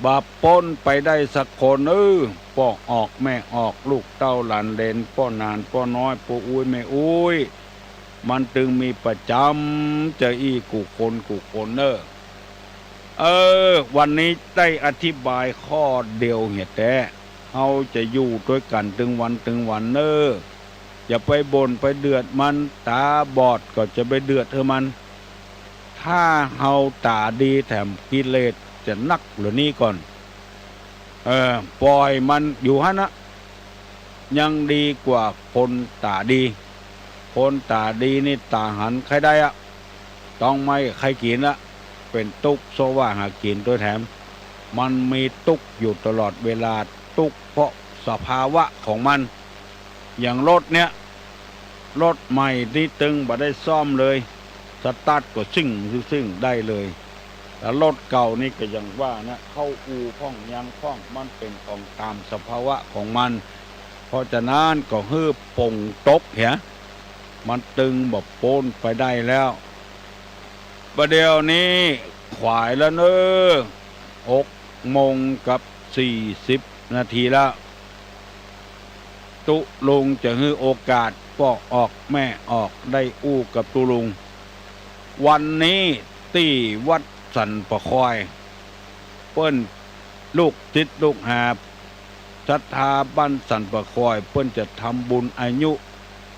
บ่ป๊นไปได้สักคน เออ ป้อออกแม่ออก ลูกเต้าหลานเหลน ป้อหนานป้อน้อย ป้ออุ๊ยแม่อุ๊ย มันตึงมีประจ๋ำจะอี้กู้คนกู้คนเน่อ เออ วันนี้ได้อธิบายข้อเดียวเหียแต๊ เฮาจะอยู่ตวยกั๋นตึงวันตึงวันเน่อ อย่าไปบ่นไปเดือดมัน ต๋าบอดก็จะไปเดือดหื้อมัน ถ้าเฮาต๋าดีแถมกิเลสจะนักเหลือนี้ก่อน เออ ป่อยมันอยู่หั้นนะ ยังดีกว่าคนต๋าดี คนต๋าดีนี่ต๋าหันใค่ได้อะ ต้องไม่ใค่กิ๋นละ เป๋นตุ๊กซอกว่าหากิ๋นตวยแถม มันมีตุ๊กอยู่ตลอดเวลา ตุ๊กเพราะสภาวะของมัน อย่างรถเนี่ย รถใหม่นี่ตึงบ่ได้ซ่อมเลย สตาร์ทก็ซิ่งซิ่งได้เลย แต่รถเก่านี่ก็อย่างว่านะ เข้าอู่พ่องยังพ่อง มันเป๋นของต๋ามสภาวะของมัน เพราะฉะนั้นก็หื้อป่งตกเหีย มันตึงบ่ป๊นไปได้แล้ว บ่าเดี่ยวนี้ขวายแล้วเน่อ หกโมงกับสี่สิบนาทีแล้ว ตุ๊ลุงจะหื้อโอกาสป้อออกแม่ออกได้อู้กับตุ๊ลุง วันนี้ตี้วัดสันป่าคอย เปิ้นลูกศิษย์ลูกหาศรัทธาบ้านสันป่าคอย เปิ้นจะทำบุญอายุ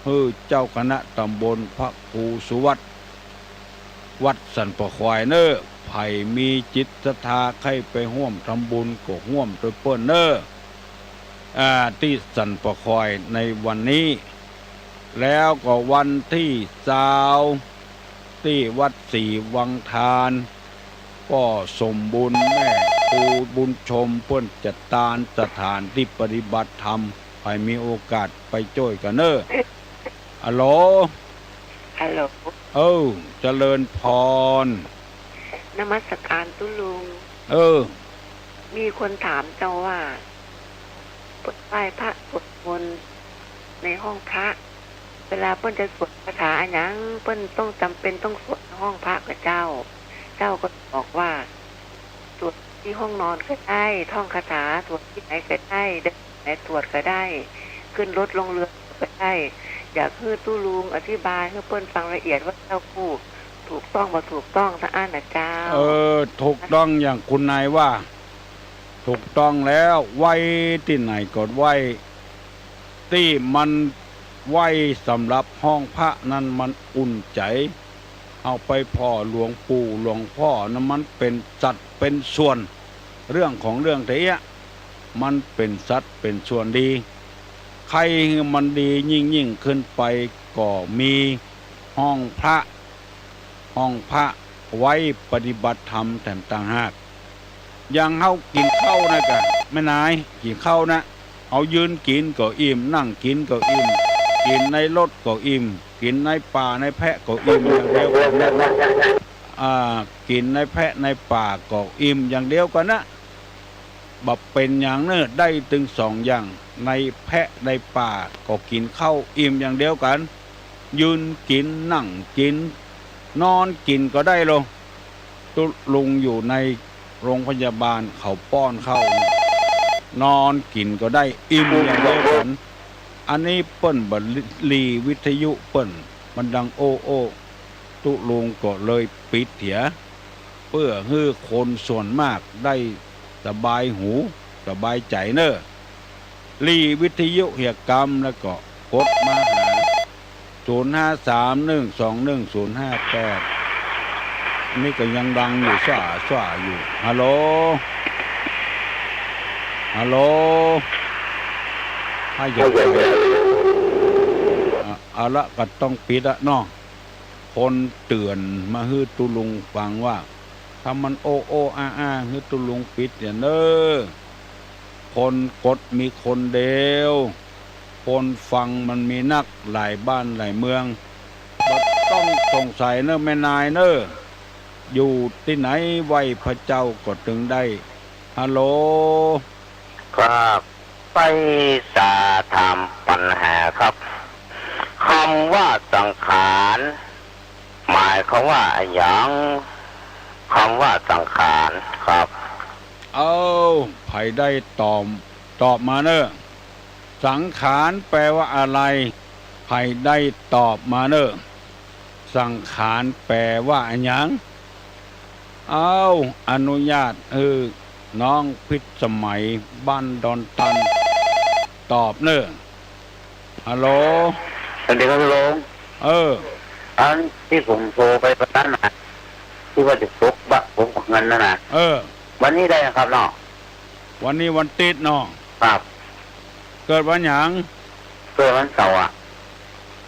หื้อเจ้าคณะตำบลพระครูสุวัฒน์ วัดสันป่าคอยเน่อ ใผมีจิตศรัทธาใค่ไปฮ่วมทำบุญก็ฮ่วมตวยเปิ้นเน่อ อ่า ตี้สันป่าคอยในวันนี้ แล้วก็วันตี้ซาว ตี้วัดศรีวังทาน ป้อสมบุญแม่ครูบุญชมเปิ้นจัดตานสถานตี้ปฏิบัติธรรม ใผมีโอกาสไปจ้วยกั๋นเน่อ อะโหล ฮัลโหล เออ เจริญพร นมัสการตุ๊ลุง เออ มีคนถามเจ้าว่า เปิ้นไหว้พระสวดมนต์ในห้องพระ เวลาเปิ้นจะสวดคาถาอะหยัง เปิ้นต้องจ๋ำเป๋นต้องสวดในห้องพระก่อเจ้า เจ้าก็บอกว่า สวดตี้ห้องนอนก็ได้ ท่องคาถา สวดตี้ไหนก็ได้ เดินไหนสวดก็ได้ ขึ้นรถลงเรือนก็ได้ อยากหื้อตุ๊ลุงอธิบายหื้อเปิ้นฟังละเอียดว่าเจ้าพูดถูกต้องบ่ถูกต้องตางอั้นน่ะเจ้า เออ ถูกต้องอย่างคุณนายว่า ถูกต้องแล้ว ไหว้ตี้ไหนก็ไหว้ ตี้มันไหว้สำหรับห้องพระนั้นมันอุ่นใจ๋ เอาไปผ่อหลวงปู่หลวงพ่อนั้นมันเป๋นสัดเป๋นส่วน เรื่องของเรื่องเต๊อะ มันเป๋นสัดเป๋นส่วนดี ใค่หื้อมันดียิ่งๆ ขึ้นไปก็มีห้องพระ ห้องพระไว้ปฏิบัติธรรมแถมต่างหาก อย่างเฮากิ๋นข้าวนะกะ แม่นาย กิ๋นข้าวนะ เอายืนกิ๋นก็อิ่ม นั่งกิ๋นก็อิ่ม กิ๋นในรถก็อิ่ม กิ๋นในป่าในแพะก็อิ่มอย่างเดียวกั๋นนะ อ่า กิ๋นในแพะในป่าก็อิ่มอย่างเดียวกั๋นนะ บ่เป๋นหยังเน่อ ได้ตึงสองอย่าง ในแพะในป่าก็กิ๋นข้าวอิ่มอย่างเดียวกั๋น ยืนกิ๋น นั่งกิ๋น นอนกิ๋นก็ได้โล ตุ๊ลุงอยู่ในโรงพยาบาล เขาป้อนข้าว นอนกิ๋นก็ได้ อิ่มอย่างเดียวกั๋น อันนี้เปิ้นบ่หลี วิทยุเปิ้น มันดังโอ้โอ้ ตุ๊ลุงก็เลยปิดเหีย เปื้อหื้อคนส่วนมากได้สบายหู สบายใจ๋เน่อ หลีวิทยุเหียกำ แล้วก็กดมาหา ศูนย์ห้าสาม หนึ่งสองหนึ่ง ศูนย์ห้าแปด อันนี้ก็ยังดังอยู่ ซ่าซ่าอยู่ ฮัลโหล ฮัลโหล ฮัลโหล อ่ะ เอาละ ก็ต้องปิดละเนาะ คนเตื๋อนมาหื้อตุ๊ลุงฟังว่า ถ้ามันโอ้โอ้อ้าอ้า หื้อตุ๊ลุงปิดเหียเน่อ คนกดมีคนเดียว คนฟังมันมีนัก หลายบ้านหลายเมือง บ่ต้องสงสัยเน่อแม่นายเน่อ อยู่ตี้ไหนไหว้พระเจ้าก็ตึงได้ ฮัลโหล ครับ ไปสาถามปั๋ญหาครับ กำว่าสังขาร หมายความว่าอะหยัง กำว่าสังขารครับ เอ้า ใผได้ตอบ ตอบมาเน่อ สังขารแปลว่าอะไร ใผได้ตอบมาเน่อ สังขารแปลว่าอะหยัง เอ้า อนุญาตหื้อน้องพิษสมัย บ้านดอนตัน ตอบเน่อ ฮัลโหล สวัสดีครับตุ๊ลุง เออ อันตี้ผมโทรไปวันนั้นน่ะ ตี้ว่าจะปกบะ ปกเงินนั่นน่ะ เออ วันนี้ได้ครับเนาะ วันนี้วันติ๊ดเนาะ ครับ เกิดวันหยัง เกิดวันเสาร์อะ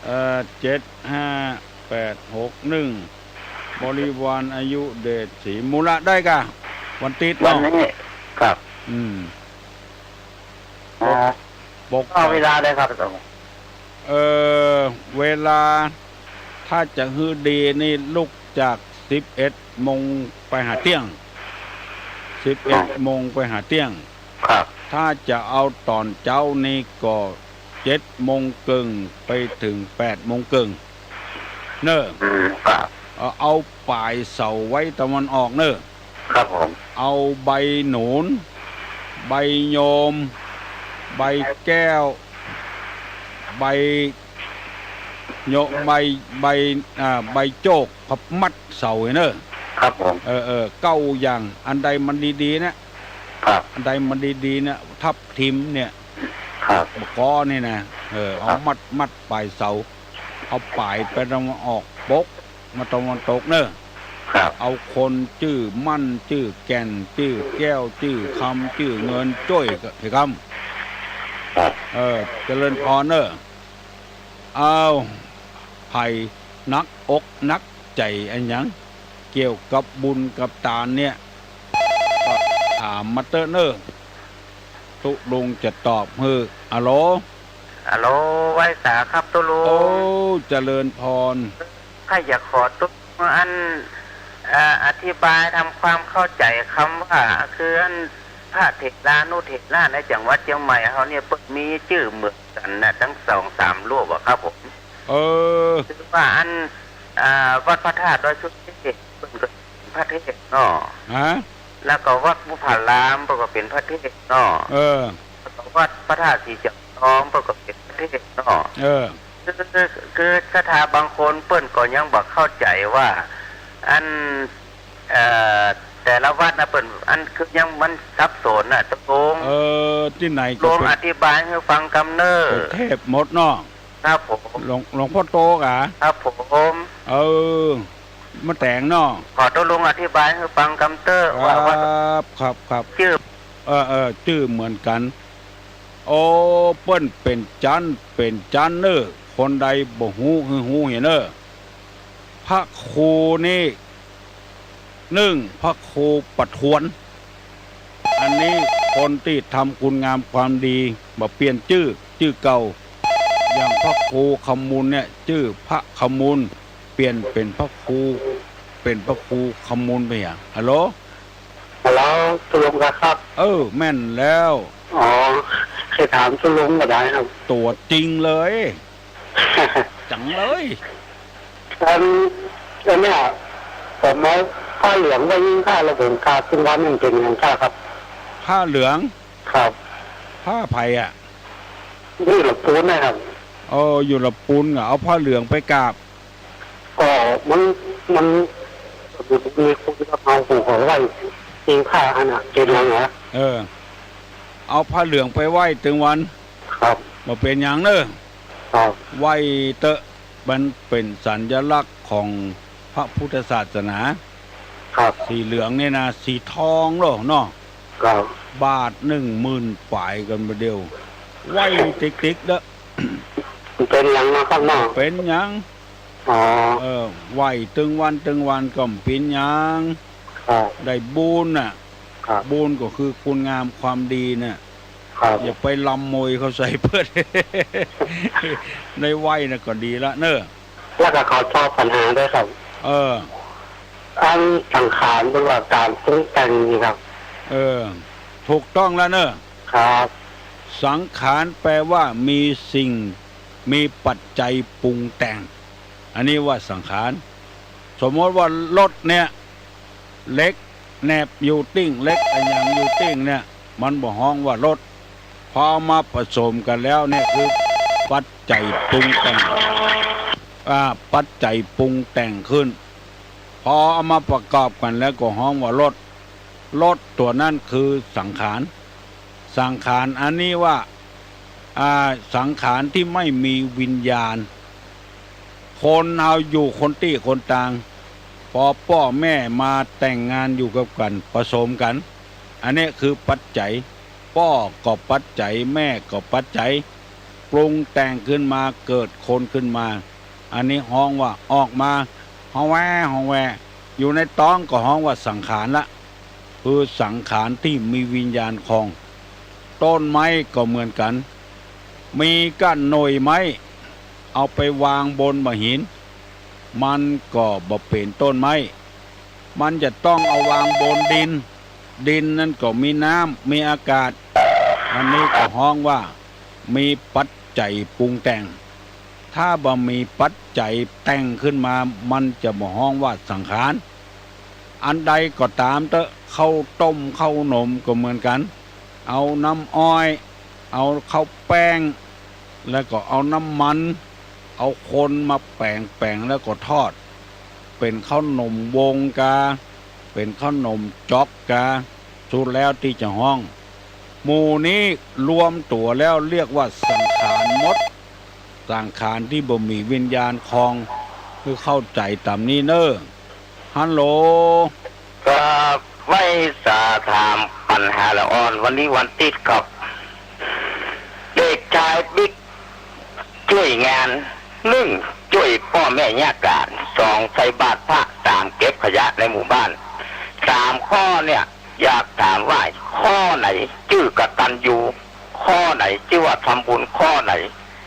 เอ่อ เจ็ดห้าแปดหกหนึ่ง บริวารอายุเดชศรี มูละได้ก่ะ วันติ๊ดเนาะ วันนี้ ครับ อืม อ๋อ ปก ก็เวลาได้ครับ เอ่อ เวลา ถ้าจะหื้อดีนี่ลุกจากสิบเอ็ดโมงไปหาเตี้ยง สิบเอ็ดโมงไปหาเตี้ยง ครับ ถ้าจะเอาต๋อนเจ๊านี่ก็เจ็ดโมงเกิ่งไปเถิงแปดโมงเกิ่ง เน่อ อืม ครับ เอา เอาป๋ายเสาไว้ตะวันออกเน่อ ครับผม เอาใบหนุน ใบโยม ใบแก้ว ใบโย ใบ ใบ อ่า ใบโจก พับมัดเสาไว้เน่อ ครับผม เออ เออ เก้าอย่าง อันใดมันดีๆ เนี่ย ครับ อันใดมันดีๆ เนี่ย ทับทิมเนี่ย ครับ บะก๊อนี่นะ เออ เอา ครับ มัด มัดป๋ายเสา เอาป๋ายไปตะวันออก ปกมาตะวันตกเน่อ ครับ เอาคนจื้อมั่น จื้อแก่น จื้อแก้ว จื้อคำ จื้อเงิน จ้วยเหียกำ ครับ เออ เจริญพรเน่อ อ้าว ใผหนักอกหนักใจ๋อะหยัง เกี่ยวกับบุญกับตานเนี่ย ก็ถามมาเต๊อะเน่อ ตุ๊ลุงจะตอบหื้อ อะโหล อะโหล ไหว้สาครับตุ๊ลุง โอ้ เจริญพร ข้าอยากขอตุ๊ลุงอัน เอ่อ อธิบายทำความเข้าใจ๋กำว่า คืออันพระเถรานุเถระในจังหวัดเจียงใหม่เฮาเนี่ย เปิ้นมีจื้อเหมือนกั๋นน่ะ ตึงสองสามรูปอะครับผม เออ คือว่าอัน อ่า วัดพระธาตุดอยสุเทพ เปิ้นก็เป๋นพระเทพเนาะ ฮะ แล้วก็วัดภูผาราม เปิ้นก็เป๋นพระเทพเนาะ เออ แล้วก็วัดพระธาตุสีจำลอง เปิ้นก็เป๋นพระเทพเนาะ เออ คือ คือ คือศรัทธาบางคนเปิ้นก็ยังบ่เข้าใจ๋ว่า อัน เอ่อ แต่ละวัดน่ะเปิ้น อันคือยังมันสับสนน่ะ ตุ๊ลุง เออ ตี้ไหนก็ ตุ๊ลุง เป๋น อธิบายหื้อฟังกำเน่อ เป๋นเทพหมดเนาะ ครับผม หลวง หลวงพ่อโตก่ะ ครับผม เออ มาแต๋งเนาะ ขอตุ๊ลุงอธิบายหื้อฟังกำเต๊อะ ว่า ว่า ครับ ครับ ครับ จื้อ เออ เออ จื้อเหมือนกั๋น โอ้ เปิ้นเป๋นจั๊น เป๋นจั๊นเน่อ คนใดบ่ฮู้ หื้อฮู้เหียเน่อ พระครูนี่ นึ่ง พระครูประทวน อันนี้คนตี้ทำคุณงามความดี บ่เปลี่ยนจื้อ จื้อเก่า อย่างพระครูคำมูลเนี่ย จื้อพระคำมูล เปลี่ยนเป๋นพระครู เป๋นพระครูคำมูลไปอะ ฮัลโหล ฮัลโหล ตุ๊ลุงครับ เออ แม่นแล้ว อ๋อ จะถามตุ๊ลุงก็ได้ครับ ตั๋วจริงเลย จังเลย อัน อันเนี้ย ผมเอาผ้าเหลืองไว้หิ้งพระแล้วผมกราบตึงวัน มันเป๋นหยังครับ ผ้าเหลือง ครับ ผ้าใผอะ อยู่ละปูนนะครับ โอ้ อยู่ละปูนก็เอาผ้าเหลืองไปกราบ ก็มัน มัน มีคนเขาเอาผมเอาไว้หิ้งพระอันน่ะ เป๋นหยังเหรอ เออ เอาผ้าเหลืองไปไหว้ตึงวัน ครับ บ่เป๋นหยังเน่อ ครับ ไหว้เต๊อะ มันเป๋นสัญลักษณ์ของพระพุทธศาสนา ครับ สีเหลืองเนี่ยนะ สีทองโลเนาะ ครับ บาทหนึ่งหมื่นป๋ายกั๋นบ่าเดี่ยว ไหว้ติ๊กๆ เต๊อะ เป๋นหยังนะครับเนาะ เป๋นหยัง อ๋อ เออ ไหว้ตึงวันตึงวันก็บ่เป๋นหยัง ครับ ได้บุญน่ะ ครับ บุญก็คือคุณงามความดีน่ะ ครับ อย่าไปลำมวยเขาใส่เปิ้น ได้ไหว้น่ะก็ดีละเน่อ แล้วก็ขอตอบปัญหาด้วยครับ เออ อันสังขารแปลว่าการปรุงแต่งนี่ครับ เออ ถูกต้องแล้วเน่อ ครับ สังขารแปลว่ามีสิ่ง มีปัจจัยปรุงแต่ง อันนี้ว่าสังขาร สมมติว่ารถเนี่ย เหล็กแหนบอยู่ติ๊ง เหล็กอะหยังอยู่ติ๊งเนี่ย มันบ่ฮ้องว่ารถ พอเอามาผสมกั๋นแล้วเนี่ยคือปัจจัยปรุงแต่ง อ่า ปัจจัยปรุงแต่งขึ้น พอเอามาประกอบกั๋นแล้วก็ฮ้องว่ารถ รถตั๋วนั้นคือสังขาร สังขารอันนี้ว่า อ่า สังขารตี้ไม่มีวิญญาณ คนเฮาอยู่คนตี้คนตาง ปอป้อแม่มาแต่งงานอยู่กับกั๋น ผสมกั๋น อันนี้คือปัจจัย ป้อก็ปัจจัย แม่ก็ปัจจัย ปรุงแต่งขึ้นมา เกิดคนขึ้นมา อันนี้ฮ้องว่าออกมา ฮ้องแว่ ฮ้องแว่ อยู่ในต๊องก็ฮ้องว่าสังขารละ คือสังขารตี้มีวิญญาณครอง ต้นไม้ก็เหมือนกั๋น มีก้านหน่วยไม้ เอาไปวางบนบ่าหิน มันก็บ่เป๋นต้นไม้ มันจะต้องเอาวางบนดิน ดินนั้นก็มีน้ำ มีอากาศ อันนี้ก็ฮ้องว่ามีปัจจัยปรุงแต่ง ถ้าบ่มีปัจจัยแต่งขึ้นมา มันจะบ่ฮ้องว่าสังขาร อันใดก็ต๋ามเต๊อะ ข้าวต้มข้าวหนมก็เหมือนกั๋น เอาน้ำอ้อย เอาข้าวแป้ง แล้วก็เอาน้ำมัน เอาคนมาแป๋งๆ แล้วก็ทอด เป๋นข้าวหนมวงกา เป๋นข้าวหนมจ๊อกกา สุดแล้วตี้จะฮ้อง หมู่นี้รวมตั๋วแล้วเรียกว่าสังขารหมด สังขารตี้บ่มีวิญญาณครอง คือเข้าใจ๋ต๋ามนี้เน่อ ฮัลโหล ครับ ไหว้สาถามปัญหาละอ่อน วันนี้วันติ๊ดครับ เด็กชายบิ๊ก จ้วยงาน นึ่ง จ้วยป้อแม่ยากก๋าน สอง ใส่บาตรพระ สาม เก็บขยะในหมู่บ้าน สาม ข้อเนี่ย อยากถามว่าข้อไหนจื้อกตัญญู ข้อไหนจื้อว่าทำบุญ ข้อไหน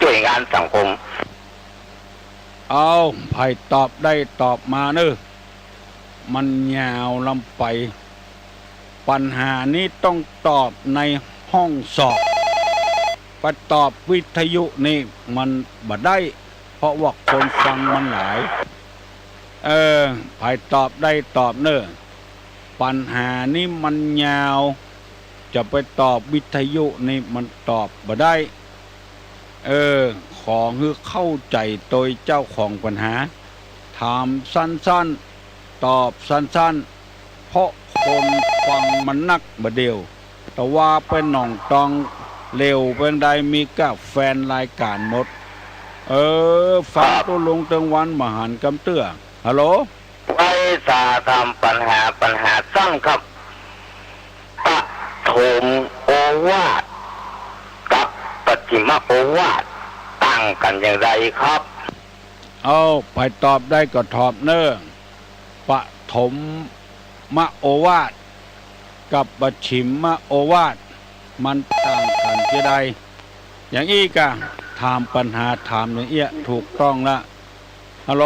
จ้วยงานสังคม เอา ใผตอบได้ตอบมาเน่อ มันยาวล้ำไป ปัญหานี้ต้องตอบในห้องสอบ ไปตอบวิทยุนี่มันบ่ได้ เพราะว่าคนฟังมันหลาย เออ ใผตอบได้ตอบเน่อ ปัญหานี้มันยาว จะไปตอบวิทยุนี่มันตอบบ่ได้ เออ ขอหื้อเข้าใจ๋โตยเจ้าของปัญหา ถามสั้นๆ ตอบสั้นๆ เพราะคนฟังมันนักบ่าเดี่ยว แต่ว่าไปหนองตองเหลวเปื้องใดมีก้าแฟนรายก๋านหมด เออ ฟังตุ๊ลุงตึงวันบ่หันกำเตื้อ ฮัลโหล ไหว้สาถามปัญหา ปัญหาสั้นครับ ปฐมโอวาทกับปัจฉิมโอวาทต่างกั๋นอย่างไรครับ เอา ใผตอบได้ก็ตอบเน่อ ปฐมโอวาทกับปัจฉิมโอวาท มันต่างกั๋นจะใด อย่างอี้ก่ะ ถามปัญหา ถามอย่างเอี้ย ถูกต้องละ ฮัลโหล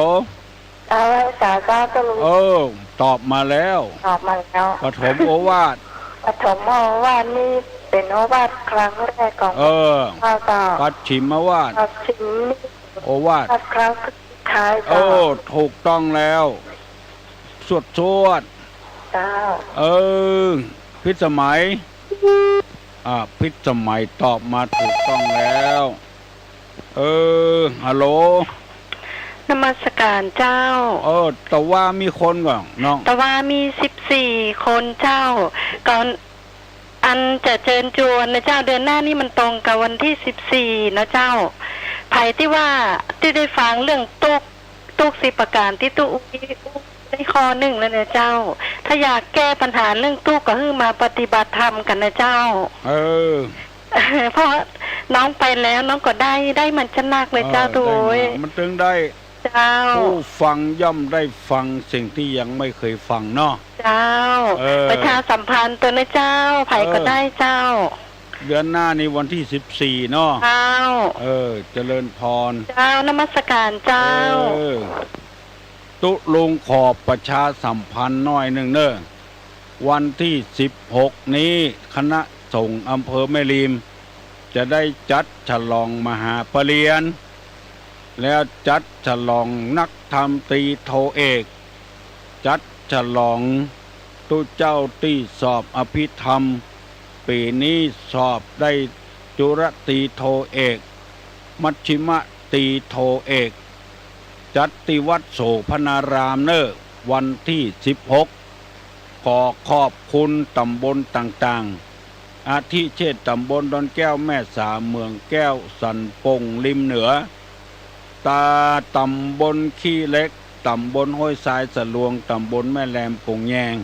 เอาไว้สาธุ เออ ตอบมาแล้ว ตอบมาแล้ว ปฐมโอวาท ปฐมโอวาทนี่เป๋นโอวาทครั้งแรกของ เออ ข้าเจ้า ปัจฉิมโอวาท ปัจฉิมนี่ โอวาท ครับ ครับ สุดท้าย โอ้ เจ้า ถูกต้องแล้ว สวด สวด เจ้า เออ พิสมัย อ่า พิสมัยตอบมาถูกต้องแล้ว เออ ฮัลโหล นมัสการเจ้า เออ แต่ว่ามีคนก่อนเนาะ แต่ว่ามีสิบสี่คนเจ้า ก่อน อันจะเจิญจวนนะเจ้า เดือนหน้านี่มันตรงกับวันตี้สิบสี่นะเจ้า ใผตี้ว่าตี้ได้ฟังเรื่องตุ๊กข์ ตุ๊กข์สิบประก๋านตี้ตุ๊อุ๊ยได้ข้อนึ่งแล้วนะเจ้า ถ้าอยากแก้ปัญหาเรื่องตุ๊กข์ก็หื้อมาปฏิบัติธรรมกั๋นนะเจ้า เออ เพราะน้องไปแล้วน้องก็ได้ ได้มันจะนักเลยเจ้า เออ ตุ๊อุ๊ย ได้มา มันตึงได้ เจ้า ผู้ฟังย่อมได้ฟังสิ่งที่ยังไม่เคยฟังเนาะ เจ้า เออ ประชาสัมพันธ์ตั๋วนะเจ้า ใผก็ เออ ได้เจ้า เดือนหน้านี่วันตี้สิบสี่เนาะ เจ้า เออ เจริญพร เจ้า นมัสการเจ้า เออ ตุ๊ลุงขอประชาสัมพันธ์หน้อยนึ่งเน่อ วันตี้สิบหกนี้ คณะสงฆ์อำเภอแม่ริม จะได้จัดฉลองมหาปริญญา แล้วจัดฉลองนักธรรมตรีโทเอก จัดฉลองตุ๊เจ้าตี้สอบอภิธรรม ปี๋นี้สอบได้จุลตรีโทเอก มัชฌิมตรีโทเอก จัดตี้วัดโสภณารามเน่อ วันตี้สิบหก ขอขอบคุณต๋ำบลต่างๆ อาทิเช่น ต๋ำบลดอนแก้ว แม่สา เมืองแก้ว สันป่ง ริมเหนือ ต๋ำบลขี้เหล็ก ต๋ำบลห้วยทราย สะลวง ต๋ำบลแม่แลม ป่งแยง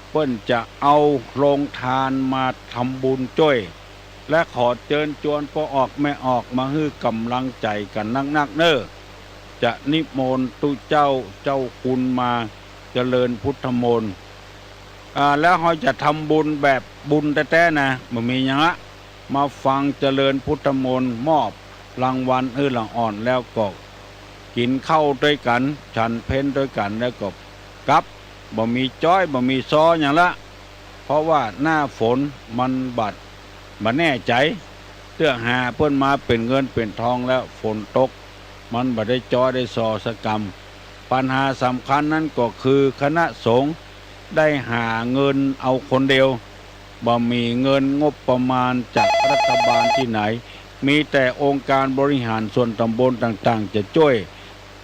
เปิ้นจะเอาโฮงตานมาทำบุญจ้วย และขอเจิญจวนป้อออกแม่ออกมาหื้อก๋ำลังใจ๋กั๋นนักๆ เน่อ จะนิมนต์ตุ๊เจ้าเจ้าคุณมาเจริญพุทธมนต์ อ่า แล้วเฮาจะทำบุญแบบบุญแต๊ๆ นะ บ่มีหยังละ มาฟังเจริญพุทธมนต์ มอบรางวัลหื้อละอ่อน แล้วก็กิ๋นข้าวตวยกั๋น ฉันเพลตวยกั๋น แล้วก็กลับ บ่มีจ๊อย บ่มีซอหยังละ เพราะว่าหน้าฝนมันบ่ บ่แน่ใจ๋ เตื้อหาเปิ้นมาเป๋นเงินเป๋นทองแล้ว ฝนตก มันบ่ได้จ๊อยได้ซอสักกำ ปัญหาสำคัญนั้นก็คือคณะสงฆ์ได้หาเงินเอาคนเดียว บ่มีเงินงบประมาณจากรัฐบาลตี้ไหน มีแต่องค์การบริหารส่วนต๋ำบลต่างๆ จะจ้วย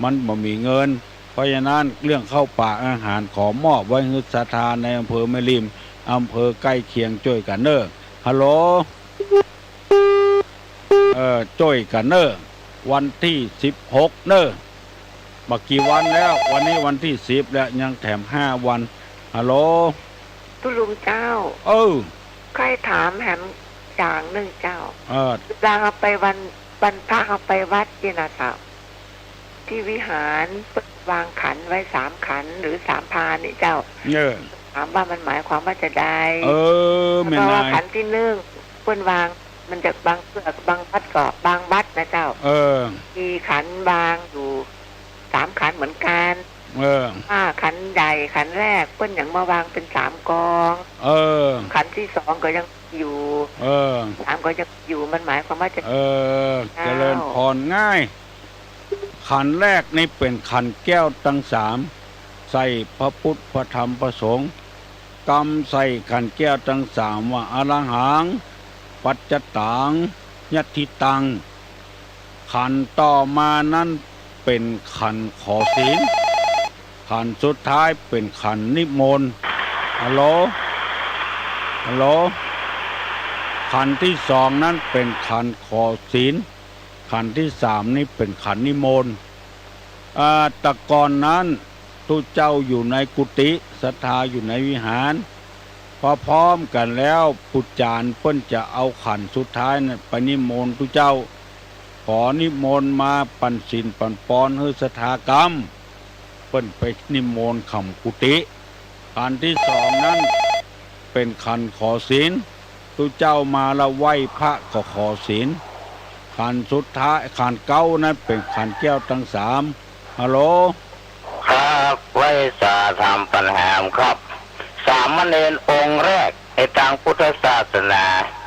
มันบ่มีเงิน เพราะฉะนั้นเรื่องข้าวปลาอาหารขอมอบไว้หื้อศรัทธาในอำเภอแม่ริม อำเภอใก้เคียงจ้วยกั๋นเน่อ ฮัลโหล เออ จ้วยกั๋นเน่อ วันตี้สิบหกเน่อ บ่ากี่วันแล้ว วันนี้วันตี้สิบแล้ว ยังแถมห้าวัน ฮัลโหล ตุ๊ลุงเจ้า เออ ใค่ถามแหมอย่างนึ่งเจ้า เออ เวลาเฮาไปวัน วันพระเฮาไปวัดนี่นะเจ้า ตี้วิหารเปิ้นวางขันไว้สามขันหรือสามพานนี่เจ้า เออ ถามว่ามันหมายความว่าจาใด เออ แล้วก็ว่า แม่นาย ขันตี้นึ่งเปิ้นวาง มันจะบางเตื้อ บางวัดก็ บางวัดนะเจ้า เออ มีขันวางอยู่สามขันเหมือนกั๋น เออ อ่า ขันใหญ่ขันแรกเปิ้นยังมาวางเป๋นสามกอง เออ ขันตี้สองก็ยังอยู่ เออ สามก็ยังอยู่ มันหมายความว่าจา เออ เจ้า เจริญพร ง่าย ขันแรกนี่เป๋นขันแก้วตังสาม ใส่พระพุทธพระธรรมพระสงฆ์ กำใส่ขันแก้วตังสามว่า อรหัง ปัจจตัง ยัตถิตัง ขันต่อมานั้นเป๋นขันขอศีล ขันสุดท้ายเป๋นขันนิมนต์ ฮัลโหล ฮัลโหล ขันตี้สองนั้นเป๋นขันขอศีล ขันตี้สามนี่เป๋นขันนิมนต์ อ่า แต่ก่อนนั้นตุ๊เจ้าอยู่ในกุฏิ ศรัทธาอยู่ในวิหาร พอพร้อมกั๋นแล้ว ปู่จารย์เปิ้นจะเอาขันสุดท้ายนั้นไปนิมนต์ตุ๊เจ้า ขอนิมนต์มาปั๋นศีลปั๋นปอนหื้อศรัทธากำ เปิ้นไปนิมนต์ขำกุฏิ ขันตี้สองนั้นเป๋นขันขอศีล ตุ๊เจ้ามาแล้วไหว้พระก็ขอศีล ขันสุดท้าย ขันเก๊านั้นเป๋นขันแก้วตังสาม ฮัลโหล ครับ ไหว้สาธรรมปัญหาครับ สามเณรองค์แรกในตางพุทธศาสนา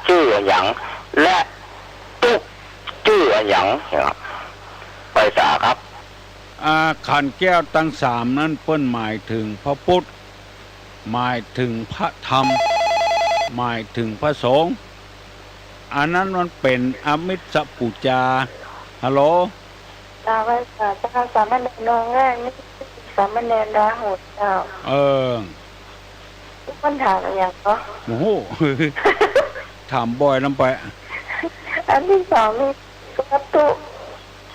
จื้ออะหยัง และตุ๊กจื้ออะหยังครับ ไป ไปสาครับ อ่า ขันแก้วตังสามนั้นเปิ้นหมายเถิงพระพุทธ หมายเถิงพระธรรม หมายเถิงพระสงฆ์ อันนั้นมันเป๋นอมิสปู๋จา ฮัลโหล กราบไหว้สาเจ้า สามเณรองค์แรกนี่ สามเณรราหุลเจ้า เออ เปิ้นถามอะหยังเนาะ โอ้โห ถามบ่อยนำไป อันตี้สองนี่วัตถุ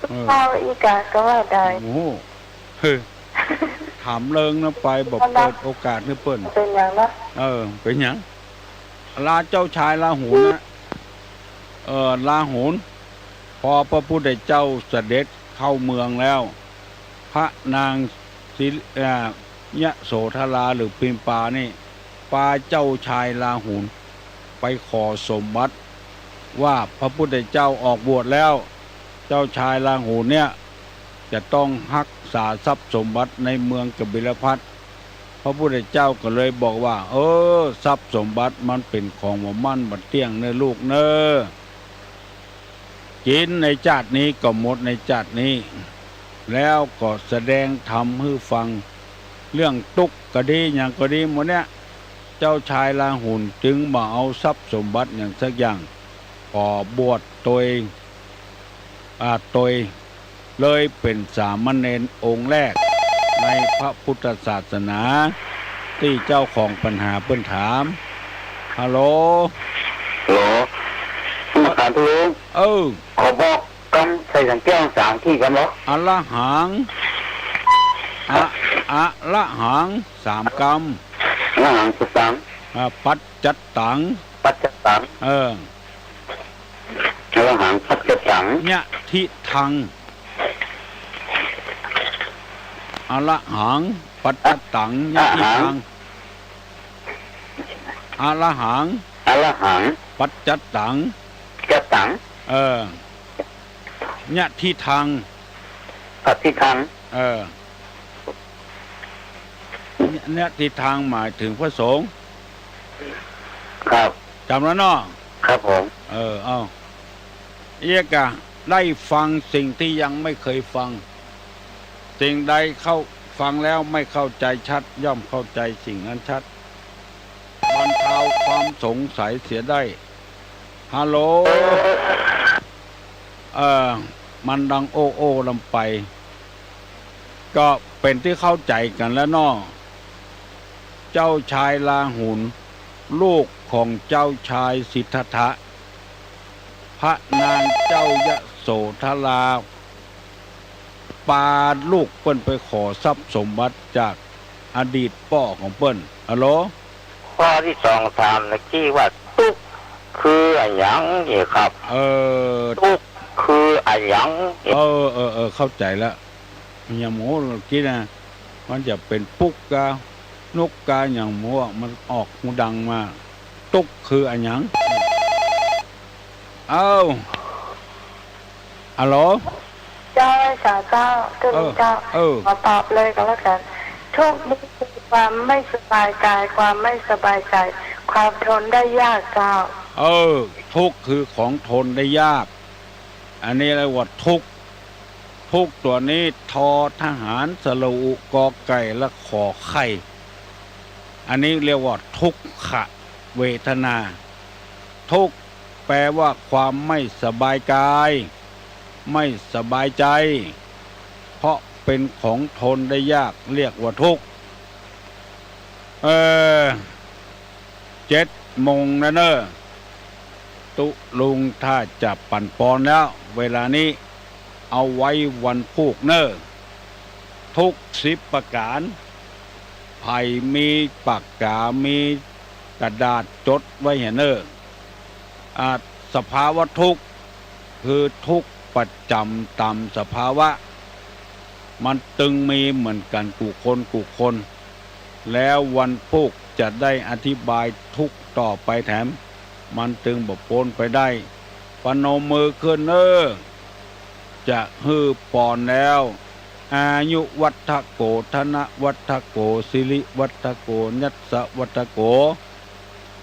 เออ เจ้าอี้กาก็ว่าได้ โอ้โห เฮ้ย ถามเลิงนำไป บ่เปิดโอกาสหื้อเปิ้น เป๋นหยังเนาะ เออ เป๋นหยัง ลา เจ้าชายราหุลนะ เออ ราหุล พอพระพุทธเจ้าเสด็จเข้าเมืองแล้ว พระนางสิริ อ่า ยโสธราหรือพิมพานี่ ปาเจ้าชายราหุลไปขอสมบัติว่าพระพุทธเจ้าออกบวชแล้ว เจ้าชายราหุลเนี่ยจะต้องฮักษาทรัพย์สมบัติในเมืองกบิลพัสดุ์ พระพุทธเจ้าก็เลยบอกว่า เออ ทรัพย์สมบัติมันเป๋นของบ่มั่นบ่เตี้ยงเน่อลูกเน่อ กิ๋นในจาตินี้ก็หมดในจาตินี้ แล้วก็แสดงธรรมหื้อฟัง เรื่องตุ๊กข์ก็ดี หยังก็ดีหมดเนี่ย เจ้าชายราหุลจึงบ่เอาทรัพย์สมบัติหยังสักอย่าง ขอบวชโตย อ่า โตย เลยเป๋นสามเณรองค์แรกในพระพุทธศาสนา ตี้เจ้าของปัญหาเปิ้นถาม ฮัลโหล ฮัลโหล นมัสก๋านพระลุง เออ ขอบอกกำใส่สังแก้วสามตี้กำเหรอ อะระหัง อะ อะระหัง สามกำ อะระหังสัตตัง อ่า ปัจจัตตัง ปัจจัตตัง เออ อะระหังปัจจัตตัง ยะทิทัง อะระหัง ปัจจัตตัง ยะทิทัง อะระหัง อะระหัง ปัจจัตตัง จัตตัง เออ ยะทิทัง ปัจจิทัง เออ ยะทิทังหมายเถิงพระสงฆ์ ครับ จ๋ำแล้วเนาะ ครับผม เออ เอ้า เอี้ยกะ ได้ฟังสิ่งที่ยังไม่เคยฟัง สิ่งใดเข้า ฟังแล้วไม่เข้าใจชัด ย่อมเข้าใจสิ่งนั้นชัด บรรเทาความสงสัยเสียได้ ฮัลโหล เออ มันดังโอ้โอ้ลำไป ก็เป๋นตี้เข้าใจ๋กั๋นแล้วเนาะ เจ้าชายราหุล ลูกของเจ้าชายสิทธัตถะ พระนางเจ้ายโสธรา ปาลูกเปิ้นไปขอทรัพย์สมบัติจากอดีตป้อของเปิ้น ฮัลโหล ข้อตี้สองถามเมื่อกี้ว่าตุ๊กข์คืออะหยังนี่ครับ เออ ตุ๊กข์คืออะหยัง เออ เออ เออ เข้าใจ๋แล้ว ยังบ่ฮู้ กึ๊ดนะ มันจะเป๋นปุ๊กกา นุกกา ยังบ่ฮู้ มันออกฮูดังมา ตุ๊กข์คืออะหยัง เอ้า ฮัลโหล เจ้า สาเจ้า ตุ๊กข์ เออ เจ้า เออ ขอตอบเลยก็แล้วกั๋น ทุกข์นี่คือความไม่สบายกาย ความไม่สบายใจ๋ ความทนได้ยากเจ้า เออ ทุกข์คือของทนได้ยาก อันนี้เรียกว่าทุกข์ ทุกข์ตั๋วนี้ ทอทหาร สระอุ กอไก่ และขอไข่ อันนี้เรียกว่าทุกขเวทนา ทุกข์แปลว่าความไม่สบายกาย ไม่สบายใจ๋ เพราะเป๋นของทนได้ยาก เรียกว่าทุกข์ เออ เจ็ดโมงแล้วเน่อ ตุ๊ลุงถ้าจะปั๋นปอนแล้ว เวลานี้ เอาไว้วันพูกเน่อ ทุกข์สิบประก๋าน ใผมีปากก๋า มีกระดาษจดไว้เหียเน่อ อ่า สภาวะทุกข์ คือทุกข์ประจ๋ำต๋ามสภาวะ มันตึงมีเหมือนกั๋นกู้คนกู้คน แล้ววันพูกจะได้อธิบายทุกข์ต่อไปแถม มันตึงบ่ป๊นไปได้ ประนมมือขึ้นเน่อ จะหื้อปอนแล้ว อายุวัฑฒโก ธนวัฑฒโก สิริวัฑฒโก ยัสสวัฑฒโก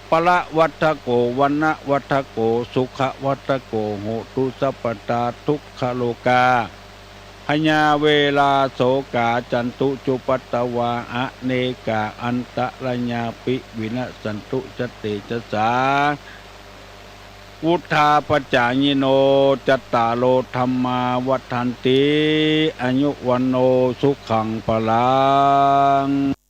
พละวัฑฒโก วรรณวัฑฒโก สุขวัฑฒโก โหตุสัพพดา ทุกขโลกา พยาเวราโสกาจันตุจุปัตตวา อเนกาอันตรายาปิวินัสสันตุ จะเตจะสา วุฒาปจายิโน จัตตาโรธัมมาวัฑฒันติ อายุวัณโณสุขังพลัง